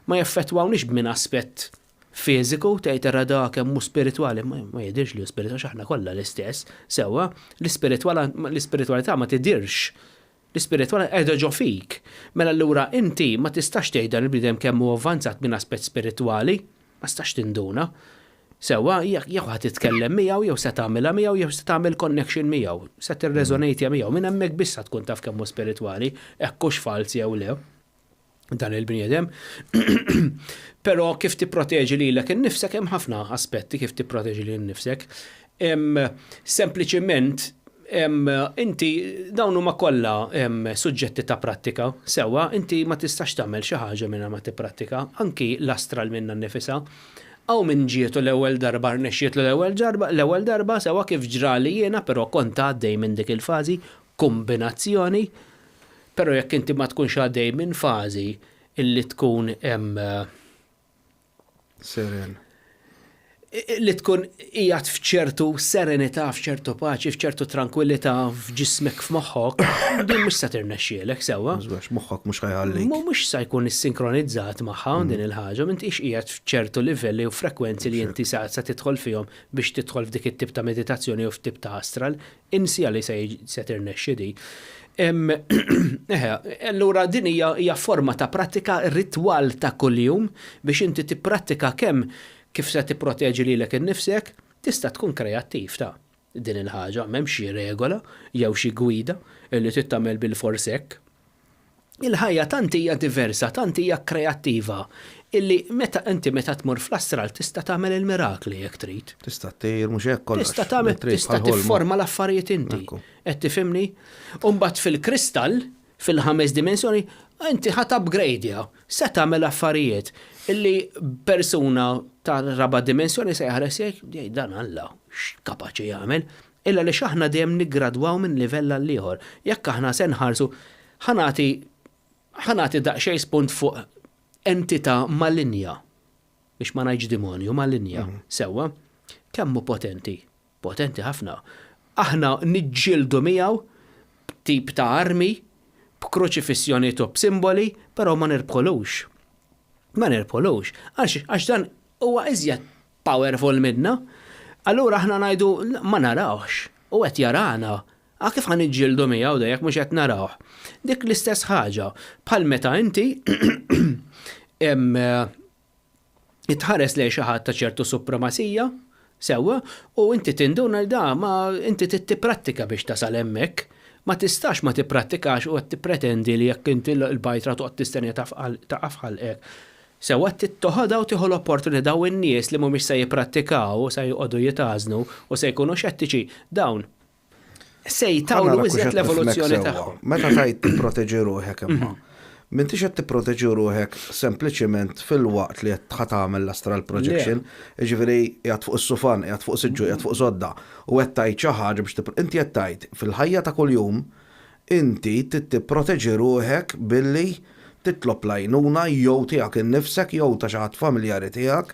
ma jaffettwawniex minn aspett fiżiku, tgħid ara da kemm hu spiritwali, ma jidhirx li hu spiritwali għax aħna kollha l-istess, sewwa, l-ispiritwalità ma tidhirx. L-ispiritwalità qiegħda ġo fik. Mela allura inti ma tistax tgħid dan il-bniedem kemm hu avvanzat minn aspett spiritwali, ma tistax tinduna. Sewwa, jew ħa titkellem miegħu, jew se tagħmilha miegħu, jew se tagħmel connection miegħu, se tirresonatja miegħu, minn hemmhekk biss sa tkun taf kemm hu spiritwali, hekk hux falz jew le. Dan il-bniedem. Però kif tipproteġi lilek innifsek hemm ħafna aspetti kif tipproteġi lil innifsek. Sempliċiment inti dawn huma kollha suġġetti ta' prattika, sewwa inti ma tistax tagħmel xi ħaġa mingħajr ma tipprattika, anki l-astral minnha nnifisha. Hawn min ġietu l-ewwel darba rnexxietlu l-ewwel ġarba, l-ewwel darba sewwa kif ġrali jiena però kont għaddej minn dik il-fażi, kombinazzjoni, però jekk inti ma tkunx għaddej minn fażi illi tkun hemm Seren. Li tkun qiegħed f'ċertu serenità, f'ċertu paċi, f'ċertu tranquillità f'ġismek f'moħħok, din mhux se tirnexxielek sewwa. Għax moħħok mhux ħajħallik. Mhux se jkun issinkronizzatt magħha din il-ħaġa, m'intix qiegħed f'ċertu livelli u frekwenzi li inti sa tidħol fihom biex tidħol f'dik it-tip ta' meditazzjoni u f'tip ta' astral. Insiha li se tirnexxi di. Eħe, allura din hija hija forma ta' prattika ritwal ta' kuljum biex inti tipprattika kemm kif se tipproteġi lilek innifsek, tista' tkun kreattiv ta' din il-ħaġa, m'hemmx xi regola jew xi gwida li trid tagħmel bilfors hekk. Il-ħajja tant hija diversa, tant hija kreattiva, illi meta inti meta tmur fl-astral tista' tagħmel il-mirakli jekk trid. Tista' ttir mhux hekk kollox. Tista' tagħmel, tista' tifforma l-affarijiet inti. Qed tifhimni? U mbagħad fil-kristall, fil-ħames dimensjoni, inti ħa tapgradja, se tagħmel affarijiet illi persuna ta' raba' dimensjoni se jaħres jgħid dan Alla x'kapaċi jagħmel. Illa għaliex aħna dejjem niggradwaw minn livell għal ieħor. Jekk aħna se nħarsu, ħa nagħti ħa nagħti daqsxejn spunt fuq entità malinja, biex ma ngħidx dimonju, malinja, sewwa, kemm hu potenti? Potenti ħafna. Aħna niġġieldu miegħu b'tip ta' armi, b'kruċifissjonijiet u b'simboli, però ma nirbħulux. Ma nirbħulux. Għalx? Għax dan huwa iżjed powerful minna. Allura aħna ngħidu ma narawhx u qed jarana. Ah kif ħa niġġieldu miegħu da jekk mhux qed narawh. Dik l-istess ħaġa bħal meta inti tħares lejn xi ħadd ta' ċertu supremazija, sewwa, u inti tinduna li da ma inti trid tipprattika biex tasal hemmhekk. Ma tistax ma tipprattikax u qed tippretendi li jekk inti l-bajtra toqgħod tistenniha taqa' f'ħalqek. Sewwa trid toħodha u tieħu l-opportunità dawn in-nies li mhumiex se jipprattikaw u se joqogħdu jitgħażnu u se jkunu xettiċi, dawn se jtawlu iżjed l-evoluzzjoni tagħhom. Meta tgħid tipproteġi ruħek imma, m'intix qed tipproteġi ruħek sempliċiment filwaqt li qed ħa tagħmel l-astral projection, jiġifieri qiegħed fuq is-sufan, qiegħed fuq siġġu, qiegħed fuq sodda u qed tgħid xi ħaġa biex inti qed tgħid fil-ħajja ta' kuljum inti trid tipproteġi ruħek billi titlob l-għajnuna jew tiegħek innifsek jew ta' xi ħadd familjari tiegħek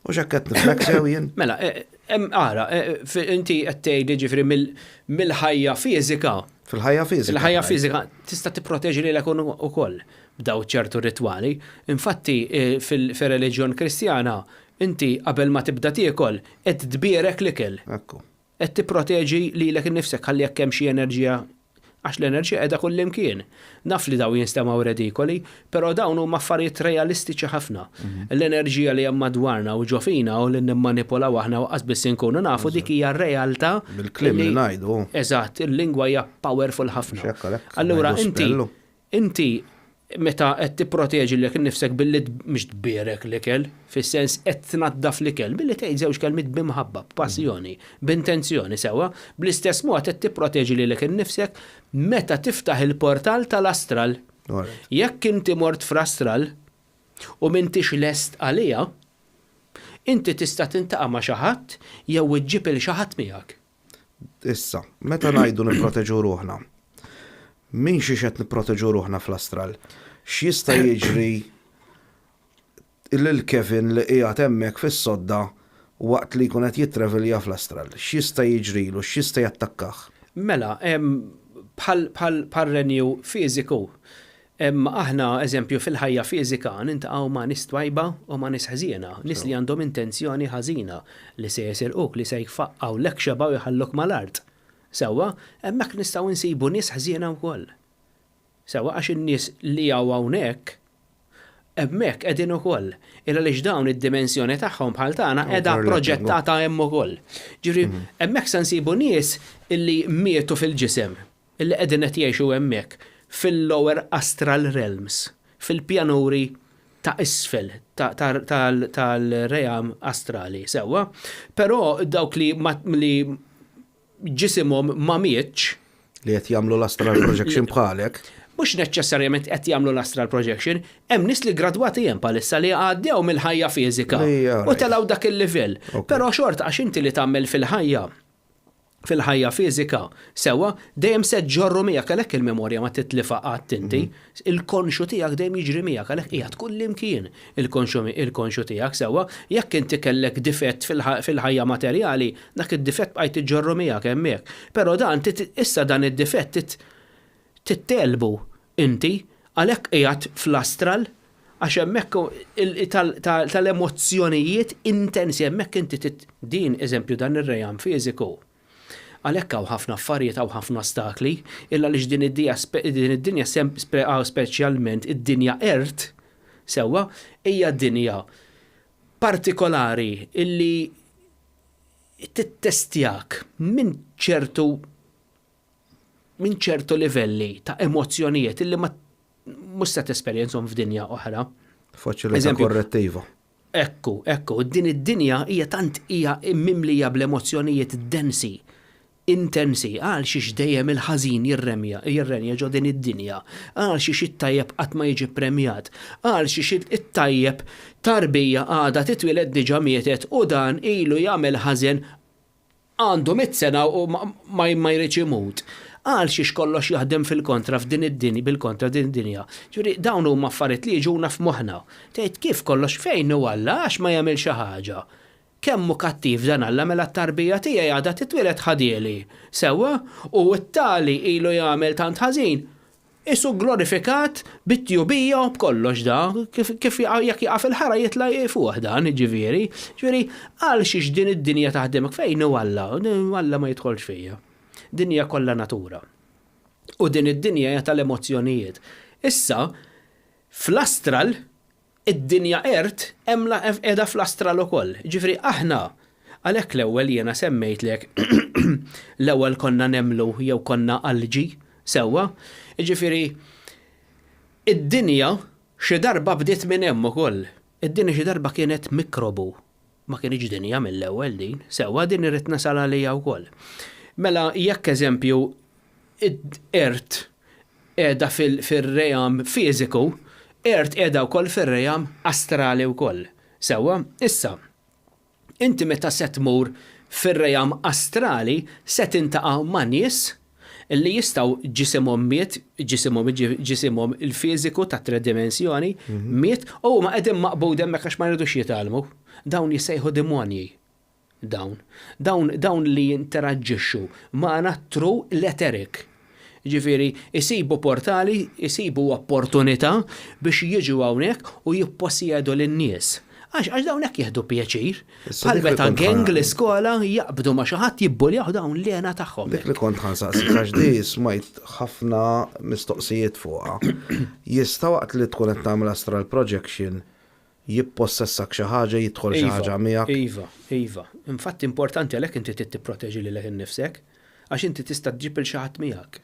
u x'hekk qed nifhmek sew jien? Mela, Ara, inti qed tgħid jiġifieri mill-ħajja fiżika. Fil-ħajja fiżika. Fil-ħajja fiżika tista' tipproteġi lilek ukoll b'daw ċertu ritwali. Infatti fir-reliġjon Kristjana inti qabel ma tibda tiekol qed tbierek l-ikel. Ekku. Qed tipproteġi lilek innifsek ħalli jekk hemm xi enerġija Għax l-enerġija qiegħda kullimkien. Naf li dawn jinstemgħu redikoli, però dawn huma affarijiet realistiċi ħafna. L-enerġija li hemm madwarna u ġo fina u li nimmanipulaw aħna u qas biss inkunu nafu dik hija realtà. Bil-kliem li ngħidu. Eżatt, il-lingwa hija powerful ħafna. Allura inti inti meta qed tipproteġi lilek innifsek billi mhux tbierek l-ikel, fis-sens qed tnaddaf l-ikel, billi tgħid żewġ kelmiet b'imħabba, b'passjoni, b'intenzjoni sewwa, bl-istess mod qed tipproteġi lilek innifsek meta tiftaħ il-portal tal-astral. Jekk inti mort fl-astral u m'intix lest għaliha, inti tista' tintaqa' ma' xi ħadd jew iġġib 'il xi ħadd miegħek. Issa, meta ngħidu nipproteġu ruħna, minn xiex qed nipproteġu ruħna fl-astral? X'jista' jiġri lil Kevin li qiegħed hemmhekk fis-sodda waqt li jkun qed jittravilja fl-astral? X'jista' jiġrilu? X'jista' jattakkah? Mela, bħal renju fiżiku, Aħna, eżempju, fil-ħajja fiżika niltaqgħu ma' nies twajba u ma' nies ħżiena, nies li għandhom intenzjoni ħażina, li se jisirquk, li se jfaqqgħulek xebgħa u jħalluk mal-art. Sewwa, hemmhekk nistgħu nsibu nies ħżiena wkoll. Sewwa, għax in-nies li hawn hawnhekk, hemmhekk qegħdin ukoll. Il għaliex dawn id-dimensjoni tagħhom bħal tagħna qiegħda proġettata hemm ukoll. Ġifieri, hemmhekk se nsibu nies illi mietu fil-ġisem, li qegħdin qed jgħixu hemmhekk fil-lower astral realms, fil-pjanuri ta' isfel tal-ream astrali, sewwa? Però dawk li li ġisimhom ma mietx. Li qed jagħmlu l-astral projection bħalek. Mhux neċċessarjament qed jagħmlu l-astral projection, hemm nies li gradwati hemm bħalissa li għaddew mill-ħajja fiżika u telgħu dak il-livell. Però xorta għax inti li tagħmel fil-ħajja fil-ħajja fiżika, sewwa, dejjem se ġġorru miegħek għalhekk il-memorja ma titlifha qatt inti. Il-konxju tiegħek dejjem jiġri miegħek għalhekk qiegħed kullimkien il-konxju tiegħek, sewwa. Jekk inti kellek difett fil-ħajja materjali, dak id-difett bqajt iġġorru miegħek hemmhekk. Però dan issa dan id-difett tittelbu inti għalhekk qiegħed fl-astral għax hemmhekk tal-emozzjonijiet intensi hemmhekk inti din eżempju dan ir-ream fiżiku. Għalhekk hawn ħafna affarijiet hawn ħafna ostakli, illa għaliex din id-dinja speċjalment id-dinja Earth sewwa hija dinja partikolari illi tittestjak minn ċertu minn ċertu livelli ta' emozzjonijiet illi ma mhux se tesperjenzhom f'dinja oħra. Faċilità korrettiva. Ekku, ekku, din id-dinja hija tant hija mimlija bl-emozzjonijiet densi, intensi, għal xiex dejjem il-ħażin jirremja, jirrenja ġo din id-dinja, għal xiex it-tajjeb qatt ma jiġi premjat, għal xiex it-tajjeb tarbija għadha titwieled diġà mietet u dan ilu jagħmel ħażen Għandu mitt sena u ma jridx imut. Għal xiex kollox jaħdem fil-kontra f'din id-dinja, bil-kontra f'din id-dinja. Ġifieri dawn huma affarijiet li jiġuna f'moħħna. Tgħid kif kollox fejn hu Alla għax ma jagħmel xi ħaġa. Kemm hu kattiv dan Alla mela t-tarbija tiegħi għadha titwieled ħadieli. Sewwa? U t-tali ilu jagħmel tant ħażin. Qisu gglorifikat bit-tjubija u b'kollox da, kif jekk jaqa' fil-ħara jitla' fuq dan, jiġifieri. Jiġifieri, għal xiex din id-dinja taħdem hekk? Fejn hu Alla? Alla ma jidħolx fija. Din hija kollha natura. U din id-dinja hija tal-emozzjonijiet. Issa, fl-astral, Id-dinja Earth hemm la qiegħda fl-astral ukoll. Jiġifieri aħna, għalhekk l-ewwel jiena semmejtlek l-ewwel konna nemmlu jew konna alġi, sewwa? Jiġifieri id-dinja xi darba bdiet minn hemm ukoll. Id-dinja xi darba kienet mikrobu. Ma kinitx dinja mill-ewwel din. Sewwa din irrid nasal għaliha wkoll. Mela jekk eżempju id-Earth qiegħda fir-realm fiżiku, Earth qiegħda wkoll fir-realm astrali wkoll. Sewwa? Issa, inti meta se tmur fir-realm astrali se tintaqa' ma' nies li jistgħu ġisimhom miet, ġisimhom ġisimhom il-fiżiku tat-tre dimensjoni miet u huma qegħdin maqbud hemmhekk għax ma jridux jitgħallmu. Dawn jissejħu demonji. Dawn. Dawn dawn li jinteraġġixxu magħna through l-etheric. Jiġifieri jsibu portali, jsibu opportunità biex jiġu hawnhekk u jipposjedu lin-nies. Għax għax dawn hekk jieħdu pjaċir. Bħal meta gang l-iskola jaqbdu ma' xi ħadd jibbuljawh dawn l-hena tagħhom. Dik li kont ħa nsaqsik għax di smajt ħafna mistoqsijiet fuqha. Jista' waqt li tkun qed tagħmel astral projection jippossessak xi ħaġa, jidħol xi ħaġa miegħek? Iva, iva. Infatti importanti għalhekk inti trid tipproteġi lilek innifsek, għax inti tista' ġġib 'il xi ħadd miegħek.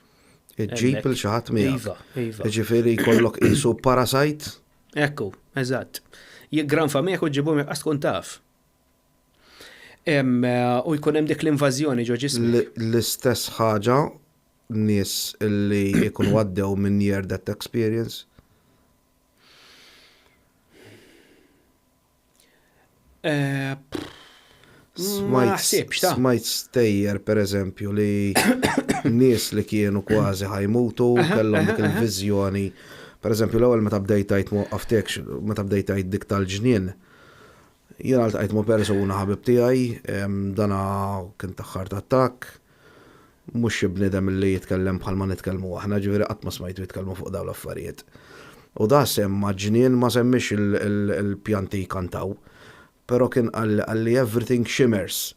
Iġġib 'il xi ħadd miegħek. Iva, iva. Jiġifieri jkollok qisu parasite? Ekku, eżatt. Jiggranfa miegħek u ġġibu miegħek qas tkun taf. U jkun hemm dik l-invażjoni ġo ġismek. L-istess ħaġa nies li jkunu għaddew minn near death experience? Eh, smajt stejjer per eżempju li nies li kienu kważi ħajmutu kellhom dik il-viżjoni. Per eżempju l-ewwel meta bdejt tgħid ma waqqaftekx, meta bdejt tgħid dik tal-ġnien, jiena ltqajt ma' persuna ħabib tiegħi, dana kien ta' heart attack, Mhux xi bniedem li jitkellem bħalma nitkellmu aħna, ġifieri qatt ma smajtu jitkellmu fuq dawn l-affarijiet. U da semma ġnien ma semmiex il-pjanti jkantaw. Però kien qalli qalli everything shimmers.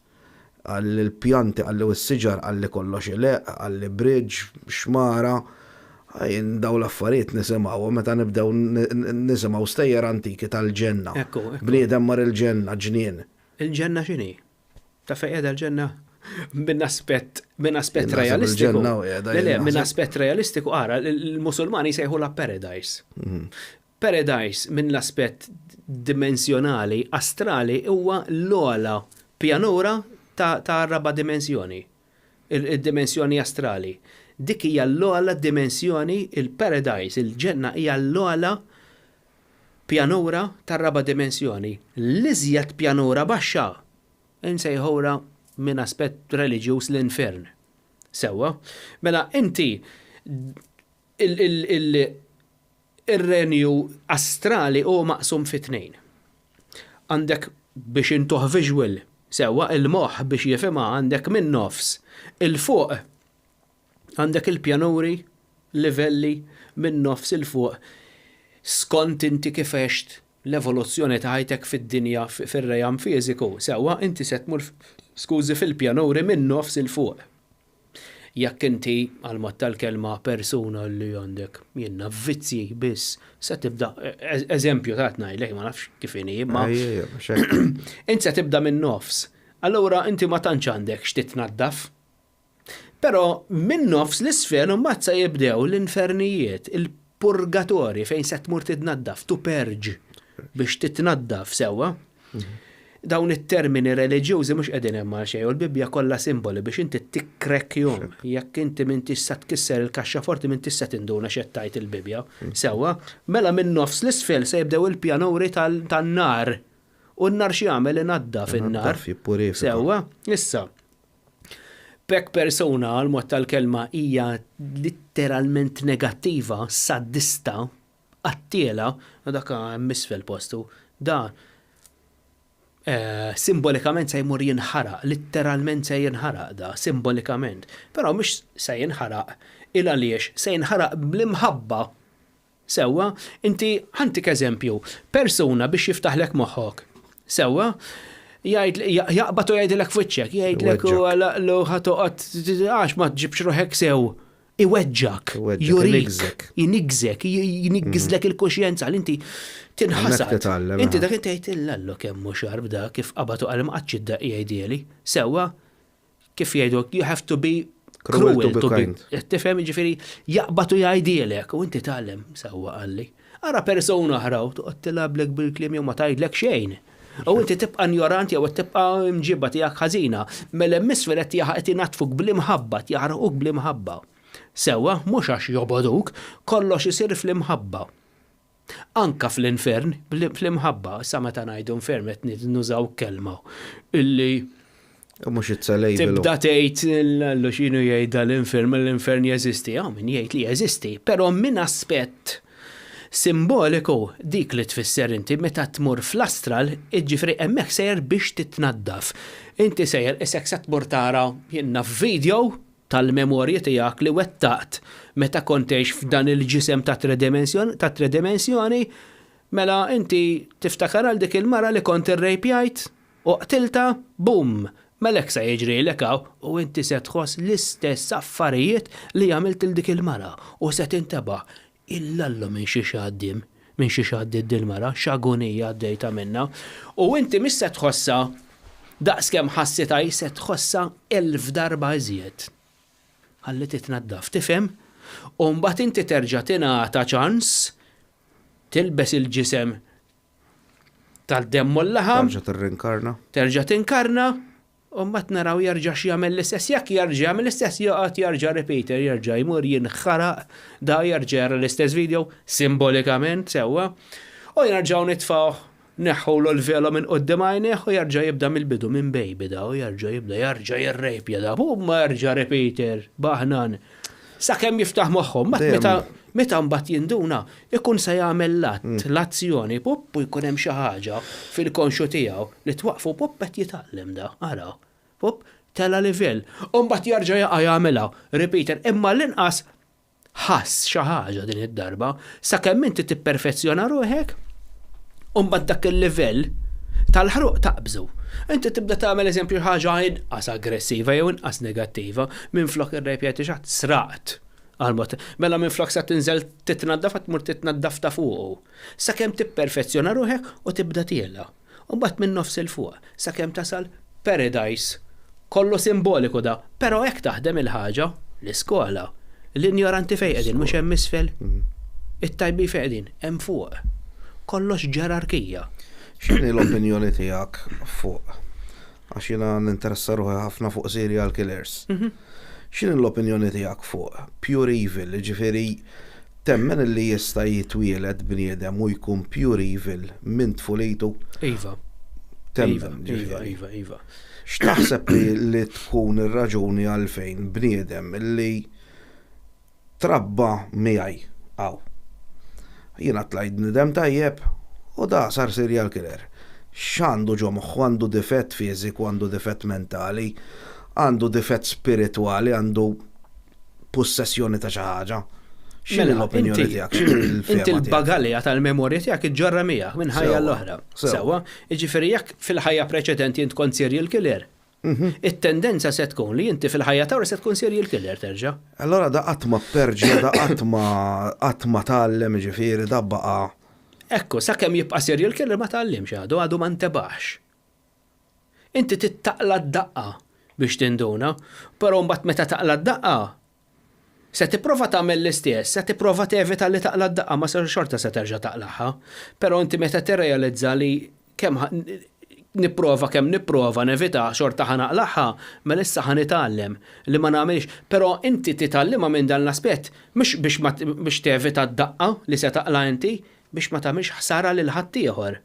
Qalli l-pjanti qalli u s-siġar qalli kollox ileqq, qalli bridge, xmara. Jien dawn l-affarijiet nisimgħuhom meta nibdew nisimgħu stejjer antiki tal-ġenna. Bniedem mar il-ġenna, ġnien. Il-ġenna x'inhi? Ta' fejn qiegħda l-ġenna? Minn aspett minn aspett realistiku. Le, le, minn aspett realistiku ara, l-Musulmani jsejħulha paradise. Mhm. Paradise minn l-aspett dimensjonali, astrali, huwa l-ogħla pjanura ta' raba' dimensjoni, il-dimensjoni astrali. Dik hija l-ogħla dimensjoni, il-paradise, il-ġenna hija l-ogħla pjanura tar-raba' dimensjoni. L-iżjed pjanura baxxa insejħulha minn aspett reliġjuż l-infern. Sewwa? Mela inti ir-renju astrali hu maqsum fi tnejn. Għandek biex intuh visual, sewwa, il-moħħ biex jifhimha għandek min-nofs 'il fuq Għandek il-pjanuri, livelli, minn nofs 'il fuq, skont inti kif għext l-evoluzzjoni ta' ħajtek fid-dinja fir-realm fiżiku, sewwa, inti se tmur, skużi, fil-pjanuri minn nofs 'il fuq. Jekk inti, għall-mod tal-kelma, persuna li għandek, jien naf, vizzji biss, se tibda, eżempju ta' qed ngħidlek, ma nafx kif inhi, imma int se tibda min-nofs. Allura inti ma tantx għandek x'titnaddaf. Però minn nofs l-isfel imbagħad se jibdew l-infernijiet, il-purgatorji fejn se tmur titnaddaf, to purge, biex titnaddaf sewwa. Dawn it-termini reliġjużi mhux qegħdin hemm għal xejn u l-Bibbja kollha simboli biex inti tikkrekkjhom. Jekk inti m'intix se tkisser il-kaxxaforti m'intix se tinduna x'qed tgħid il-Bibbja. Sewwa? Mela minn nofs l-isfel se jibdew il-pjanuri tan-nar. U n-nar x'jagħmel? Inaddaf in-nar. Sewwa? Issa, B'hekk persuna, għall-mod tal-kelma, hija litteralment negattiva, sadista, qattiela, dak hemm isfel postu. Da simbolikament se jmur jinħaraq, litteralment se jinħaraq da, simbolikament. Però mhux se jinħaraq il għaliex se jinħaraq bl-imħabba Sewwa? Inti, ħa ntik eżempju, persuna biex jiftaħlek moħħok. Sewwa? Jgħid, jaqbad u jgħidilek f'wiċċek, jgħidlek u għalaqlu ħa toqgħod għax ma tġibx ruħek sew. Iweġġak, jurik, jinigżek, jinigżlek il-kuxjenza li inti tinħasad. Inti dak inti tgħid illallu kemm hu xarb da kif qabad u qal ma qatx iddaqq jgħidhieli. Sewwa? Kif jgħidu, you have to be. Cruel to be kind. Tifhem ġifieri jaqbad u jgħidilek u inti tgħallem sewwa qalli. Ara persuna oħra u toqgħod tilgħablek bil-kliem jew ma tgħidlek xejn. U inti tibqa' injorant jew qed tibqa' mġiba tiegħek ħażina. Mela hemm isfel qed qed inaddfuk bl-imħabba, qed jaħarquk bl-imħabba. Sewwa, mhux għax jobogħduk, kollox isir fl-imħabba. Anka fl-infern, fl-imħabba, issa meta ngħidu infern qed nużaw kelma illi Mhux it's a label. Tibda tgħid l x'inhu jgħid dal-infern, l-infern jeżisti, hawn min jgħid li jeżisti, però minn aspett simboliku dik li tfisser inti meta tmur fl-astral, jiġifieri hemmhekk sejjer biex titnaddaf. Inti sejjer isek se tmur tara jien naf video tal-memorji tiegħek li wettaqt meta kont tgħix f'dan il-ġisem ta' tredimensjoni, mela inti tiftakar għal dik il-mara li kont irrejpjajt u qtiltha, boom! Mela hekk se jiġrilek hawn u inti se tħoss l-istess affarijiet li għamilt lil dik il-mara u se tintebaħ Illallu minn xiex għaddiem, minn xiex għaddiet dil-mara, x'agunija għaddejtha minnha. U inti mhix se tħossha daqskemm ħassitha hi, se tħossha elf darba iżjed. Ħalli titnaddaf, tifhem? U mbagħad inti terġa' tingħata ċans tilbes il-ġisem tad-demm u l-laħam. Terġa' tirrinkarna. Terġa' tinkarna U mbagħad naraw jerġax jagħmel l-istess. Jekk jerġa' jagħmel l-istess, joqgħod jerġa' repeater, jerġa' jmur jinħaraq, da jerġa' jara l-istess video, simbolikament sewwa, u nerġgħu nitfgħuh, neħħulu l-velo minn quddiem għajnejh u jerġa' jibda mill-bidu, minn baby da, u jerġa' jibda, jerġa' jirrejpja da, bum jerġa' repeater, baħnan. Sakemm jiftaħ moħħu, mbagħad meta meta mbagħad jinduna, ikun se jagħmel l-att, mm. l-azzjoni, pup u jkun hemm xi ħaġa fil-konxju tiegħu li twaqfu pup qed jitgħallem da, ara. Pup tela livell. U mbagħad jerġa' jaqa' jagħmilha, repeater, imma l-inqas ħass xi ħaġa din id-darba, sakemm inti tipperfezzjona ruħek, u mbagħad dak il-livell tal-ħruq taqbżu. Inti tibda tagħmel eżempju ħaġa inqas aggressiva jew inqas negattiva minflok irrepjeti xi ħadd sraqt għal-mod. Mela minflok sa tinżel titnaddaf tmur titnaddaf ta' fuqu. Sakemm tipperfezzjona ruħek u tibda tiela. U mbagħad minn nofs il fuq sakemm tasal paradise. Kollu simboliku da, però hekk taħdem il-ħaġa, l-iskola. L-injoranti fejn qegħdin mhux hemm isfel? It-tajbin fejn qegħdin? Hemm fuq. Kollox ġerarkija. X'inhi l-opinjoni tiegħek fuq, għax jiena ninteressa ruħi ħafna fuq serial killers. X'inhi l-opinjoni tiegħek fuq pure evil, jiġifieri temmen li jista' jitwieled bniedem u jkun pure evil minn tfulitu? Iva. Temmen, Iva, iva, iva, iva. X'taħseb li tkun ir-raġuni għalfejn bniedem li trabba miegħi hawn. Jiena tlajt bniedem tajjeb u da sar serial killer. X'għandu ġo moħħu? Għandu difett fiżiku, għandu difett mentali, għandu difett spiritwali, għandu pussessjoni ta' xi ħaġa. X'inhi Mela, l-opinjoni inti- tiegħek? X'inhi l-fehma Inti tiegħek? l-bagalja tal-memorja tiegħek iġġorra miegħek minn ħajja Sewwa, l-oħra. sewwa. Sewwa, jiġifieri jekk fil-ħajja preċedenti int kont serial killer, It-tendenza se tkun li inti fil-ħajja ta' se tkun serial killer terġa'. Allora da qatt ma pperġja, da qatt ma qatt ma tgħallem, jiġifieri da baqa'. Ekku, sakemm jibqa' serial killer ma tgħallimx għadu, għadu ma ntebaħx. Inti trid taqla' d-daqqa biex tinduna, però mbagħad meta taqla' d-daqqa, Se tipprova tagħmel l-istess, se tipprova tevita li taqla' d-daqqa ma xorta se terġa' taqlagħha. Però inti meta tirrealizza li kemm nipprova kemm nipprova nevita xorta ħa naqlagħha, mela issa ħa nitgħallem li ma nagħmilx. Però inti titgħallimha minn dan l-aspett mhux biex ma biex tevita d-daqqa li se taqla' inti, biex ma tagħmilx ħsara lil ħaddieħor.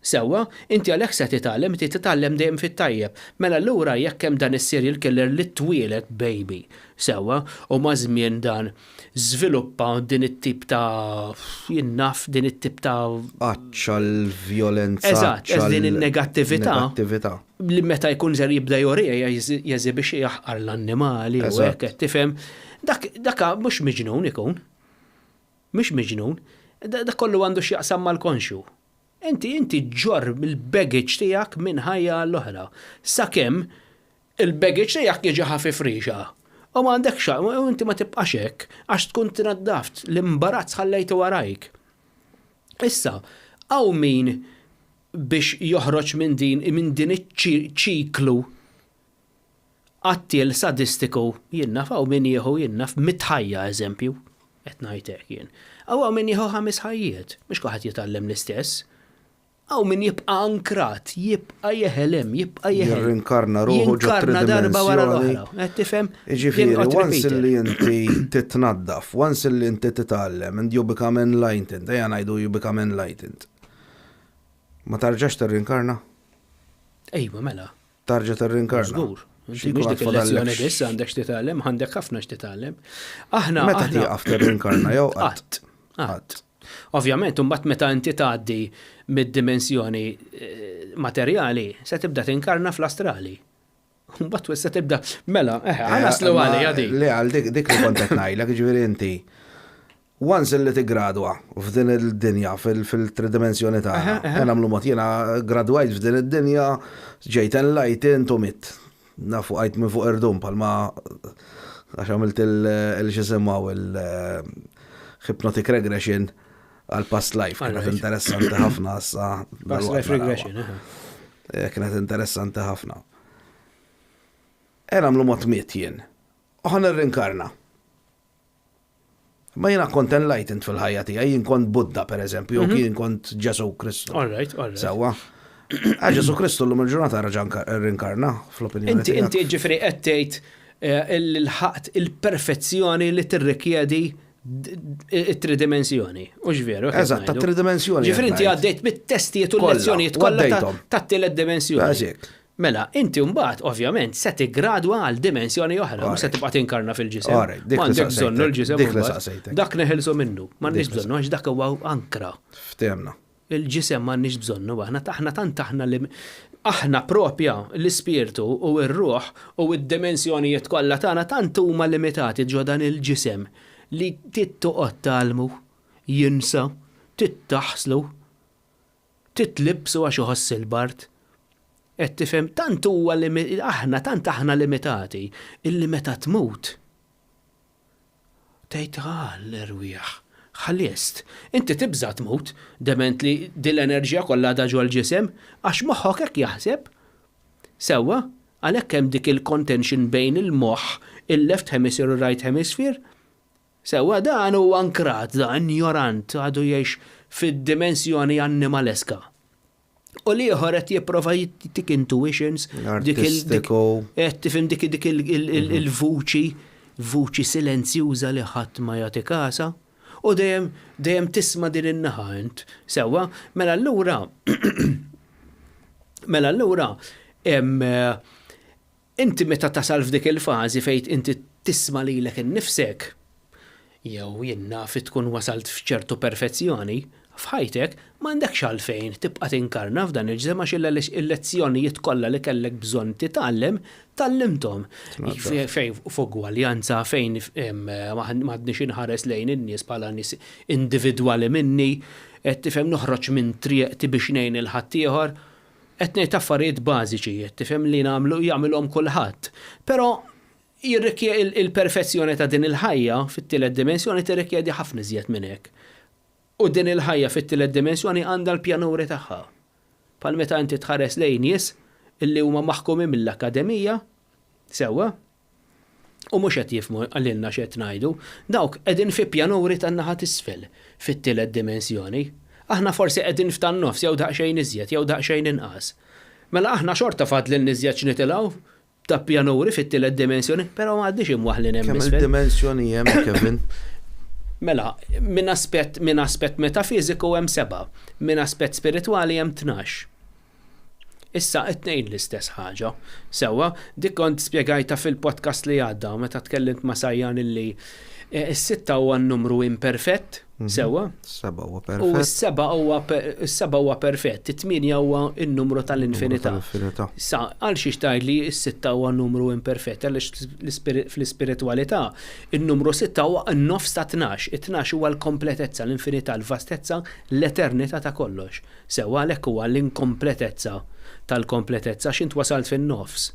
Sewwa, inti għalhekk se titgħallem, inti titgħallem dejjem fit-tajjeb. Mela allura jekk hemm dan is-serial killer li twieled baby, sewwa, u maż-żmien dan żviluppa din it-tip ta' jien naf din it-tip ta' Għatx għall-vjolenza, Eżatt, għatx din in-negattività. Negattività. Li meta jkun żgħir jibda juriha jeżibixxi jaħqar l-annimali u hekk qed tifhem. Dak dak mhux miġnun ikun. Mhux miġnun. Dak kollu għandu x'jaqsam mal-konxju. Inti inti ġġorr il-baggage tiegħek minn ħajja għall-oħra. Sakemm il-baggage tiegħek jiġi ħafif rixa. U ma għandekx u inti ma tibqax hekk għax tkun tnaddaft, l-imbarazz ħallejtu warajk. Issa, hawn min biex joħroġ minn din minn din iċ-ċiklu. Qattiel sadistiku, jien naf hawn min jieħu jien naf mitħajja eżempju, qed ngħid hekk jien. Hawn min jieħu ħames ħajjiet, mhux kulħadd jitgħallem l-istess. Hawn min jibqa' ankrat, jibqa' jeħel hemm, jibqa' jeħel. Jirrinkarna ruħu ġo Jinkarna darba wara tridimensjoni. l-oħra. Qed tifhem? Jiġifieri, Jinqgħod once repeated. li inti titnaddaf, once li inti titgħallem and you become enlightened, ejja ngħidu you become enlightened. Ma tarġax tirrinkarna? Ejwa, mela. Tarġa' tirrinkarna. Żgur. Inti Xi mhux jkun dik għad il-lezzjoni fadallek biss għandek x'titgħallem, għandek ħafna x'titgħallem. Aħna Meta aħna tieqaf tirrinkarna jew qatt? Qatt. Qatt. Ovvjament, imbagħad meta inti tgħaddi mid-dimensjoni eh, materjali, se tibda tinkarna fl-astrali. Mbagħad se tibda, mela, eh, ħa naslu Eh, ma- għalija di. Le, għal dik dik li kont qed ngħidlek, jiġifieri inti. Once li tigradwa f'din id-dinja, fil-tridimensjoni tagħna, nagħmlu mod jiena gradwajt f'din id-dinja, ġejt enlightened u mitt. Nafu għajt minn fuq irdum palma għax għamilt il-xisimmaw il-hypnotic regression għal past life. Kienet interessanti ħafna issa. Past life regression, aha. Eh, kienet interessanti ħafna. E nagħmlu mod miet jien. U ħa nirrinkarna. Ma jiena kont enlightened fil-ħajja tiegħi, jien kont Buddha per eżempju, jew jien kont Ġesu Kristu. All right, all right. Sewwa. Ah, Ġesu Kristu llum il-ġurnata raġa rinkarna fl-opinjoni Inti tiegħek. inti ġifieri qed tgħid eh, il-ħaqt il-perfezzjoni li tirrikjedi it-tridimensjoni. U veru. Eżatt, ta' tridimensjoni. Ġifieri inti qed ngħid. għaddejt mit-testijiet u Kollha, l-lezzjonijiet kollha ta' għaddejthom. tat-tielet dimensjoni. Għażek. Mela, inti mbagħad ovvjament se tiggradwa għal dimensjoni oħra, mhux se tibqa' tinkarna fil-ġisem. Alright, dik li M'għandek saqsejtek, bżonnu l-ġisem. dik li mbagħad. saqsejtek. Dak neħilsu minnu, m'għandniex Dik li bżonnu għax dak huwa ankra. Ftehmna. Il-ġisem m'għandniex bżonnu aħna aħna tant aħna li aħna propja l-ispirtu u r-ruħ u d-dimensjonijiet kollha tagħna tant huma limitati ġo dan il-ġisem li trid toqgħod tgħallmu, jinsa, trid taħslu, trid tlibsu għax iħoss il-bard. Qed tifhem tant huwa aħna tant aħna limitati illi meta tmut tgħid ah l-erwieħ ħalist. Inti tibża' tmut dement li din l-enerġija kollha għadha ġol-ġisem għax moħħok hekk jaħseb. Sewwa, għalhekk hemm dik il-contention bejn il-moħħ, il-left hemisphere u right hemisphere. Sewwa dan huwa ankrat, dan injorant għadu jgħix fid-dimensjoni annimaleska. U l-ieħor qed jipprova dik intuitions, dik il- dik Artistiku. qed tifhem dik dik il-vuċi, vuċi silenzjuża li ħadd ma jagħti kasa. U dejjem dejjem tisma' din in-naħa int. Sewwa, mela allura mela allura em, inti meta tasal f'dik il-fażi fejn inti tisma' lilek innifsek, jew jien naf tkun wasalt f'ċertu perfezzjoni, f'ħajtek m'għandekx għalfejn tibqa' tinkarna f'dan il-ġisem għax il-lezzjonijiet kollha li kellek bżonn titgħallem, tgħallimthom. Fejn f'ugwaljanza, fejn m'għadniex inħares lejn in-nies bħala nies individwali minni, qed tifhem noħroġ minn triqti biex ngħin il-ħaddieħor. Qed ngħid affarijiet bażiċi, qed tifhem li nagħmlu jagħmilhom kulħadd. Però il-perfezzjoni ta' din il-ħajja fit-tielet dimensjoni tirrikjedi ħafna iżjed minn hekk. U din il-ħajja fit-tielet dimensjoni għandha l-pjanuri tagħha. Bħal meta inti tħares lejn nies illi huma maħkumi mill-akademija, sewwa, u mhux qed jifhmu lilna x'qed ngħidu, dawk qegħdin fi pjanuri tan-naħa t'isfel fit-tielet dimensjoni. Aħna forsi qegħdin f'tan-nofs jew daqsxejn iżjed jew daqsxejn inqas. Mela aħna xorta fadlilna iżjed x'nitilgħu ta' pjanuri fit-tielet dimensjoni, però m'għadniex imwaħħlin hemm Kemm isfel. il-dimensjoni hemm, Kevin? Mela, minn aspett minn aspett metafiżiku hemm seba', minn aspett spiritwali hemm 12. Issa it-tnejn l-istess ħaġa. Sewwa, dik kont spjegajta fil-podcast li għadda meta tkellimt ma' Sajjan illi eh, is-sitta huwa n-numru imperfett, sewwa. Seba' huwa U perfett. s-seba huwa s-seba huwa perfett, it-tmienja huwa n-numru tal-infinità. Tal-infinità. Sa, għal xiex tgħid li s-sitta huwa numru imperfett, għaliex fl-ispiritwalità il-numru sitta huwa n-nofs ta' 12, it-12 huwa l-kompletezza, l-infinità, l-vastezza, l-eternità ta' kollox. Sewwa għalhekk huwa l-inkompletezza tal-kompletezza x'int wasalt fin-nofs.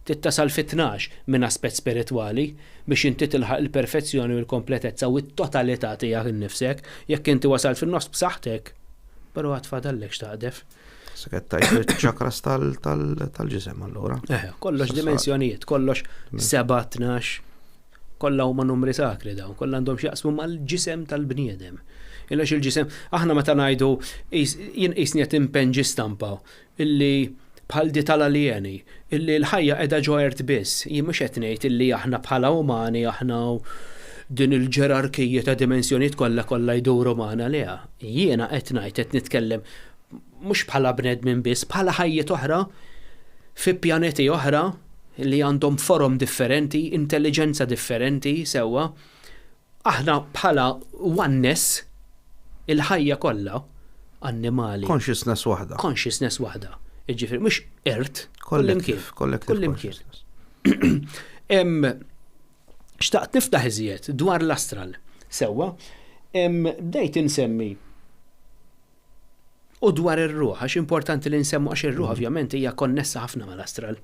Tittasal fit-12 minn aspett spiritwali biex inti tilħaq il-perfezzjoni u l-kompletezza u t-totalità tiegħek innifsek, jekk inti wasalt fin-nofs b'saħħtek, però għad fadallek x'taqdef. Saket tajt ċakras tal-ġisem allura. Eh, kollox dimensjonijiet, kollox 7, 12, kollha huma numri sakri dawn, kollha għandhom x'jaqsmu mal-ġisem tal-bniedem. Illa il-ġisem, aħna meta ngħidu jien qisni qed impenġi stampa illi bħal di tal-aljeni, illi l-ħajja qiegħda ġo ert biss, jien mhux qed ngħid illi aħna bħala umani aħna din il-ġerarkija ta' dimensjonijiet kollha kollha jduru magħna le. Jiena qed ngħid qed nitkellem mhux bħala bnedmin biss, bħala ħajjiet oħra fi pjaneti oħra li għandhom forom differenti, intelliġenza differenti, sewwa. Aħna bħala oneness, il-ħajja kollha, annimali. Consciousness waħda. Consciousness waħda. Jiġifieri mhux ert, kullimkien. Kullimkien. Xtaqt niftaħ iżjed dwar l-astral. Sewwa, bdejt insemmi U dwar ir-ruħ, għax importanti li nsemmu għax ir-ruħ ovvjament hija konnessa ħafna mal-astral.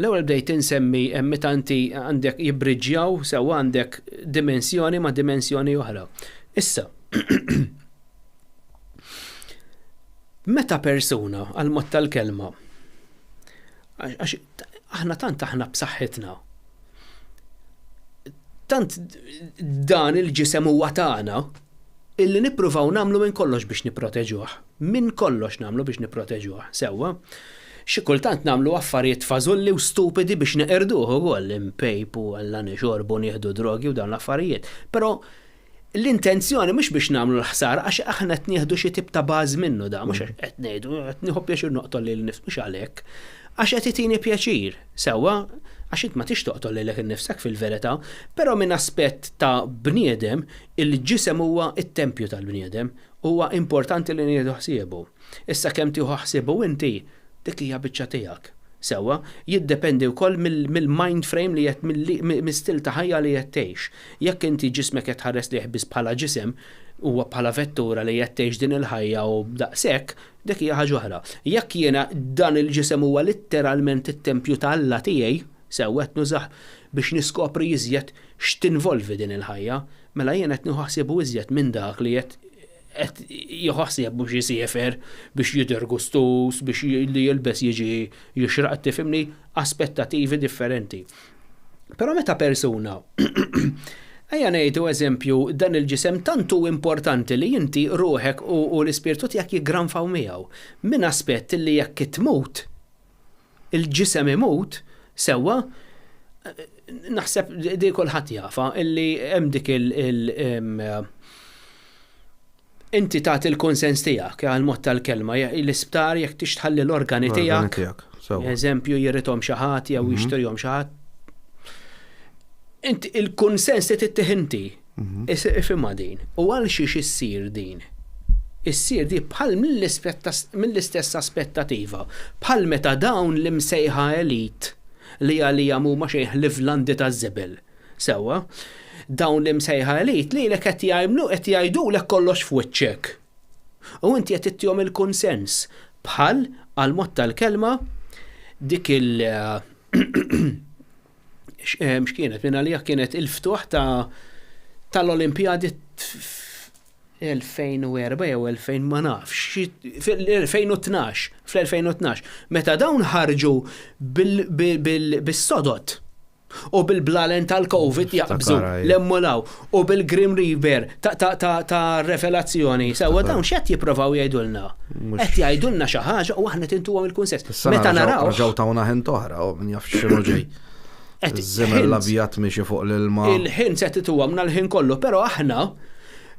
L-ewwel bdejt insemmi meta inti għandek jibbriġġjaw sewwa għandek dimensjoni ma' dimensjoni oħra. Issa, meta persuna għal mod tal-kelma, għax aħna tant aħna b'saħħitna, tant dan il-ġisem huwa tagħna, Illi nippruvaw nagħmlu minn kollox biex nipproteġuh. Minn kollox nagħmlu biex nipproteġuh. Sewwa. Xi kultant nagħmlu affarijiet fażulli u stupidi biex neqirduh ukoll, inpejpu, alla nixorbu, nieħdu drogi u dawn l-affarijiet. Però l-intenzjoni mhux biex nagħmlu l-ħsara għax aħna qed nieħdu xi tip ta' baż minnu da, mhux għax qed ngħidu qed nieħu pjaċir noqtol lili nnifsi, mhux għalhekk. Għax qed itini pjaċir, sewwa, għax int ma tix toqtol lilek innifsek fil-verità, però minn aspett ta' bniedem Il-ġisem huwa t-tempju tal-bniedem. Huwa importanti li nieħdu ħsiebu. Issa kemm tieħu ħsiebu inti, dik hija biċċa tiegħek. Sewwa? Jiddependi wkoll mill-mind frame li qed mill-istil ta' ħajja li qed tgħix. Jekk inti ġismek qed tħares lejh biss bħala ġisem, huwa bħala vettura li qed tgħix din il-ħajja u daqshekk, dik hija ħaġa oħra. Jekk jiena dan il-ġisem huwa litteralment it-tempju ta' Alla tiegħi, sewwa qed nużah biex niskopri iżjed x'tinvolvi din il-ħajja, mela jien qed nieħu ħsiebu iżjed minn dak li qed qed jieħu ħsieb biex jisiefer, biex jidher gustuż, biex li jilbes jiġi jixraq, qed tifhimni, aspettativi differenti. Però meta persuna Ejja ngħidu eżempju dan il-ġisem tant hu importanti li inti ruħek u l-ispirtu tiegħek jiggranfaw miegħu. Minn aspett li jekk tmut, il-ġisem imut, sewwa, naħseb di kulħadd jafha illi hemm dik il inti tagħti l-kunsens tiegħek għal mod tal-kelma l-isptar jekk tix tħalli l-organi tiegħek. Eżempju jirithom xi ħadd jew mhm. jixtrihom xi ħadd. Inti il-kunsens li tittih inti. Mhm. Ifhimha din. U għal xiex issir din? Issir di bħal mill-istess aspettativa, bħal meta dawn l-imsejħa elit li għalija mhuma xejn ħlief landi taż-żibel. Sewwa, dawn l-imsejħa elit lilek qed jgħimlu qed jgħidulek kollox f'wiċċek. U inti qed ittihom il-kunsens bħal għal mod tal-kelma dik il x'kienet minn għalija kienet il-ftuħ ta' tal-Olimpjadi 2004 jew 2000 ma nafx, fil-2012, fl-2012, meta dawn ħarġu bis-sodod u bil-blalen tal-Covid jaqbżu l-emmolaw u bil-Grim Reaper ta' revelazzjoni. Sewwa dawn x'qed jipprovaw jgħidulna? Qed jgħidulna xi ħaġa u aħna tintuhom il-kunsens. Meta naraw. Ġew tawna ħin toħra u min jaf x'inhu ġej. Żimel l-abjad miexi fuq l-ilma. Il-ħin se tituhomna l-ħin kollu, però aħna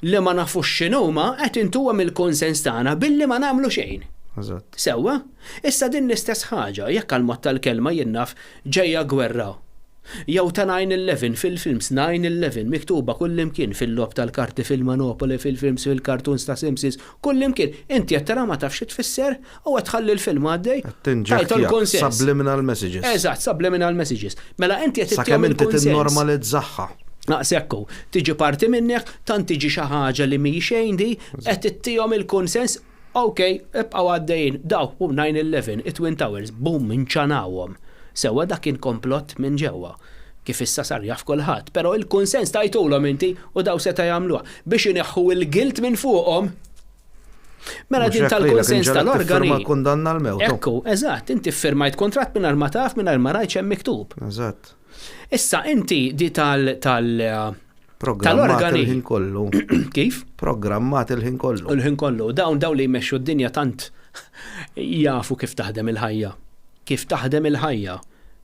li ma nafux x'inhuma qed intuhom il-kunsens tagħna billi ma nagħmlu xejn. Eżatt. Sewwa? Issa din l-istess ħaġa, jekk għall-mod tal-kelma jien naf ġejja gwerra Jew ta' 9/11 fil-films 9/11 miktuba kullimkien fil-logħob tal-karti fil-Monopoly fil-films fil-cartoons ta' Simpsons kullimkien. Inti qed tara ma tafx xi tfisser u qed tħalli l-film għaddej. Qed tinġektja subliminal messages. Eżatt, subliminal messages. Mela inti qed Sakemm inti tinnormalizzahha. Daqshekk hu. Tiġi parti minnek, tant tiġi xi ħaġa li mhi xejn di, qed ittihom il-kunsens, Ok, ibqgħu għaddejjin. Dawk, boom, 9/11, it-Twin Towers, boom, inċanawhom. Sewwa dak kien komplott minn ġewwa. Kif issa sar jaf kulħadd. Però il-kunsens tajtulhom inti u daw seta' jagħmluha. Biex ineħħu l-guilt minn fuqhom. Mela din tal-kunsens tal-organi. Ma kundanna l-mewt. Ekku, eżatt, inti ffirmajt kuntratt mingħajr ma taf, mingħajr ma rajt x'hemm miktub. Eżatt. Issa inti di tal tal tal-organi. il-ħin kollu. Kif? Programmat il-ħin kollu. Il-ħin kollu. Dawn dawn li jmexxu d-dinja tant jafu kif taħdem il-ħajja. Kif taħdem il-ħajja.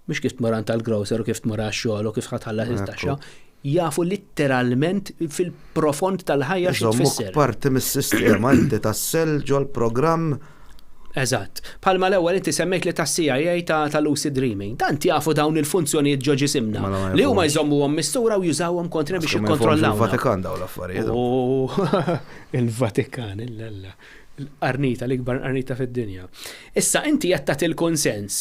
Mhux kif tmur għand tal-grocer u kif tmur għax-xogħol u kif ħa tħallas it-taxxa. Jafu litteralment fil-profond tal-ħajja xi tfisser. Parti mis-sistema inti tassel ġol-programm. Eżatt. Bħalma l-ewwel inti semmejt li tas-CIA ta' ta' lucid dreaming. Tant jafu dawn il-funzjonijiet ġo ġisimna mela li huma jżommuhom mistura u jużawhom kontra biex jikkontrollawna. Il-Vatikan dawn l-affarijiet. Oh, il-Vatikan, illella. Il-qarnita, l-ikbar qarnita fid-dinja. Issa inti qed tagħti l-kunsens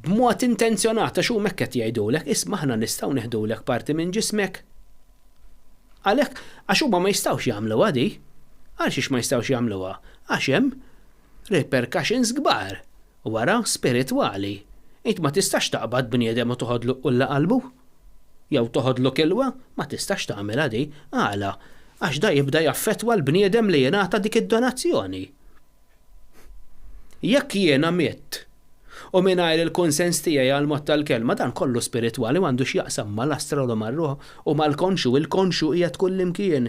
b'mod intenzjonat għax huma hekk qed jgħidulek, isma' aħna nistgħu neħdulek parti minn ġismek. Għalhekk, għax huma ma jistgħux jagħmluha di. Għalxiex ma jistgħux jagħmluha? Għax hemm repercussions kbar wara spiritwali. Int ma tistax taqbad bniedem u toħodlu qulla qalbu. Jew toħodlu kilwa, ma tistax tagħmilha di. Għala? Għax da jibda jaffettwa l-bniedem li jingħata dik id-donazzjoni. Jekk jiena mitt u mingħajr il-kunsens tiegħi għall-mod tal-kelma, dan kollu spiritwali m'għandu x'jaqsam mal-astral u mar-ruħ u mal-konxju, il-konxju qiegħed kullimkien.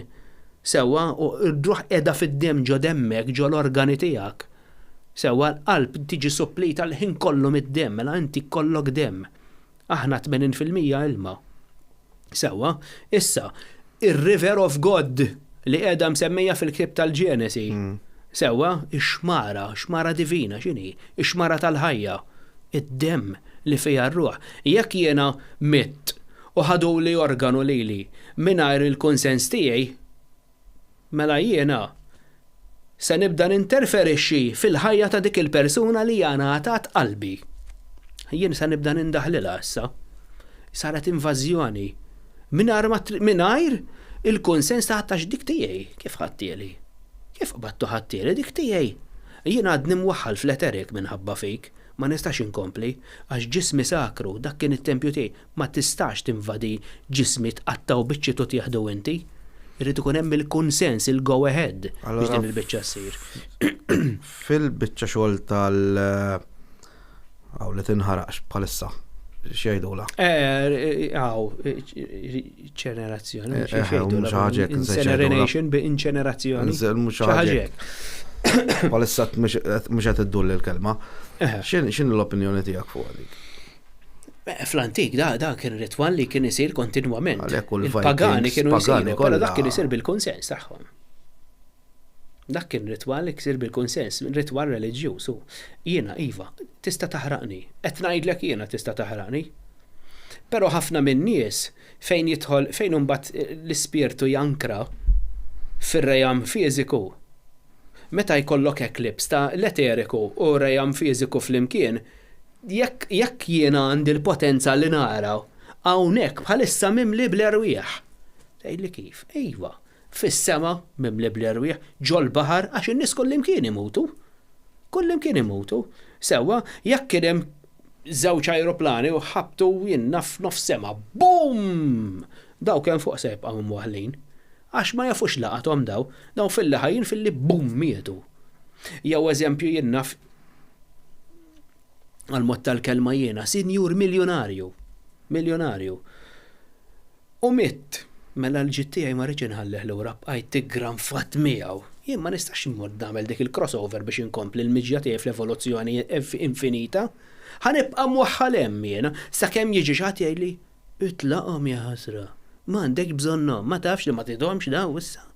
Sewwa, u r-ruħ qiegħda fid-demm ġo demmek, ġo l-organi tiegħek. Sewwa, l-qalb tiġi supplita l-ħin kollu mid-demm, mela inti kollok demm. Aħna 80% ilma. Sewwa, issa, ir-River of God li qiegħda msemmija fil-ktieb tal-Ġenesi. Sewwa, ix-xmara, xmara divina, x'inhi? Ix-xmara tal-ħajja. Id-demm li fiha r-ruħ. Jekk jiena mitt u ħaduli organu lili mingħajr il-kunsens tiegħi, Mela jiena se nibda ninterferixxi fil-ħajja ta' dik il-persuna li hija ngħatat qalbi. Jien se nibda nindaħlilha issa. Saret invażjoni. Mingħajr ma mingħajr il-kunsens ta' ħadd għax dik tiegħi. Kif ħadtieli? Kif qbadtu ħadtieli dik tiegħi? Jien għadni mwaħħal fl-eteric minħabba fik. Ma nistax inkompli, għax ġismi sakru, dak kien it-tempju tiegħi. Ma tistax tinvadi ġismi tqattgħu biċċiet u tieħdu inti. Irid ikun hemm il-kunsens, il-go ahead biex din il-biċċa ssir. Fil-biċċa xogħol tal hawn li tinħaraqx bħalissa, x'jgħidulha? Hawn, ċenerazzjoni, x'jgħidulha? Incineration bi inċenerazzjoni. Mhux ħaġa hekk. Bħalissa mhux qed iddur il-kelma. X'inhi l-opinjoni tiegħek fuq dik? Fl-antik da, da kien ritwal li kien isir kontinwament. Il-pagani kienu jsiru, però dak kien isir bil-kunsens tagħhom. Dak kien ritwal li jsir bil-kunsens, ritwal reliġjuż. Jiena iva, tista' taħraqni. Qed ngħidlek jiena tista' taħraqni. Però ħafna min-nies fejn jidħol fejn imbagħad l-ispirtu jankra fir-ream fiżiku, meta jkollok eclipse ta' l-eteriku u r-ream fiżiku flimkien, Jekk, jekk jiena għandi l-potenza li nara, hawnhekk bħalissa mimli bl-erwieħ. Tgħidli kif? Iva, fis-sema mimli bl-erwieħ, ġol-baħar, għax in-nies kullimkien imutu. Kullimkien imutu. Sewwa, jekk kien hemm żewġ ajruplani u ħabtu jien naf f'nofs sema, bum! Dawk hemm fuq se jibqgħu mwaħħlin. Għax ma jafux laqathom daw, daw filli ħajjin filli bum mietu. Jew eżempju jien naf għal-mod tal-kelma jiena, sinjur miljonarju, miljonarju. U mitt, mela l-ġid tiegħi ma rridx inħallih lura bqajt tiggranfat miegħu. Jien ma nistax immur nagħmel dik il-crossover biex inkompli l-miġja tiegħi fl-evoluzzjoni infinita. Ħa nibqa' mwaħħal hemm jiena sakemm jiġi xi ħadd jgħidli Itlaqhom jaħasra. M'għandekx bżonnhom, ma tafx li ma tridhomx daw issa.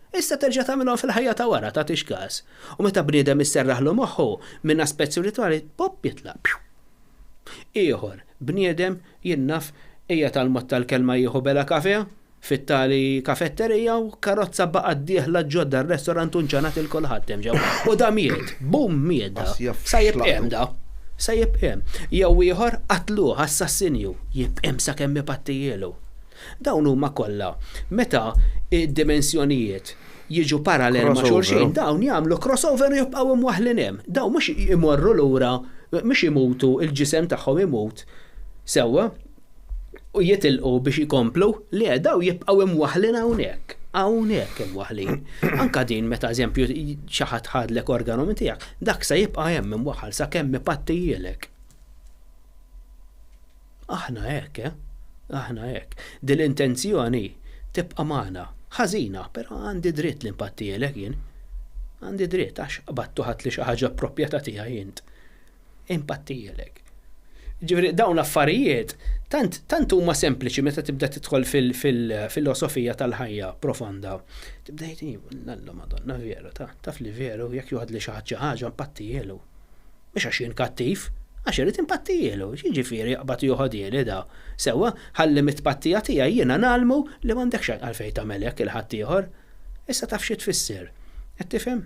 Issa terġa' tagħmilhom fil-ħajja ta' wara, tagħtix każ. U meta bniedem isserraħlu moħħu minn aspett spiritwali, pop jitlaq. Pju! Ieħor, bniedem, jien naf, qiegħed għall-mod tal-kelma jieħu bela kafè, fit-tali kafetterija u karozza baqgħet dieħla ġodda r-restaurant u nġanat il kulħadd hemm ġewwa. U da miet, bum miet da. Sa jibqa' hemm da. Sa jibqa' hemm. Jew ieħor qatluh, assassinju, jibqa' hemm sakemm ipattijielu. Dawn huma kollha meta d-dimensjonijiet jiġu parallel ma' xulxin, dawn jagħmlu crossover u jibqgħu imwaħħlin hemm. Dawn mhux imorru lura, mhux imutu, il-ġisem tagħhom imut. Sewwa? U jitilqu biex ikomplu, le, dawn jibqgħu imwaħħlin hawnhekk. Hawnhekk imwaħħlin. Anka din meta eżempju xi ħadd ħadlek organu minn tiegħek, dak se jibqa' hemm imwaħħal sakemm ipattijielek. Aħna hekk, eh? Aħna hekk. Din l-intenzjoni tibqa' magħna. Ħażina, però għandi dritt li npattijielek jien. Għandi dritt għax qbadt u ħadtli xi ħaġa proprjetà tiegħi int. Inpattijielek. Ġifieri dawn l-affarijiet tant tant huma sempliċi meta tibda tidħol fil-filosofija tal-ħajja profonda. Tibda jgħid, Alla Madonna veru, ta' taf li veru jekk joħodli xi ħadd xi ħaġa npattijielu. Mhux għax jien kattiv, għax irid inpattijielu. X'jiġifieri jaqbad u joħodhieli da? Sewwa, ħalli mit-tpattija tiegħi jiena ngħallmu li m'għandekx għalfejn tagħmel hekk il ħaddieħor. Issa taf xi tfisser. Qed tifhem?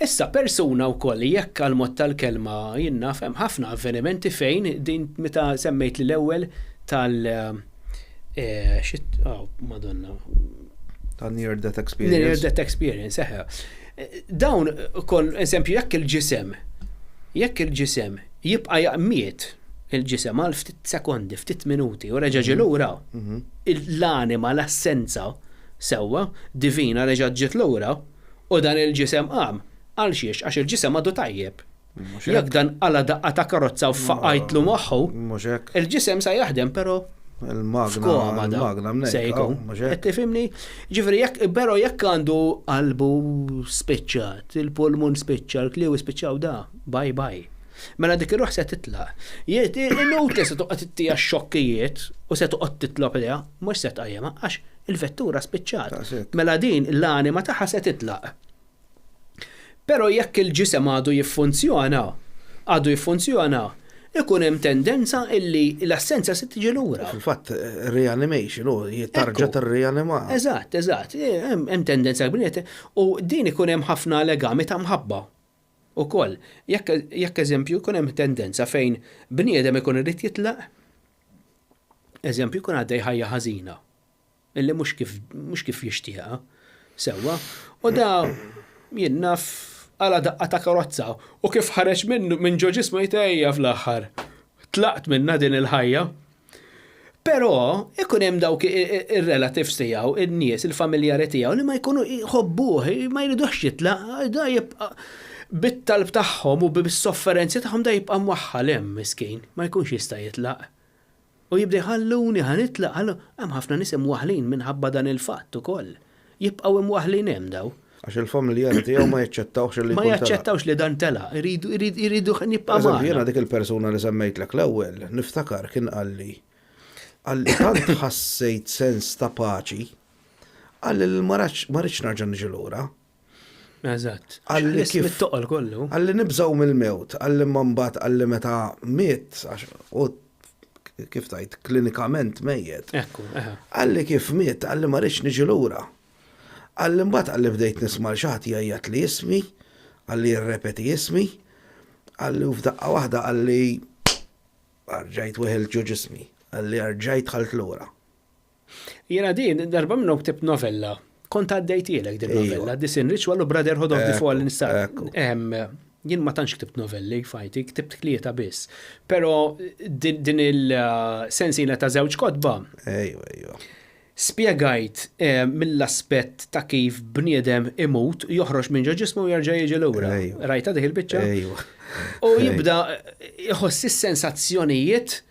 Issa persuna wkoll jekk għal mod tal-kelma jien naf hemm ħafna avvenimenti fejn din meta semmejt li l-ewwel tal eh, xit, oh, madonna. Ta' near death experience. Near death experience, eħe. Dawn ukoll eżempju jekk il-ġisem jekk il-ġisem jibqa' jaqmiet il-ġisem għal ftit sekondi, ftit minuti u reġa' ġie mhm. lura, mhm. l-anima, l-assenza sewwa divina reġa' ġiet lura u dan il-ġisem qam. Għal xiex? Għax il-ġisem għadu tajjeb. Jekk dan qala daqqa ta' karozza u faqajtlu moħħu, il-ġisem sa jaħdem però Il-magna, il-magna se jkun. Qed tifhimni? Ġifieri jekk però jekk għandu qalbu spiċċat, il-pulmun spiċċa, l-kliewi spiċċaw da, bye bye. Mela dik ir-ruħ se titlaq. Inutli se toqgħod ittija xokkijiet u se toqgħod titlob liha, mhux se tqajjemha għax il-vettura spiċċat. Mela din l-anima tagħha se titlaq. Però jekk il-ġisem għadu jiffunzjona, għadu jiffunzjona, ikun hemm tendenza illi l-assenza se tiġi lura. Fil-fatt, reanimation, u tarġa' tirrianima. Eżatt, eżatt, hemm tendenza kbira u din ikun hemm ħafna legami ta' mħabba ukoll. Jekk eżempju jkun hemm tendenza fejn bniedem ikun irid jitlaq, eżempju jkun għaddej ħajja ħażina. Illi mhux kif mhux kif jixtieqha. Sewwa. U da jien naf qala' daqqa ta' karozza u kif ħareġ minnu minn ġo ġismu jgħid ejja fl-aħħar. Tlaqt minnha din il-ħajja. Però ikun hemm dawk ir-relatives tiegħu, in-nies, il-familjari tiegħu li ma jkunu jħobbuh, ma jriduhx jitlaq, da jibqa' bit-talb tagħhom u bis-sofferenzi tagħhom da jibqa' mwaħħal hemm miskin, ma jkunx jista' jitlaq. U jibda jħalluni, ħa nitlaq, ħallu. Hemm ħafna nies imwaħħlin minħabba dan il-fatt ukoll. Jibqgħu imwaħħlin hemm daw. Għax il-familjari tiegħu ma jaċċettawx li Ma jaċċettawx li dan telaq, iridu iridu jibqa' magħna. Jiena dik il-persuna li semmejtlek l-ewwel, niftakar kien qalli, qalli tant ħassejt sens ta' paċi, qalli li ma rridx nerġa' niġi lura. Eżatt. Qalli kif. Mit-toqol kollu. Qalli nibżgħu mill-mewt, qalli imma mbagħad qalli meta miet, għax hu kif tgħid, klinikament mejjet. Ekku, eħe. Qalli kif miet, qalli ma rridx niġi lura. Qalli mbagħad qalli bdejt nisma' 'l xi ħadd jgħajjatli ismi, qalli jirrepeti ismi, qalli u f'daqqa waħda qalli rġajt weħilt ġo ġismi, qalli rġajt dħalt lura. Jiena din, darba minnhom ktibt novella. Kont għaddejtielek din novella, This in Ritual u Brotherhood of the Fallen Star. Jien ma tantx ktibt novelli fajti, ktibt tlieta biss. Però din il-sensina ta' żewġ kotba. Ejwa, ejwa. Spjegajt eh, mill-aspett ta' kif bniedem imut, joħroġ minn ġo ġismu u jerġa' jiġi lura. Rajta dik il-biċċa? Ejwa. U jibda jħoss is-sensazzjonijiet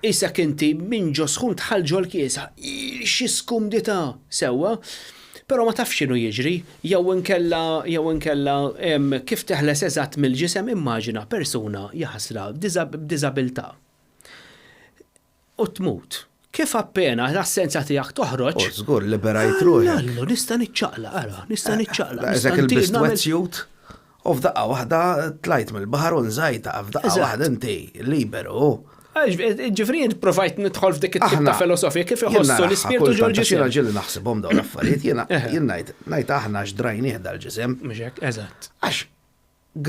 Qisek inti minn ġo sħun dħalt ġol-kiesaħ. Xi skumdità! Sewwa. Però ma tafx x'inhu jiġri. Jew inkella, jew inkella, kif teħles eżatt mill-ġisem, immaġina persuna, jaħasra, b'diżabilità. U tmut. Kif appena l-assenza tiegħek toħroġ. U żgur liberajt ruħek. Allu, nista' niċċaqlaq, ara, nista' niċċaqlaq. Qisek ilbist wetsuit. U f'daqqa waħda tlajt mill-baħar u nżajta, f'daqqa waħda inti liberu. Ġifri jien provajt nidħol f'dik it-tip ta' filosofija kif iħossu l-ispirtu ġol ġisem. Jiena ġieli naħsibhom dawn l-affarijiet, jiena jien ngħid ngħid aħna x'drajnih dal-ġisem. Mhux hekk, eżatt. Għax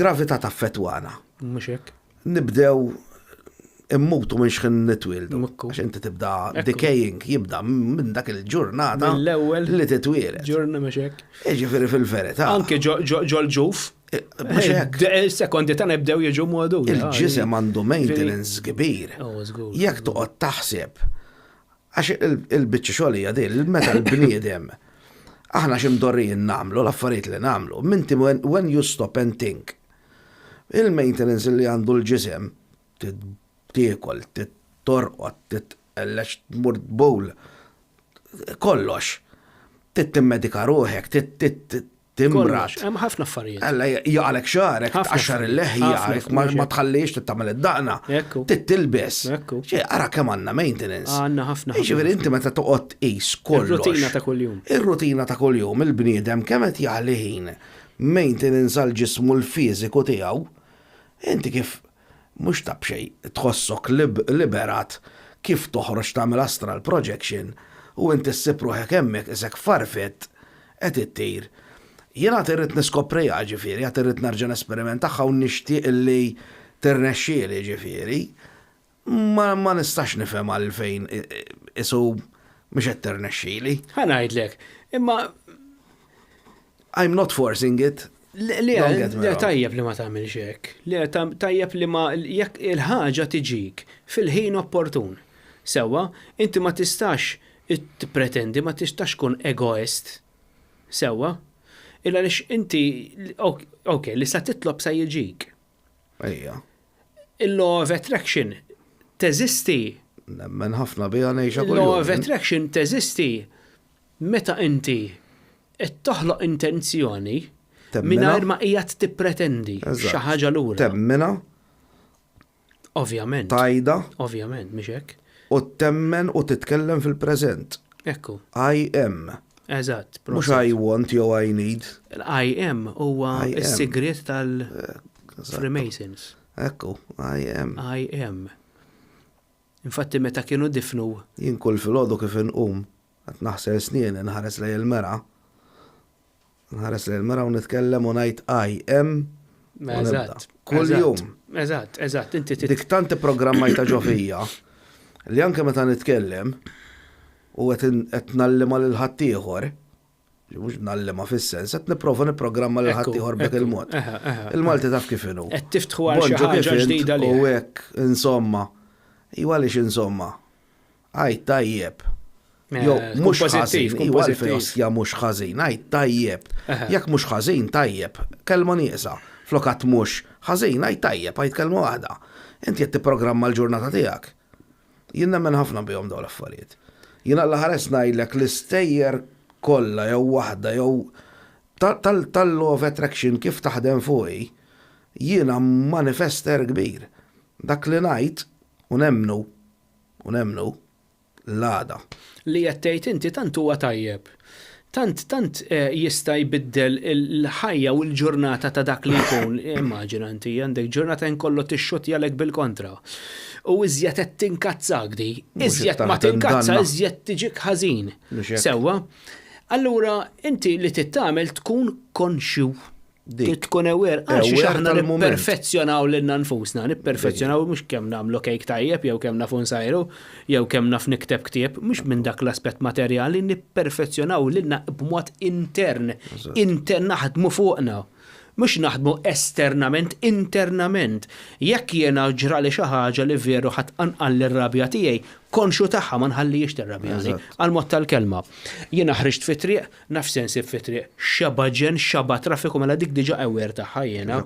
gravità taffettwana. Mhux hekk. Nibdew immutu minn xħin nitwieldu. Għax inti tibda decaying, jibda minn dak il-ġurnata Mill-ewwel li titwieled. Ġurna mhux hekk. Jiġifieri fil-verità. Anke ġol-ġuf. Eh, mhux hekk. Sekondi ta' nibdew jiġu modu. Il-ġisem għandu maintenance kbir. Oh, Jekk toqgħod taħseb. Għax il-biċċa xogħol hija din, meta l-bniedem aħna x'imdorrijin nagħmlu l-affarijiet li nagħmlu, minti when you stop and think. Il-maintenance li għandu l-ġisem tiekol, torqod, titqellex tmur tbul, kollox. Timmedika ruħek, timrad. Hemm ħafna affarijiet. Alla jaqalek xagħrek, tqaxxar il-leħja, ma tħallix tagħmel id-daqna. Tittilbes. Ġej, ara kemm għandna maintenance. Għandna ħafna. Jiġifieri inti meta toqgħod tqis kollox. Ir-rutina ta' kuljum. Ir-rutina ta' kuljum, il-bniedem kemm qed jaħli ħin maintenance għal ġismu l-fiżiku tiegħu, inti kif mhux ta' b'xejn tħossok liberat kif toħroġ tagħmel astral projection u inti ssib ruħek hemmhekk qisek farfett qed ittir. Jien għad irrid niskopriha ġifieri, għad irrid nerġa' nesperimentaha u nixtieq li tirnexxieli ġifieri. Ma, ma nistax nifhem għalfejn isu mhux qed tirnexxieli. Ħa ngħidlek, imma I'm not forcing it. Le, le tajjeb li ma tagħmilx hekk. Le tajjeb li ma jekk il-ħaġa tiġik fil-ħin opportun. Sewwa, inti ma tistax tippretendi, ma tistax tkun egoist. Sewwa? Illa għaliex inti, ok, li sa titlob sa jiġik. Ejja. Il-law of attraction teżisti. Nemmen ħafna biha ngħixha kuljum. Law of attraction teżisti meta inti qed toħloq intenzjoni mingħajr ma qiegħed tippretendi xi ħaġa lura. Temmina. Ovvjament. Tajda. Ovvjament, mhix hekk. U temmen u titkellem fil-preżent. Ekku. I am. Eżatt. Mhux I want jew I need. I am huwa s-sigriet tal-Freemasons. Ekku, I am. I am. Infatti meta kienu difnu. Jien kull filgħodu kif inqum, qed naħsel snieni nħares lejn il-mera. Nħares lejn il-mera u nitkellem u ngħid I am. Eżatt. Kull jum. Eżatt, eżatt. Inti Dik tant ipprogrammajta ġo fija li anke meta nitkellem u qed nallima lil ħaddieħor, li mhux nallima fis-sens, qed nipprova nipprogramma lil ħaddieħor b'dak il-mod. Il-Malti taf kif inhu. Qed tiftħu għal xi ħaġa ġdida li. U hekk, insomma. Iwa għaliex insomma. Għid tajjeb. Jew mhux ħażin, iwa għalfejn ostja mhux ħażin, għid tajjeb. Jekk mhux ħażin tajjeb, kelma nieqsa. Flok għedt mhux ħażin, għid tajjeb, għid kelma waħda. Inti qed tipprogramma l-ġurnata tiegħek. Jien nemmen ħafna bihom dawn l-affarijiet. Jien Alla ħares ngħidlek l-istejjer kollha jew waħda jew tal-law of attraction kif taħdem fuqi, jiena manifester kbir. Dak li ngħid u nemmnu, u nemmnu, l-għada. Li qed tgħid inti tant huwa tajjeb. Tant tant jista' jbiddel il-ħajja u l-ġurnata ta' dak li jkun. Immaġina inti għandek ġurnata ħin kollu tixxuttjalek bil-kontra. U iżjed qed tinkazzak di. Iżjed ma tinkazza, iżjed tiġik ħażin. Sewwa? Allura inti li trid tagħmel tkun konxju. Trid tkun aware, għal xiex aħna nipperfezzjonaw lilna nfusna, nipperfezzjonaw mhux kemm nagħmlu kejk tajjeb jew kemm nafu nsajru, jew kemm naf nikteb ktieb, mhux minn dak l-aspett materjali, nipperfezzjonaw lilna b'mod intern, intern naħdmu fuqna. Mhux naħdmu esternament, internament. Jekk jiena ġrali xi ħaġa li veru ħa tqanqalli r-rabja tiegħi, konxju tagħha ma nħallihiex tirrabjani, għall-mod tal-kelma. Jiena ħriġt fit-triq, Naf se nsib fit-triq. Xaba ġenn, xaba traffiku, mela dik diġà aware tagħha jiena.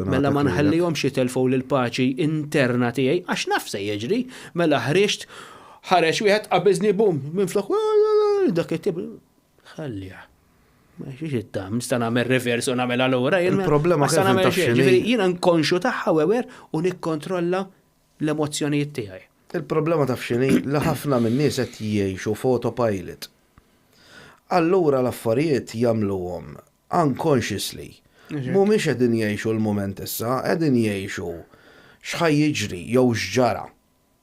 Mela ma nħallihomx jitellfuli l-paċi interna tiegħi għax naf se jiġri. Mela ħriġt, ħareġ wieħed qabiżni bum, minflok dak it-tip. Ħallih. Ma xiex it-tam, nista' nagħmel reverse u nagħmel allura. Il-problema kif nagħmel xejn. Ġifieri jiena nkonxu tagħha aware u nikkontrolla l-emozzjonijiet tiegħi. Il-problema taf x'inhi li ħafna min-nies qed jgħixu f'autopilot. Allura l-affarijiet jagħmluhom unconsciously. Mhumiex qegħdin jgħixu l-mument issa, qegħdin jgħixu x'ħa jiġri jew x'ġara.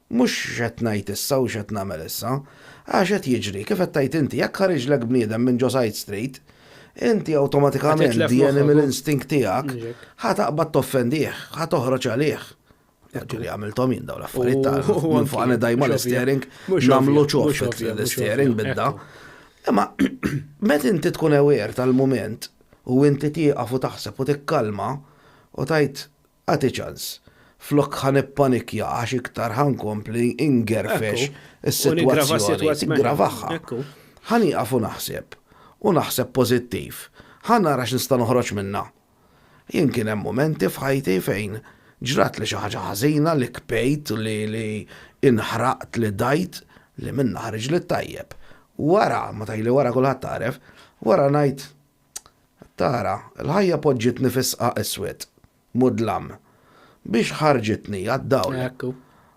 Mhux x'qed ngħid issa u x'qed nagħmel issa. Għax qed jiġri, kif qed tgħid inti, jekk ħariġlek bniedem minn ġo side street, inti awtomatikament the animal instinct tiegħek ħa taqbad toffendih, ħa toħroġ għalih. Ġili għamiltom jien daw l-affarijiet ta' minn fuq għana dajma l-steering, namlu ċof l-steering bidda. Imma met inti tkun aware tal-moment u inti tieqaf u taħseb u tikkalma u tajt għati ċans. Flok ħa nippanikja għax iktar ħa nkompli ingerfex is-sitwazzjoni, tiggravaha. Ħa nieqaf u naħseb, u naħseb pożittiv. Ħa nara x'nista' noħroġ minnha. Jien kien hemm mumenti f'ħajti fejn ġratli xi ħaġa ħażina li kbejt, li li inħraqt, li dgħajt, li minnha ħriġli t-tajjeb. Wara, ma tgħidli wara kulħadd għaref, wara ngħid, tara, l-ħajja poġġietni fi sqaq iswed. Mudlam. Biex ħarġitni għad-dawl. Ekku.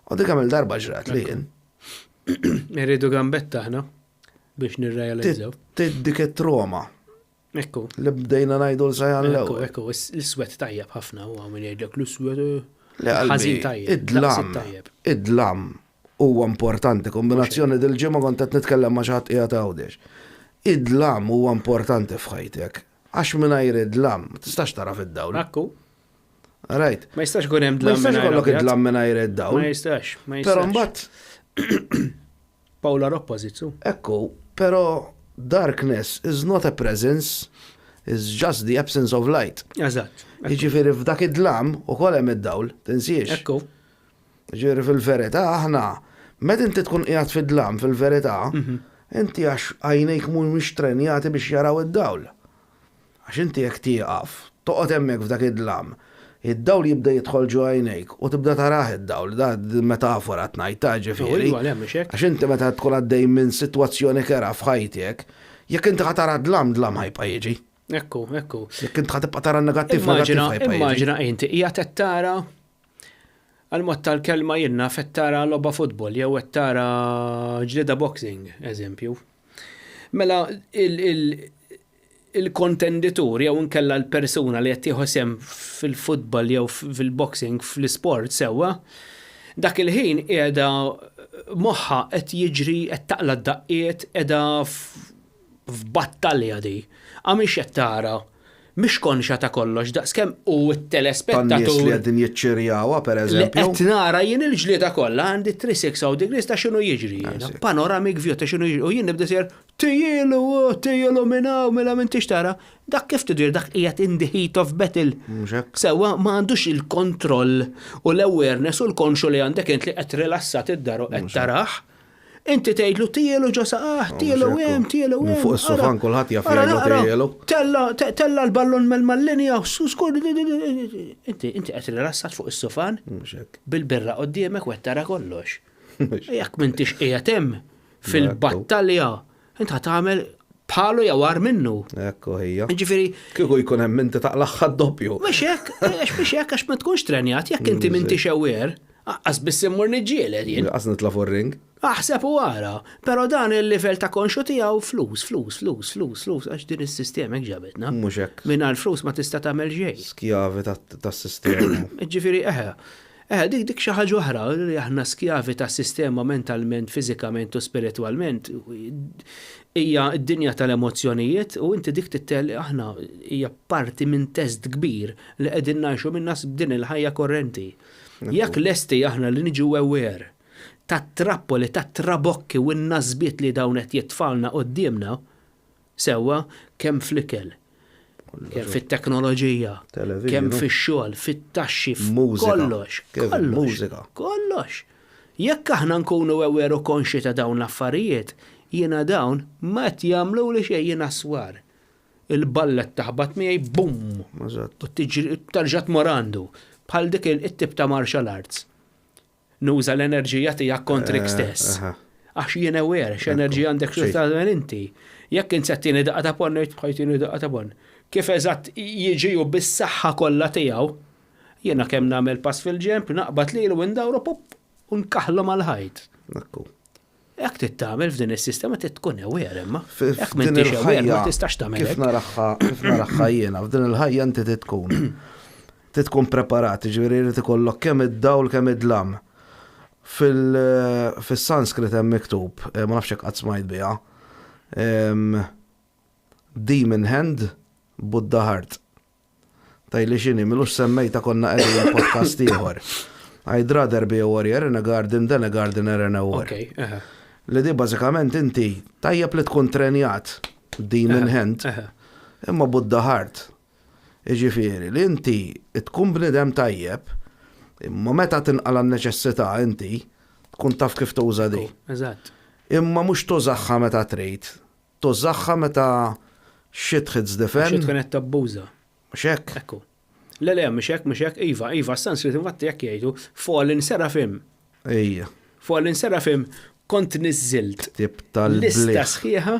U dik kemm il-darba ġrat li jien. Irridu gambetta aħna biex nirrealizzaw. Dik it-troma. Ekku. Li bdejna ngħidu l-sajan l-ewwel. Ekku, l-iswed tajjeb ħafna u min jgħidlek l-iswed. Eh, ħażin tajjeb. Id-dlam. Id-dlam huwa importanti. Kombinazzjoni dil-ġimgħa kont qed nitkellem ma' xi ħadd qiegħed Għawdex. Id-dlam huwa importanti f'ħajtek. Għax mingħajr id-dlam, ma tistax tara fid-dawl. Ekku. Right. Ma jistax ikun hemm dlam. Ma jistax ikollok id-dlam mingħajr id-dawl. Ma jistax, ma jistax. Però mbagħad Polar opposites. Ekku, però darkness is not a presence, is just the absence of light. Eżatt. Jiġifieri f'dak id-dlam ukoll hemm id-dawl, tinsiex. Ekku. Ġifieri fil-verità aħna, meta inti tkun qiegħed fid-dlam fil-verità, mhm. inti għax għajnejk mhumiex trenjati biex jaraw id-dawl. Għax inti jekk tieqaf, toqgħod hemmhekk f'dak id-dlam, id-dawl jibda jidħol ġo għajnejk u tibda tarah id-dawl, da metafora tnajt ta' ġifieri. Għax inti meta tkun għaddej minn sitwazzjoni kera f'ħajtek, jekk inti ħa tara dlam, dlam ħa jibqa' jiġi. Ekku, ekku. Jekk inti ħa tibqa' tara negattiv, negattiv ħa jibqa' jiġi. Immaġina inti qiegħed qed tara Għall-mod tal-kelma jien naf qed tara logħba futbol jew qed tara ġlieda boxing, eżempju. Mela il-kontenditur jew inkella l-persuna li qed tieħu sehem fil-futbol jew fil-boxing fl-isport sewwa, dak il-ħin qiegħda moħħha qed jiġri qed taqla' d-daqqiet qiegħda f'battalja di. Għax mhix qed tara Mhix konxja ta' kollox daqskemm hu t-telespettatur. Tan-nies li qegħdin jiċċirjawha pereżempju. Li qed nara jien il-ġlieda kollha għandi 360 degrees ta' x'inhu jiġri jiena. Panoramic view ta' x'inhu jiġri u jien nibda sejjer tijielu, tijielu minn hawn mela m'intix tara. Dak kif tidher dak qiegħed in the heat of battle. Mhux hekk. Sewwa ma għandux il-kontroll u l-awareness u l-konxju li għandek int li qed rilassat id-dar u qed tarah. Inti tgħidlu tielu ġo saqah, tielu hemm, tielu hemm. Minn fuq is-sufan kulħadd jaf jgħidlu tielu. Tella, tella l-ballun mal-linja, skur. Inti, inti qed rilassat fuq is-sufan. Bil-birra quddiemek u qed tara kollox. Jekk m'intix qiegħed hemm fil-battalja, int ħa tagħmel bħalu jew agħar minnu. Ekku hija. Ġifieri. Kieku jkun hemm inti taqlagħha d-doppju. Mhux hekk, għax mhux hekk għax ma tkunx trenjat, jekk inti m'intix aware, aqqas biss immur niġġieled jien. Aqqas nitla' fuq ring. Aħseb u ara, però dan il-livell ta' konxju tiegħu flus, flus, flus, flus, flus, għax din is-sistema hekk ġabitna. Mhux hekk. Mingħajr flus ma tista' tagħmel xejn. Skjavi tas-sistema. Ġifieri eħe, Eħe, dik dik xi ħaġa oħra, li aħna skjavi tas-sistema mentalment, fiżikament u spiritwalment, hija d-dinja tal-emozzjonijiet u inti dik tittel aħna hija parti minn test kbir li qegħdin ngħixu minna din il-ħajja korrenti. Jekk lesti aħna li niġu aware tat-trappoli, tat-trabokki u n-nasbiet li dawn qed jitfgħulna quddiemna, Sewwa, kemm fl-ikel, kemm fit-teknoloġija, kemm fix-xogħol, fit-taxxi, f'kollox. Kollox. Kollox. Jekk aħna nkunu aware u konxji ta' dawn l-affarijiet, jiena dawn ma qed jagħmluli xejn jiena swar. Il-ballet taħbat miegħi bum! U tiġri terġa' tmur għandu. Bħal dik it-tip ta' martial arts. Nuża l-enerġija tiegħek kontrik eh, stess. Għax jien aware, x'enerġija għandek xi tagħmel inti. Jekk int se tieni daqqa ta' pon, ngħid bħajtini daqqa ta' pon. Kif eżatt jiġi u bis-saħħa kollha tiegħu, jiena kemm nagħmel pass fil-ġenb, naqbad lilu u ndawru pop u nkaħlu mal-ħajt. Ekku. Hekk trid tagħmel f'din is-sistema trid tkun aware imma. Jekk m'intix aware ma tistax tagħmel. Kif naraħħa, kif naraħħa jiena, f'din il-ħajja inti trid tkun. Trid tkun preparat, jiġifieri jrid ikollok kemm id-dawl kemm id-dlam. Fis-Sanskrit hemm miktub, eh, ma nafx hekk qatt smajt biha. Demon hand, Buddha heart. Tgħidli x'inhi, m'ilux semmejtha konna qegħdin podcast ieħor. I'd rather be a warrior in a garden than a gardener in a war. Okay, uh Li di bażikament inti tajjeb li tkun trenjat demon hand, imma Buddha heart. Iġifieri li inti tkun bnidem tajjeb, Imma meta tinqala' n-neċessità inti tkun taf kif tuża di. Eżatt. Imma mhux tużaha meta trid, tużaha meta shit hits the fan. Xi tkun qed tabbuża. Mhux hekk? Ekku. Le le, mhux hekk, mhux hekk, iva, iva, s-Sanskrit infatti hekk jgħidu, fallen seraphim. Ejja. Fallen seraphim kont niżżilt. Tip tal-bliħ. Lista sħiħa.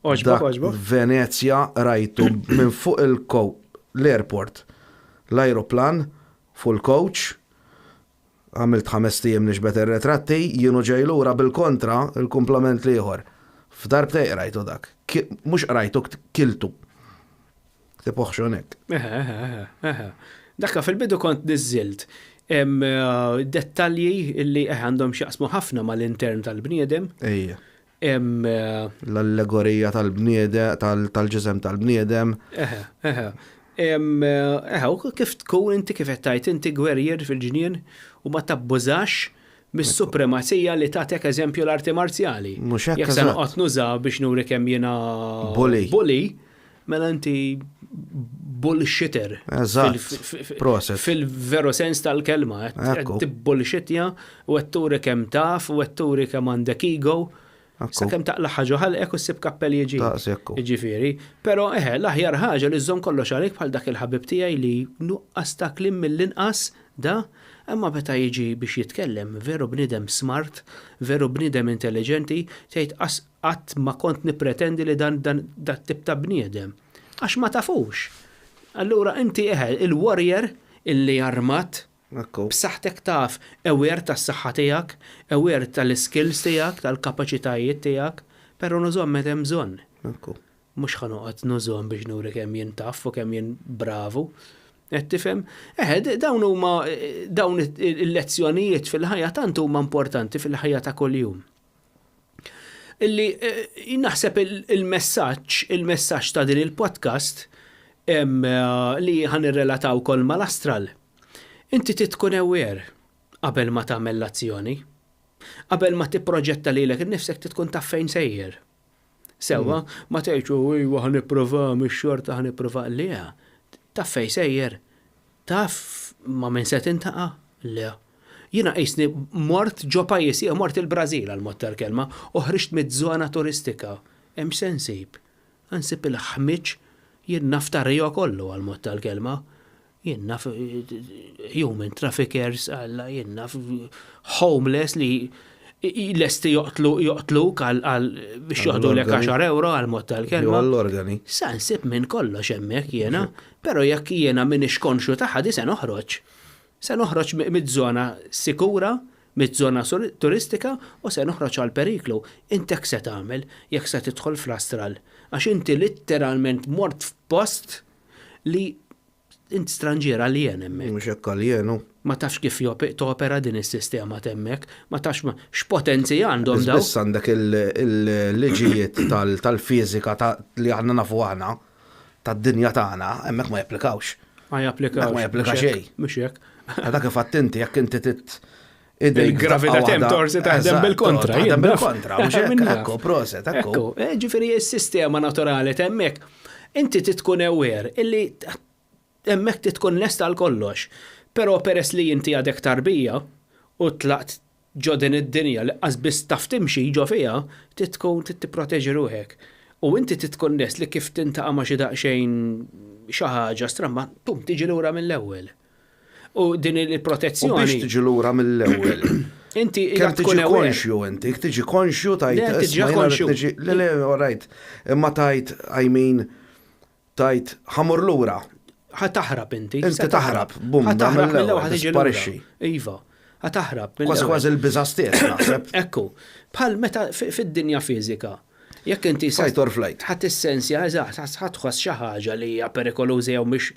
Oġbok, oġbok. Venezja rajtu minn fuq l-airport, l-ajruplan, fuq il-coach, għamilt ħamest ijiem niġbed ir-retratti, jien u ġej lura bil-kontra il-kumplament l-ieħor. F'darbtejn qrajtu dak. Mhux qrajtu, kiltu. Ktieb oħxon hekk. Eħe, eħe, eħe, eħe. Dakka fil-bidu kont niżżilt dettalji li eħe għandhom x'jaqsmu ħafna mal-intern tal-bniedem. Ejja. L-allegorija tal-bniedem, tal-ġisem tal-bniedem. Eħe, eħe. Eħe, u kif tkun inti kif qed tgħid inti gwerrier fil-ġnien u ma tabbużax mis-supremazija li tagħtek eżempju l-arti marzjali. Mhux hekk. Jekk se noqgħod nuża biex nuri kemm jiena bully. Bully, mela inti bullshitter. Eżatt. Proset. Fil-veru sens tal-kelma, qed tibbullshitja u qed turi kemm taf u qed turi kemm għandek ego. Sakemm taqla' ħaġa ħalqek u ssib kappell jiġi. Jiġifieri. Però eħe, l-aħjar ħaġa li żżomm kollox għalik bħal dak il-ħabib tiegħi li nuqqas ta' kliem mill-inqas da, imma meta jiġi biex jitkellem veru bniedem smart, veru bniedem intelliġenti, tgħid Qatt ma kont nippretendi li dan dan dat-tip ta' bniedem. Għax ma tafux. Allura inti eħe, il-warrior illi armat, b'saħħtek taf, aware tas-saħħa tiegħek, aware tal-iskills tiegħek, tal-kapaċitajiet tiegħek, però nużhom meta hemm bżonn. Mhux ħa noqgħod nużhom biex nuri kemm jien tough u kemm jien bravu. Qed tifhem? Eħe, dawn huma dawn il-lezzjonijiet fil-ħajja tant huma importanti fil-ħajja ta' kuljum. Illi eh, naħseb il-messaġġ, il-messaġġ ta' din il-podcast eh, li ħan irrelataw kol mal-astral. Inti tkun aware qabel ma tagħmel l-azzjoni. Qabel ma tipproġetta lilek innifsek tkun taf fejn sejjer. Sewwa, mm. ma tgħidx oh, iwa ħa nipprova mix-xorta ħa nipprova le. Taf fejn sejjer. Taf ma' min se tintaqa'? Le. Jiena qisni mort ġo pajjiż ieħor, mort il-Brażil għall-mod tal-kelma, u ħriġt miż-żona turistika. Hemm x'se nsib? Ħa nsib il-ħmieġ, jien naf ta' Rio kollu għall-mod tal-kelma. Jien naf human traffickers, Alla, jien naf homeless li lesti joqtlu joqtluk għal biex joħdulek għaxar ewro għall-mod tal-kelma. Għall-organi. Sa nsib minn kollox hemmhekk jiena. Però jekk jiena m'iniex konxju tagħha di se noħroġ. Se noħroġ miż-żona sikura, miż-żona turistika u se noħroġ għall-periklu. Int hekk se tagħmel jekk se tidħol fl-astral. Għax inti litteralment mort f'post li int stranġier aljen hemmhekk. Mhux hekk aljen hu. Ma tafx kif topera din is-sistema t'hemmhekk, ma tafx x'potenzi għandhom dawn. Biss għandek il-liġijiet tal-fiżika li aħna nafu aħna. tad-dinja tagħna hemmhekk ma japplikawx. Ma japplikawx. Ma japplika xejn. Mhux hekk. Dak kif għadt inti jekk inti tit Il-gravità tem torsi taħdem bil-kontra. Taħdem bil-kontra, mhux hekk. Ekku, proset, ekku. Eh, ġifieri s-sistema naturali t'hemmhekk. Inti tkun aware illi hemmhekk tkun lest għal kollox. Però peress li inti għadek tarbija u tlaqt ġo din id-dinja li qas biss taf timxi ġo fiha, trid tkun trid tipproteġi ruħek. U inti trid tkun lest li kif tintaqa' ma' xi daqsxejn xi ħaġa stramba, pum, tiġi lura mill-ewwel. U din il-protezzjoni. U biex tiġi lura mill-ewwel. Inti kemm tiġi konxju inti, tiġi konxju tajt. Tiġi konxju. Le, le, all right. Imma tajt, I mean, Tgħid, ħa mmur lura. Ħa taħrab inti. Inti taħrab, bum, Ħa taħrab mill-ewwel ħa tiġi lura. Tisparixxi. Iva, ħa taħrab. Kważi kważi l-biża' stess naħseb. Ekku, bħal meta fid-dinja fiżika. Jekk inti Fight or flight. Ħa tissensja, eżatt, ħa tħoss xi ħaġa li hija perikoluża jew mhix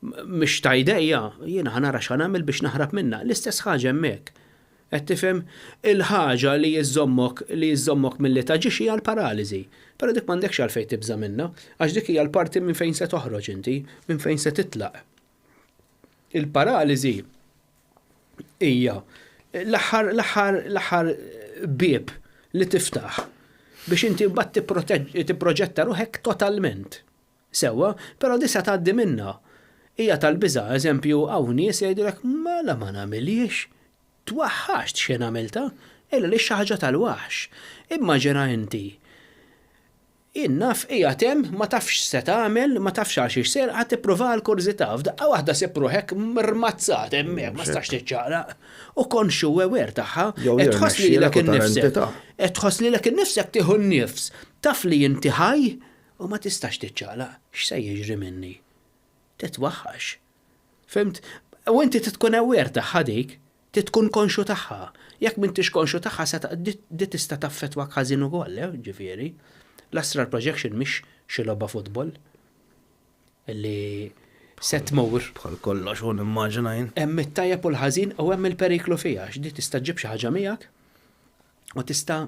mhix ta' idejja, jiena ħa nara x'ħa nagħmel biex naħrab minnha. L-istess ħaġa hemmhekk. Qed tifhem? Il-ħaġa li żżommok li żżommok milli taġixxi hija l-paraliżi. Però dik m'għandekx għalfejn tibża' minnha, għax dik hija l-parti minn fejn se toħroġ inti, minn fejn se titlaq. Il-paraliżi hija l-aħħar l-aħħar l-aħħar bieb li tiftaħ biex inti mbagħad tipproġetta ruħek totalment. Sewwa, però di se tgħaddi minnha. Hija tal-biża', eżempju, hawn nies jgħidulek mela ma nagħmilhiex, twaħħaxt x'ħin għamiltha, illa li xi ħaġa tal-waħx. Immaġina inti, jien naf qiegħed hemm, ma tafx x'se tagħmel, ma tafx għal xiex sejjer, ħa tipprova għall-kurżità, f'daqqa waħda sib ruħek rmazzat hemmhekk, ma tistax tiċċaqlaq. U konxju u aware tagħha, qed tħoss lilek innifsek. Qed tħoss lilek innifsek tieħu n-nifs, taf li inti ħaj u ma tistax tiċċaqlaq. X'se jiġri minni? Titwaħħax. Fhimt? U inti trid tkun aware tagħha dik, trid tkun konxju tagħha. Jekk m'intix konxju tagħha se di tista' taffettwak ħażin ukoll, eh, ġifieri. L-astral projection mhix xi logħba futbol li se tmur. Bħal kollox u nimmaġina jien. Hemm it-tajjeb u l-ħażin u hemm il-periklu fiha, għax di tista' ġġib xi ħaġa miegħek U tista'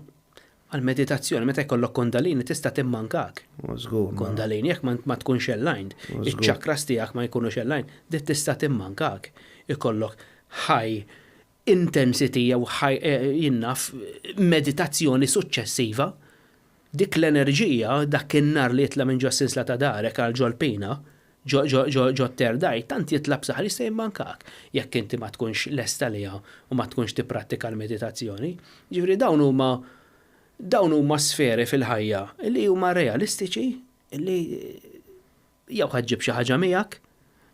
għal-meditazzjoni, meta jkollok kundalini tista' timmankak. Żgur. Kundalini jekk ma tkunx aligned, iċ-chakras tiegħek ma jkunux aligned, dit tista' timmankak. Ikollok high intensity jew high eh, jinnaf meditazzjoni suċċessiva. Dik l-enerġija, dak in-nar li jitla' minn ġos-sinsla ta' darek għal ġol-pina, ġo ġo ġo ġot-third eye, tant jitla' b'saħħa li jista' jimmankak jekk inti ma tkunx lest għaliha u ma tkunx tipprattika l-meditazzjoni. Jiġifieri dawn huma dawn huma sferi fil-ħajja li huma realistiċi li jew ħa ġġib xi ħaġa miegħek,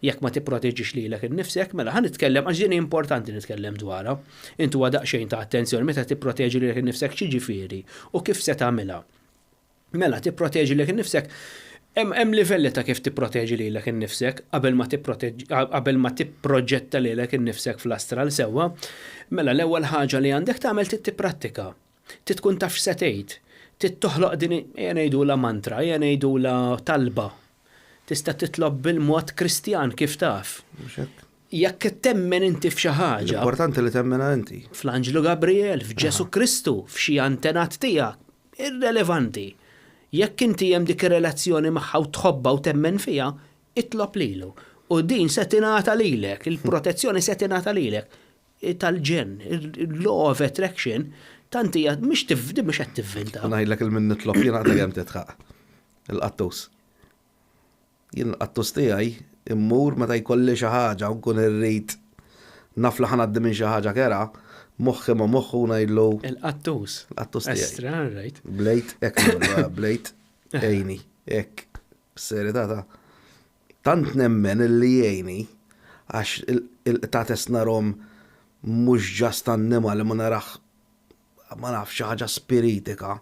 jekk ma tipproteġix lilek innifsek, mela ħa nitkellem għax din hi importanti nitkellem dwarha. Intuha daqsxejn ta' attenzjoni meta tipproteġi lilek innifsek x'jiġifieri u kif se tagħmilha. Mela tipproteġi lilek innifsek Hemm livelli ta' kif tipproteġi lilek innifsek qabel ma tipproteġi qabel ma tipproġetta lilek innifsek fl-astral sewwa. Mela l-ewwel ħaġa li għandek tagħmel trid tipprattika. Trid tkun taf x'se tgħid. Trid toħloq din ejja ngħidulha mantra, ejja ngħidulha talba. Tista' titlob bil-mod Kristjan kif taf. Mhux hekk? Jekk temmen inti f'xi ħaġa. L-importanti li temmenha inti. Fl-Anġlu Gabriel, f'Ġesù Kristu, f'xi antenat tiegħek, irrelevanti. Jekk inti hemm dik ir-relazzjoni magħha u tħobbha u temmen fiha, itlob lilu. U din se tingħata lilek, il-protezzjoni se tingħata lilek. Tal-ġenn, il-law of attraction, tant hija mhix din mhux qed tivvinta. U ngħidlek il min nitlob jien għadha kemm tidħaq. Il-qattus. Jien il-qattus tiegħi immur meta jkolli xi ħaġa u nkun irrid naf li ħa ngħaddi minn xi ħaġa kerha, moħħi ma' moħħu u ngħidlu. Il-qattus. Il-qattus tiegħi. Estra, all right. Blejt hekk nagħmlu, blejt għejni, hekk. B'serjetà ta'. Tant nemmen illi jgħinni għax il-qtates narhom mhux just annimal imma narah ma nafx xi ħaġa spiritika,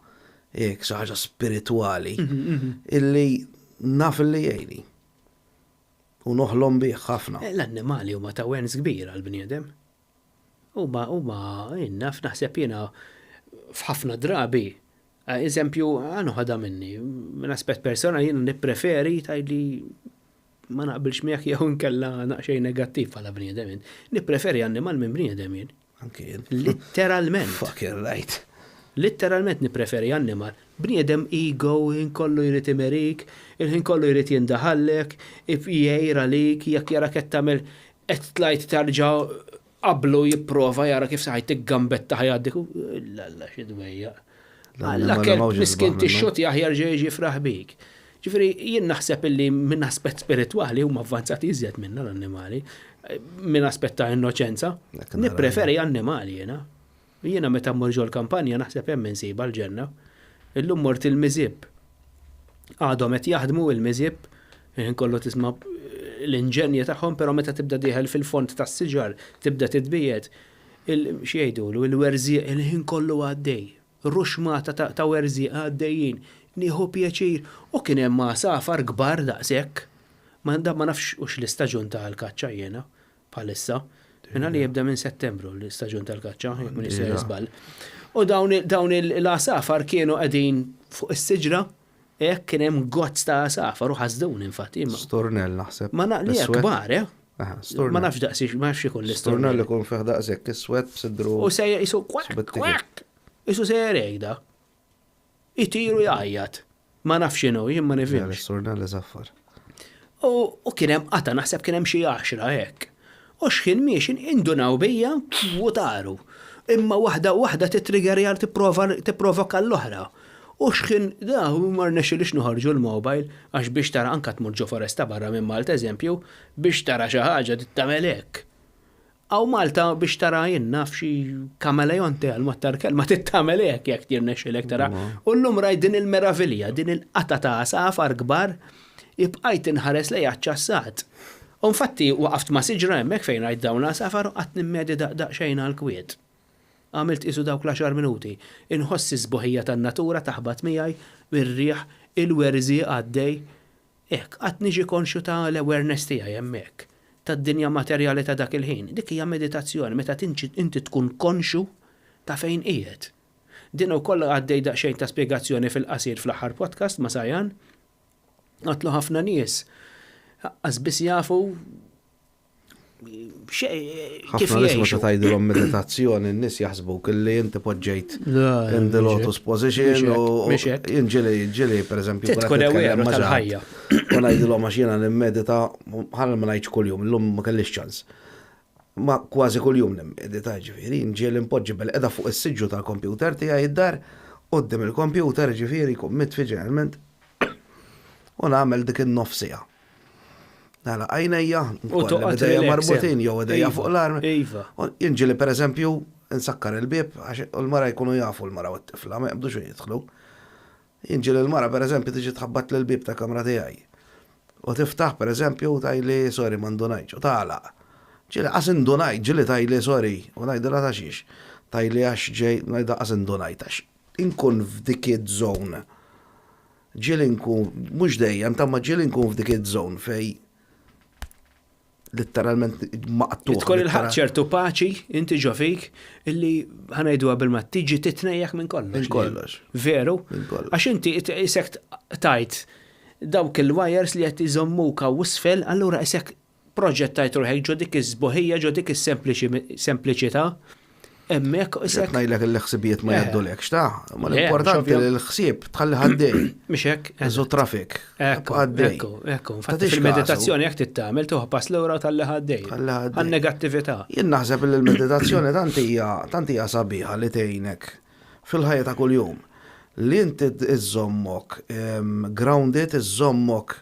hekk xi ħaġa spiritwali illi naf illi jgħinni. U noħlom bih ħafna. L-annimali huma ta' wens kbir għall-bniedem. Huma huma jien naf naħseb jiena f'ħafna drabi Eżempju, ħa noħodha minni, minn aspett personali jiena nippreferi tgħidli ma naqbilx miegħek jew inkella naqxejn negattiv bħala bniedem jien. Nippreferi annimal minn bniedem jien. Anki jien. Litteralment. Fucking right. Litteralment nippreferi annimal. Bniedem ego, il-ħin kollu jrid imerik, il-ħin kollu jrid jindaħallek, jgħir għalik, jekk jarak qed tagħmel qed tlajt tarġa' Qablu jipprova jara kif se ħajtik gambetta ħa jgħaddik u Alla xi dwejjaq. Alla kelb miskin tixxutjah jerġa' jiġi jifraħ bik. Ġifieri jien naħseb illi minn aspett spiritwali huma avvanzati iżjed minna l-annimali, minn aspett ta' innoċenza. Nippreferi annimali jiena. Jiena meta mmur ġol-kampanja naħseb hemm insibha l-ġenna. Illum mort il-Miżieb. Għadhom qed jaħdmu il-Miżieb, il-ħin kollu tisma' l-inġenji tagħhom, però meta tibda dieħel fil-fond tas-siġar, tibda titbiegħed, xi jgħidulu, il-werżieq il-ħin kollu għaddej. Ruxmata ta' werżieq għaddejjin. Nieħu pjaċir. U kien hemm għasafar kbar daqshekk. Ma nafx hux l-istaġun tal-kaċċa jiena. bħalissa. Minna li jibda minn Settembru l-istaġun tal-kaċċa, jekk m'iniex sejjer żball. U dawn l-għasafar kienu qegħdin fuq is-siġra, hekk kien hemm gozz ta' għasafar u ħasduni infatti. Stornell naħseb. Ma naqli kbar, eh? Ma nafx daqs ma nafx ikun l-istornell. Stornell ikun fih daqshekk iswed b'sidru. U sejjer isu kwak kwak. Isu sejjer hekk da. Itir u jgħajjat. Ma nafx x'inhu, jien ma nifhimx. L-istornell iżaffar. U kien hemm qata' naħseb kien hemm xi għaxra hekk. U x'ħin miexin indunaw bija u taru. Imma waħda waħda titriggerja tipprova tipprovoka l-oħra. U x'ħin da ma rnexxilix noħorġu l-mobile għax biex tara anka tmur ġo foresta barra minn Malta eżempju, biex tara xi ħaġa trid tagħmel hekk. Hawn Malta biex tara jien naf xi kameleonte għal mod tal-kelma trid tagħmel hekk jekk jirnexxilek tara. U llum rajt din il-meravilja, din il-qatgħa ta' għasafar kbar, ibqajt inħares lejha ċċassat. U infatti waqaft ma' siġra hemmhekk fejn rajt dawn l-għasafar u qgħadt nimmedita daqsxejn għall-kwiet. Għamilt qisu dawk l-għaxar minuti. Inħoss is-sbuħija tan-natura taħbat miegħi, ir-riħ, il-werżieq għaddej. Hekk, qatt niġi konxju ta' l-awareness tiegħi hemmhekk, tad-dinja materjali ta' dak il-ħin. Dik hija meditazzjoni, meta inti tkun konxju ta' fejn qiegħed. Din ukoll għaddej daqsxejn ta' spjegazzjoni fil-qasir fl-aħħar podcast ma' Sayan. Għadtlu ħafna nies aqqas biss jafu Kif nies meta tgħidilhom meditazzjoni n-nies jaħsbuk li inti poġġejt in the lotus position u ġieli ġieli pereżempju tkun aware tal-ħajja. U ngħidilhom għax jiena nimmedita ħalli ma ngħidx kuljum, illum ma kellix ċans. Ma kważi kuljum nimmedita ġifieri, ġieli npoġġi bil-qeda fuq is-siġġu tal-kompjuter tiegħi id-dar quddiem il-kompjuter ġifieri jkun mitfi ġeneralment u nagħmel dik in-nofsija. Nagħlaq għajnejja, bidejja marbutin jew idejja iva, fuq l-arm. Iva. Jinġili pereżempju nsakkar il-bieb għax l-mara jkunu jafu l-mara u t-tifla ma jaqbdux jidħlu. Jinġili l-mara pereżempju tiġi tħabbat l-bieb ta' kamra tiegħi. U tiftaħ pereżempju u tgħidli sorry ma ndunajtx u tagħlaq. Ġieli qas indunajt, ġieli tgħidli sorry u ngħidilha ta' xiex. Tgħidli għax ġej ngħidha qas indunajt għax inkun f'dik iż-zone Ġieli nkun, mhux dejjem, ta' ma ġieli nkun f'dik iż-zone fej litteralment maqtugħ. Tkun il-ħaq ċertu paċi inti ġo fik illi ħanajdu qabel ma tiġi titnejjek minn kollox. Minn kollox. Veru? Minn kollox. Għax inti isek tajt dawk il-wires li qed iżommuka u isfel, allura isek Proġettajt ruħek ġo dik is-sbuħija, ġo dik is-sempliċità, hemmhekk isek. Qed ngħidlek li l-ħsibijiet ma jgħaddulekx, ta' ma l-importanti li l-ħsieb tħalli ħaddej. Mhux hekk? Eżu traffic. Ekku, ekku, ekku. Infatti fil-meditazzjoni jekk tittamel tuħ pass lura u tħalli ħaddej. Għan-negattività. Jien naħseb li l-meditazzjoni tant hija tant hija sabiħa li tgħinek fil-ħajja ta' kuljum. Li inti iżżommok grounded, iżżommok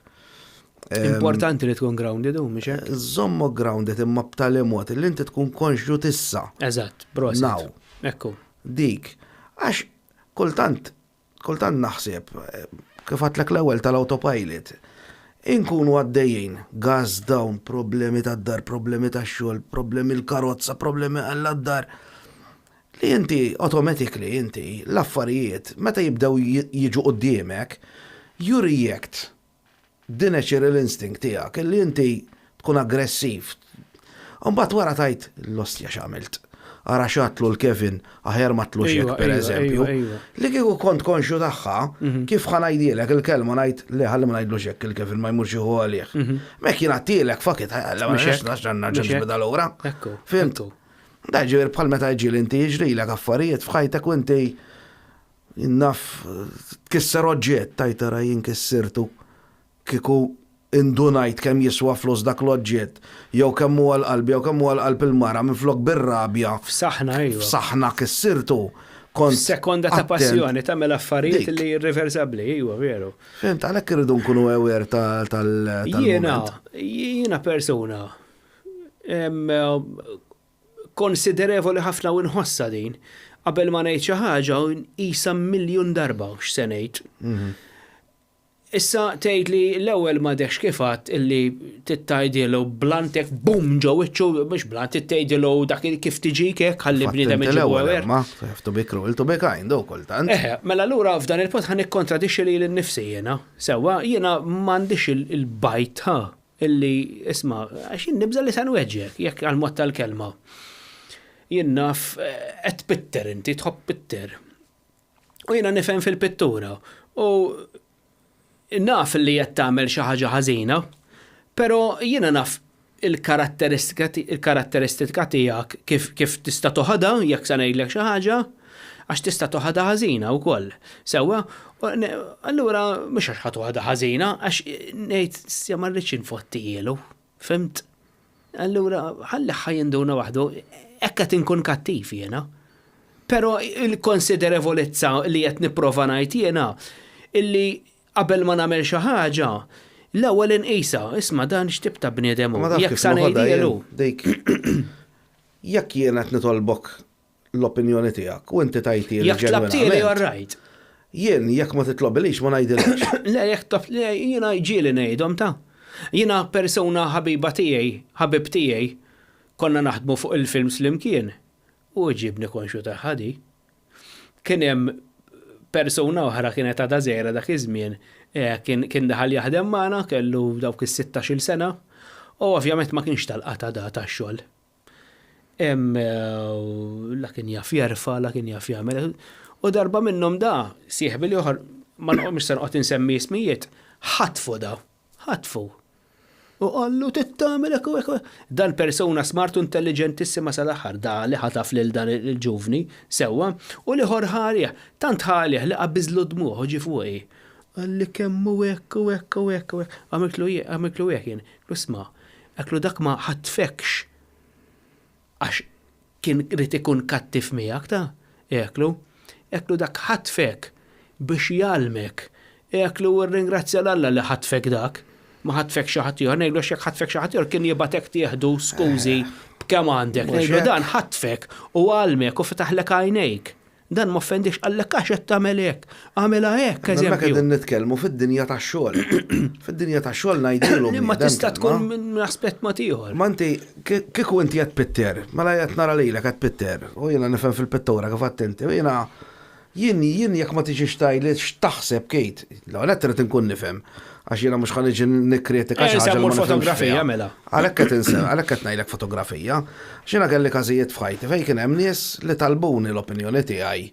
Importanti li tkun grounded u mhux hekk? Żommok grounded imma b'tali mod li inti tkun konxju tissa. Eżatt, prosit. Now. Ekku. Dik. Għax kultant, kultant naħseb, kif għedtlek l-ewwel tal-autopilot, inkunu għaddejjin, gas down, problemi tad-dar, problemi tax-xogħol, problemi l-karozza, problemi għall-dar. Li inti automatically inti l-affarijiet meta jibdew jiġu quddiemek, you react the natural instinct tiegħek illi inti tkun aggressiv. U mbagħad wara tgħid l-ostja x'għamilt. Ara x'għadtlu l-Kevin, aħjar ma għadtlux hekk pereżempju. Li kieku kont konxju tagħha, mhm. kif ħa ngħidilek il-kelma ngħid li ħalli ma ngħidlux hekk il-Kevin ma jmurx jieħu għalih. Mhm. Mek jien għattilek fuck it, ma nafx bida lura. Fimt? Da ġifieri bħal meta ġieli inti jiġrilek affarijiet f'ħajtek u inti Naf, tkisser oġġett, tgħid ara jien kissirtu. Kieku indunajt kemm jiswa flus dak l-oġġett, jew kemm hu għal qalbi jew kemm hu għal qalb il-mara minflok bir-rabja. F'saħħna, iva. F'saħħna kissirtu, kont. F'sekonda ta' passjoni tagħmel affarijiet li irriversabbli, iva, veru. Fhimt, għalhekk irridu nkunu aware tal-mument. Jiena, jiena persuna konsiderevoli ħafna u nħossha din. Qabel ma ngħid xi ħaġa nqisha miljun darba x'se ngħid. Mhm. Issa tgħid li l-ewwel ma dekx kif għadt illi tittgħidilu blantek bum ġo wiċċu mhux blant tgħidilu dak kif tiġik hekk ħalli bniedem iġibu aware. Ma have to be cruel to be kind u kultant. Eħe, mela allura f'dan il-punt ħa nikkontradixxi lili nnifsi jiena. Sewwa, jiena m'għandix il-bajt ha Illi, isma', għax jien nibża' li se nweġġek, jekk għall-mod tal-kelma. Jien naf qed tpitter inti, tħobb pitter. U jiena nifhem fil-pittura. U naf li qed tagħmel xi ħaġa ħażina, però jiena naf il-karatteristika il-karatteristika tiegħek kif kif tista' toħodha jekk se ngħidlek xi ħaġa, għax tista' toħodha ħażina wkoll. Sewwa? Allura mhux għax ħa toħodha ħażina, għax ngħid sja ma rridx infottijielu. Fhimt? Allura ħalli ħa jinduna waħdu, hekk qed inkun kattiv jiena. Però il-konsiderevolezza li qed nipprova ngħid jiena illi qabel ma nagħmel xi ħaġa, l-ewwel inqisha, isma' dan x'tip ta' bniedem hu, jekk sa ngħidhielu. Dik jekk jien qed nitolbok l-opinjoni tiegħek u inti tajtieli Jekk tlabtieli all right. Jien jekk ma titlobilix ma ngħidilekx. Le jekk taf le jiena ġieli ngħidhom ta. Jiena persuna ħabiba tiegħi, ħabib tiegħi, konna naħdmu fuq il-films flimkien u ġibni konxju tagħha di. Kien hemm persuna oħra kienet għadha żgħira dak iż-żmien, eh, kien kien daħal jaħdem magħna, kellu dawk is-16-il sena, u ovvjament ma kienx tal-qata da tax-xogħol. Hemm la kien jaf jerfa', la kien jaf jagħmel. U darba minnhom da, sieħbi l-ieħor, ma mhux se noqgħod insemmi ismijiet, ħatfu da, ħatfu. U qallu trid tagħmel hekk u hekk. Dan persuna smart u intelliġentissima sal-aħħar, da li ħataf lil dan il-ġuvni sewwa, u l-ieħor ħa għalih. Tant ħa għalih li qabiżlu d-dmugħ u ġie fuqi. Qalli kemm hu hekk u hekk u hekk u hekk. Għamiltlu għamiltlu hekk jien. Isma', Għedtlu dak ma ħatfekx għax kien ried ikun kattiv miegħek ta', għedtlu. Għedtlu dak ħatfek biex jgħallmek. Għedtlu rringrazzja 'l Alla li ħatfek dak, ma ħatfekx xi ħadd ieħor. Ngħidlu għax jekk ħatfek xi ħadd ieħor kien jibgħatek tieħdu skużi b'kemm għandek. Ngħidlu dan ħatfek u għallmek u fetaħlek għajnejk. Dan m'offendix qallek għax qed tagħmel hekk. Agħmilha hekk, eżempju. Hemmhekk qegħdin nitkellmu fid-dinja tax-xogħol. Fid-dinja tax-xogħol ngħidulu. Imma tista' tkun minn aspett mod ieħor. Ma inti kieku inti qed pitter, mela qed nara lilek qed pitter, u jiena nifhem fil-pittura kif għedt inti, u jiena jien jien jekk ma tiġix tgħidli x'taħseb Kate, l-ewwel nett irid inkun nifhem. Għax jiena mhux ħa niġi nikkritika xi ħaġa li ma fotografija mela. Għalhekk qed insemmi, għalhekk qed ngħidlek fotografija. Għax jiena kelli każijiet f'ħajti fejn kien hemm nies li talbuni l-opinjoni tiegħi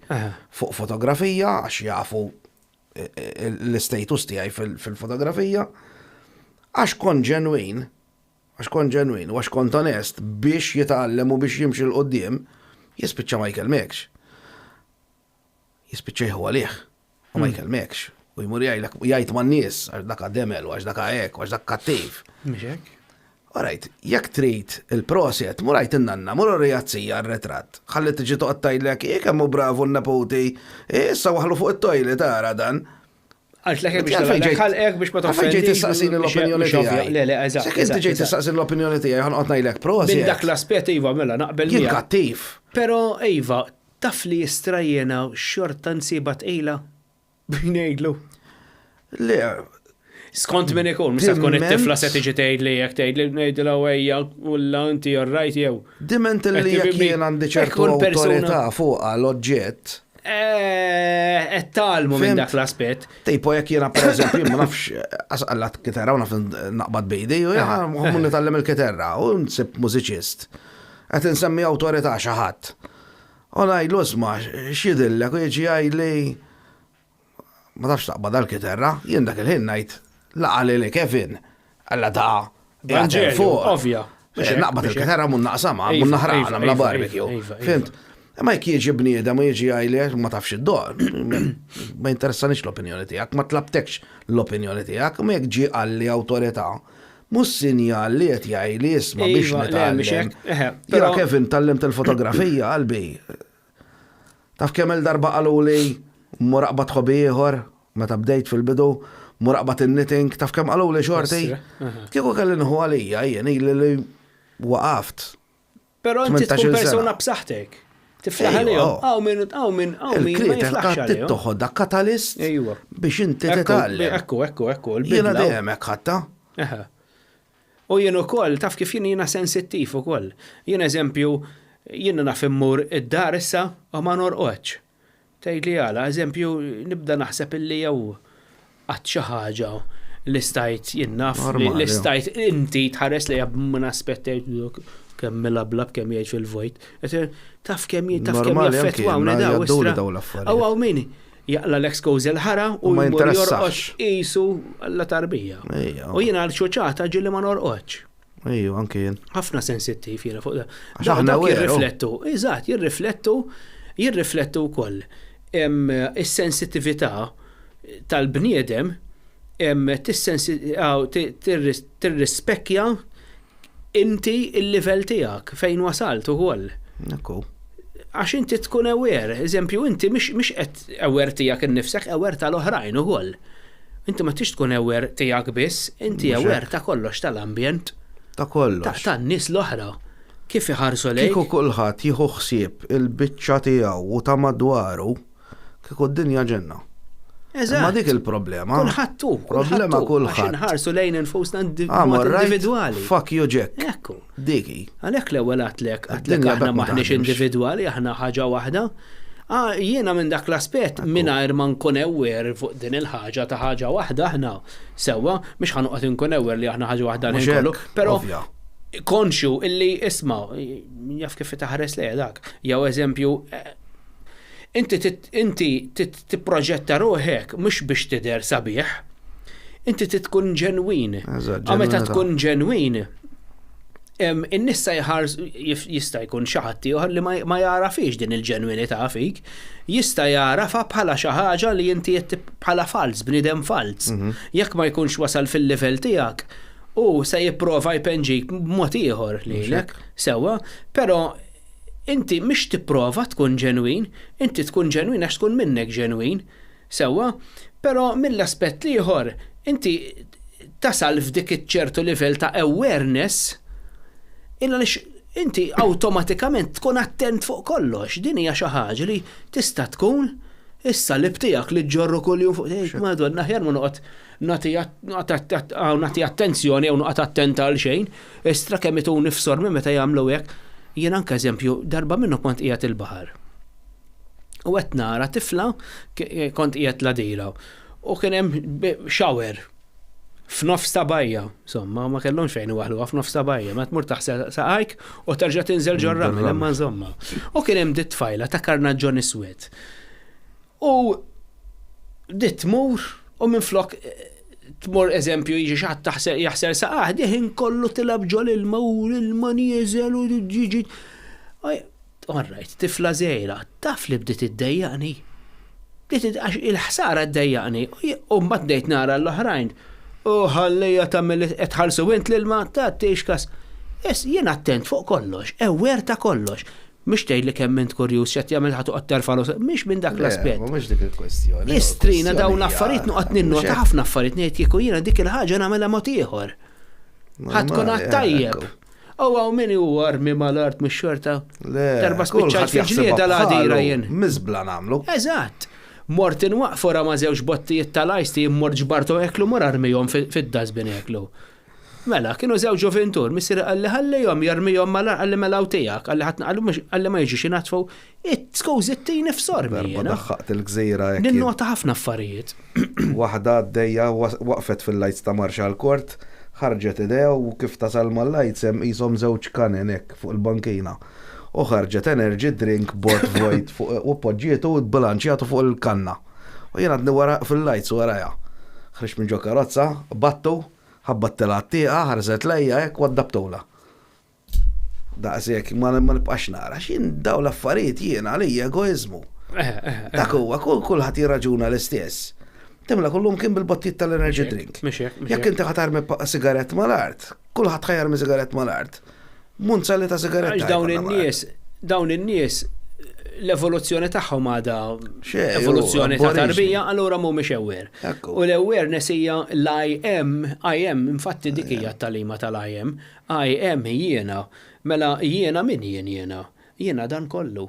fuq fotografija għax jafu e, e, l-istatus tiegħi fil-fotografija. Għax kont ġenwin, għax kont ġenwin u għax kont onest biex jitgħallem u biex jimxi 'l quddiem, jispiċċa ma jkellmekx. Jispiċċa jieħu għalih u ma jkellmekx u jmur jgħidlek jgħid man-nies għax dak demel u għax dak hekk u għax dak kattiv. Mhux hekk? Alright, jekk trid il-proset, mur għid in-nanna, mur uri għat-zija r-ritratt. Ħalli tiġi toqgħod tgħidlek, "Ih kemm hu bravu n-neputi, issa waħlu fuq it-toilet ara dan." Għaltlek hekk biex tagħlaq ħalqek biex ma toffendix. Għalfejn ġejt tistaqsini l-opinjoni tiegħi. Le, le, eżatt. Jekk inti ġejt tistaqsini l-opinjoni tiegħi ħa noqgħod ngħidlek proset. Minn dak l-aspett iva mela naqbel miegħek. Jien kattiv. Però iva, Taf li istra jiena xorta nsibha tqila? Biex ngħidlu. Le. Skont min ikun, mhux se tkun it-tifla se tiġi tgħidli jekk tgħidli ngħidilha ejja ulla inti all right jew. Diment li jekk jien għandi ċertu awtorità fuqha l-oġġett. Eh, qed tgħallmu minn dak l-aspett. Tipo jekk jiena pereżempju ma nafx għasqallat kiterra u naf naqbad bejdi u jien nitgħallem il-kiterra u nsib mużiċist. Qed insemmi awtorità xi ħadd. U ngħidlu isma' x'jidhirlek u jiġi jgħidli ma tafx taqbad għall-kiterra, jien dak il-ħin ngħid la qalili Kevin, alla da qiegħed fuq. Ovvja. Naqbad il-kiterra mun naqsamha, mun naħraqha nagħmilha barbecue. Fimt? Imma jekk jiġi bniedem u jiġi jgħidli ma tafx iddoqq, ma jinteressanix l-opinjoni tiegħek, ma tlabtekx l-opinjoni tiegħek, imma jekk ġie qalli awtorità, Mhux sinjal li qed jgħidli isma' biex iva, nitgħallem. Jiena Kevin tgħallimt il-fotografija qalbi. Taf kemm il-darba qaluli mur aqbad hobby ieħor meta bdejt fil-bidu, mur aqbad in-knitting, taf kemm qaluli xorti? Kieku kelli nieħu għalija jien ili li waqaft. Però inti tkun persuna b'saħħtek. Tiflaħ għalihom. Hawn min hawn min hawn min ma jiflaħx għalihom. Toħodha katalist biex inti titgħallem. Ekku, ekku, ekku. Jiena dejjem hekk ħadtha. U jien ukoll, taf kif jien jiena sensittiv ukoll. Jien eżempju, jiena naf immur id-dar issa u ma norqodx. Tgħidli għala, eżempju, nibda naħseb illi jew għadt xi ħaġa li stajt jien naf li stajt inti tħares lejha minn aspett tgħid kemm milablab kemm jgħid fil-vojt. Taf kemm taf kemm jaffettwawni daw. Aw hawn min jaqla l-excuse l-ħara u ma jinteressax. Qisu alla tarbija. U jiena għal xuċata ġieli ma norqodx. Ejju, anke jien. Ħafna sensittiv jiena fuq da. Għax aħna jirriflettu, eżatt, jirriflettu, jirriflettu wkoll is-sensittività tal-bniedem tirrispekkja inti il-livell tiegħek fejn wasalt ukoll. Ekku. Għax inti tkun aware, eżempju, inti mhix qed aware tiegħek innifsek, aware tal-oħrajn ukoll. Inti ma tix tkun aware tiegħek biss, inti aware ta' kollox tal-ambjent. Ta' kollox. Tan-nies l-oħra. Kif iħarsu lejk. Kieku kulħadd jieħu ħsieb il-biċċa tiegħu u ta' madwaru, Kieku d-dinja ġenna. Eżatt. Ma dik il-problema. Kulħadd hu. Problema kulħadd. Nħarsu lejn infusna individwali. Fuck you Jack. Ekku. Diki. Għalhekk l-ewwel għatlek, għatlek aħna maħniex individwali, aħna ħaġa waħda. Ah, jiena minn dak l-aspett mingħajr ma nkun aware fuq din il-ħaġa ta' ħaġa waħda aħna sewwa, mhux ħanoqgħod inkun aware li aħna ħaġa waħda kollu, però konxju illi isma' jaf kif taħares lejha dak. Jew eżempju, eh, Inti inti tipproġetta ruħek mhux biex tidher sabiħ. Inti trid tkun ġenwin. A meta tkun ġenwin, in-nies se jħars jista' jkun xi ħadd ieħor li ma jagħrafhiex din il-ġenwinità fik, jista' jagħrafha bħala xi ħaġa li inti qed bħala falz, bniedem falz. Mhm. Jekk ma jkunx wasal fil-livell tiegħek, u se jipprova jpenġik b'mod ieħor lilek, sewwa, però Inti mhix tipprova tkun ġenwin, inti tkun ġenwin għax tkun minnek ġenwin, sewwa, però mill-aspett l-ieħor inti tasal f'dik iċ-ċertu livell ta' awareness il għaliex inti awtomatikament tkun attent fuq kollox. Din hija xi ħaġa li tista' tkun is-salib tiegħek li ġġorru kuljum fuq tgħid Madonna aħjar ma noqgħod nagħti attenzjoni jew noqgħod attent għal xejn. Istra kemm ituni f'sormi meta jagħmlu hekk. Jien anke eżempju, darba minnhom kont qiegħed il-baħar. U qed nara tifla kont qiegħed l-għadira u kien hemm shower f'nofs ta' bajja, insomma, ma kellhomx fejn iwaħħluha f'nofs ta' bajja, ma tmur taħsel saqajk u terġa' tinżel ġor-ramel, imma insomma. U kien hemm dit tfajla ta' karnaġġon iswed. U bdiet tmur u minflok tmur eżempju jiġi xi ħadd jaħsel saqajh, di ħin kollu tilgħab ġol-ilma u l-ilma nieżel u jiġi. All right, tifla żgħira, taf li bdiet iddejjaqni. Bdiet għax il-ħsara ddejjaqni. U mbagħad bdejt nara l-oħrajn. U ħallija tagħmel qed tħallsu int l-ilma, tagħtix kas. Is jien attent fuq kollox, aware ta' kollox. Mhux tgħidli kemm int kurjuż x'qed jagħmel ħa toqgħod terfagħlu mhix minn dak l-aspett. Le, mhux dik il-kwestjoni. Istrina dawn l-affarijiet noqgħod ninnota ħafna affarijiet ngħid kieku jiena dik il-ħaġa nagħmilha mod ieħor. Ħa tkun għad tajjeb. U hawn min hu armi mal-art mhux xorta. Darba spiċċajt fi ġlieda l-għadira jien. Miżbla nagħmlu. Eżatt. Mort inwaqqfu ra ma' żewġ bottijiet tal-ice tea mort ġbarthom eklu mor armihom fid-dustbin eklu. Mela, kienu żewġ ġovintur, missieri qalli ħallihom jarmihom mal-art, qalli mela hawn tiegħek, qalli ħadd qalli mhux qalli ma jiġux inaddfu, skużi ttini f'sormi Darba jiena. daħħaqt il-gżira hekk jien. Ninnota ħafna affarijiet. Waħda għaddejja waqfet fil-lights ta' Marshall Court, ħarġet idejha u kif tasal mal-lights hemm qishom żewġ kanen hekk fuq il-bankina. U ħarġet energy drink bot vojt fuq u poġġietu u bbilanċjatu fuq il-kanna. U jien għadni wara fil-lights warajha. Ħriġt minn ġo karozza, battu, Ħabbattilha għat-tieqa, ħarset lejja hekk u għaddabtulha. Daqshekk ma nibqax nara. X'jien dawn l-affarijiet jien għalija egoiżmu. Dak huwa, kulħadd jirraġuna l-istess. Timla kullum kien bil-bottijiet tal-energy drink. Jekk inti ħa tarmi sigarett mal-art, kulħadd ħa jarmi sigarett mal-art. Munzalli ta' sigaretta. Għax dawn in-nies, dawn in-nies l-evoluzzjoni tagħhom għadha evoluzzjoni ta' tarbija, allura mhumiex aware. U l-awareness hija l-I am, I am, infatti dik hija t-tagħlima tal-I am. I am jiena. Mela jiena min jien jiena? Jiena dan kollu.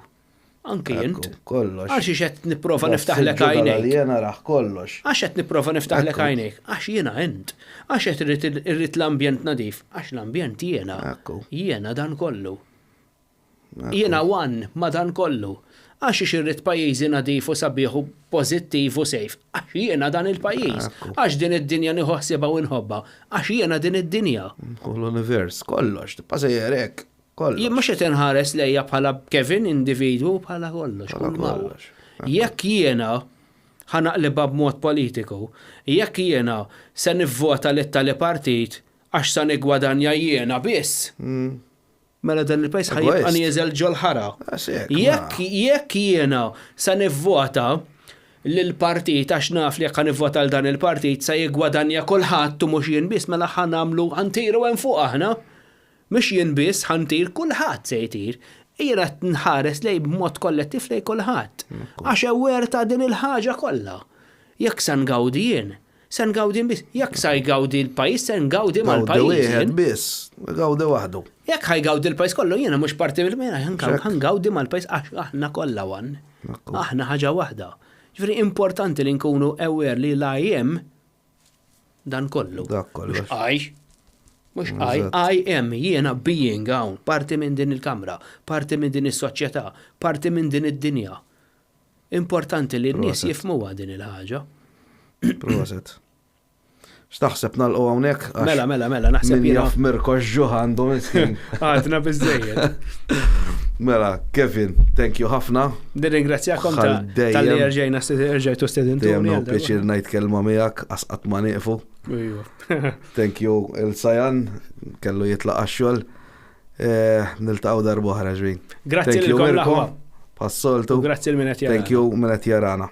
Anki int. Kollox. Għax xiex qed nipprova niftaħlek għajnejk. Jiena rah kollox. Għax qed nipprova niftaħlek għajnejk. Għax jiena int. Għax qed irrid irrid l-ambjent nadif. Għax l-ambjent jiena. Jiena dan kollu. Jiena one ma' dan kollu. Għax xiex irrid pajjiżi nadif u sabiħ u pożittiv u safe. Għax jiena dan il-pajjiż. Għax din id-dinja nieħu ħsiebha u nħobbha. Għax jiena din id-dinja. U l-univers, kollox, tibqa' sejjer hekk. Kollox. Jien mhux qed inħares lejja bħala Kevin individwu bħala kollox. Bħala kollox. Jekk jiena ħa naqlibha b'mod politiku, jekk jiena se nivvota lit tali partit għax sa niggwadanja jiena biss, mela dan il-pajjiż ħa jibqa' nieżel ġol-ħara. Jekk jekk jiena se nivvota lill-partit għax naf li jekk ħa nivvota għal dan il-partit se jiggwadanja kulħadd u mhux jien biss, mela ħa nagħmlu ħa ntiru hemm fuq aħna. Mhux jien biss ħa ntir, kulħadd se jtir. Jiena qed nħares lej b'mod kollettiv lej kulħadd. Għax aware ta' din il-ħaġa kollha. Jekk sa ngawdi jien, se ngawdi biss. Jekk sa jgawdi l-pajjiż, se ngawdi mal-pajjiż. Gawdi wieħed biss, gawdi waħdu. Jekk ħa jgawdi l-pajjiż kollu, jiena mhux parti mill-mena, ħa ngawdi mal-pajjiż għax aħna kollha one. Aħna ħaġa waħda. Ġifieri importanti li nkunu aware li l-I am dan kollu. Dak kollu. Mhux I. Mhux I, I am, jiena being hawn, parti minn din il-kamra, parti minn din is-soċjetà, parti minn din id-dinja. Importanti li n-nies jifhmuha din il-ħaġa. Proset. X'taħseb nagħlqu hawnhekk? Mela, mela, mela, naħseb jiena. Jaf Mirko x'ġuħ għandu miskin. Għadna biżejjed. Mela, Kevin, thank you ħafna. Nirringrazzjakom tal-li erġajna erġajtu stedintuni. Dejjem nieħu pjaċir ngħid kelma miegħek għax qatt ma nieqfu. Thank you il-Sajan, kellu jitlaq għax-xogħol. Eh, niltaqgħu darba oħra ġbin. Grazzi lilkom l-aħwa. Bħas-soltu. Grazzi lil min qed Thank you min qed jarana.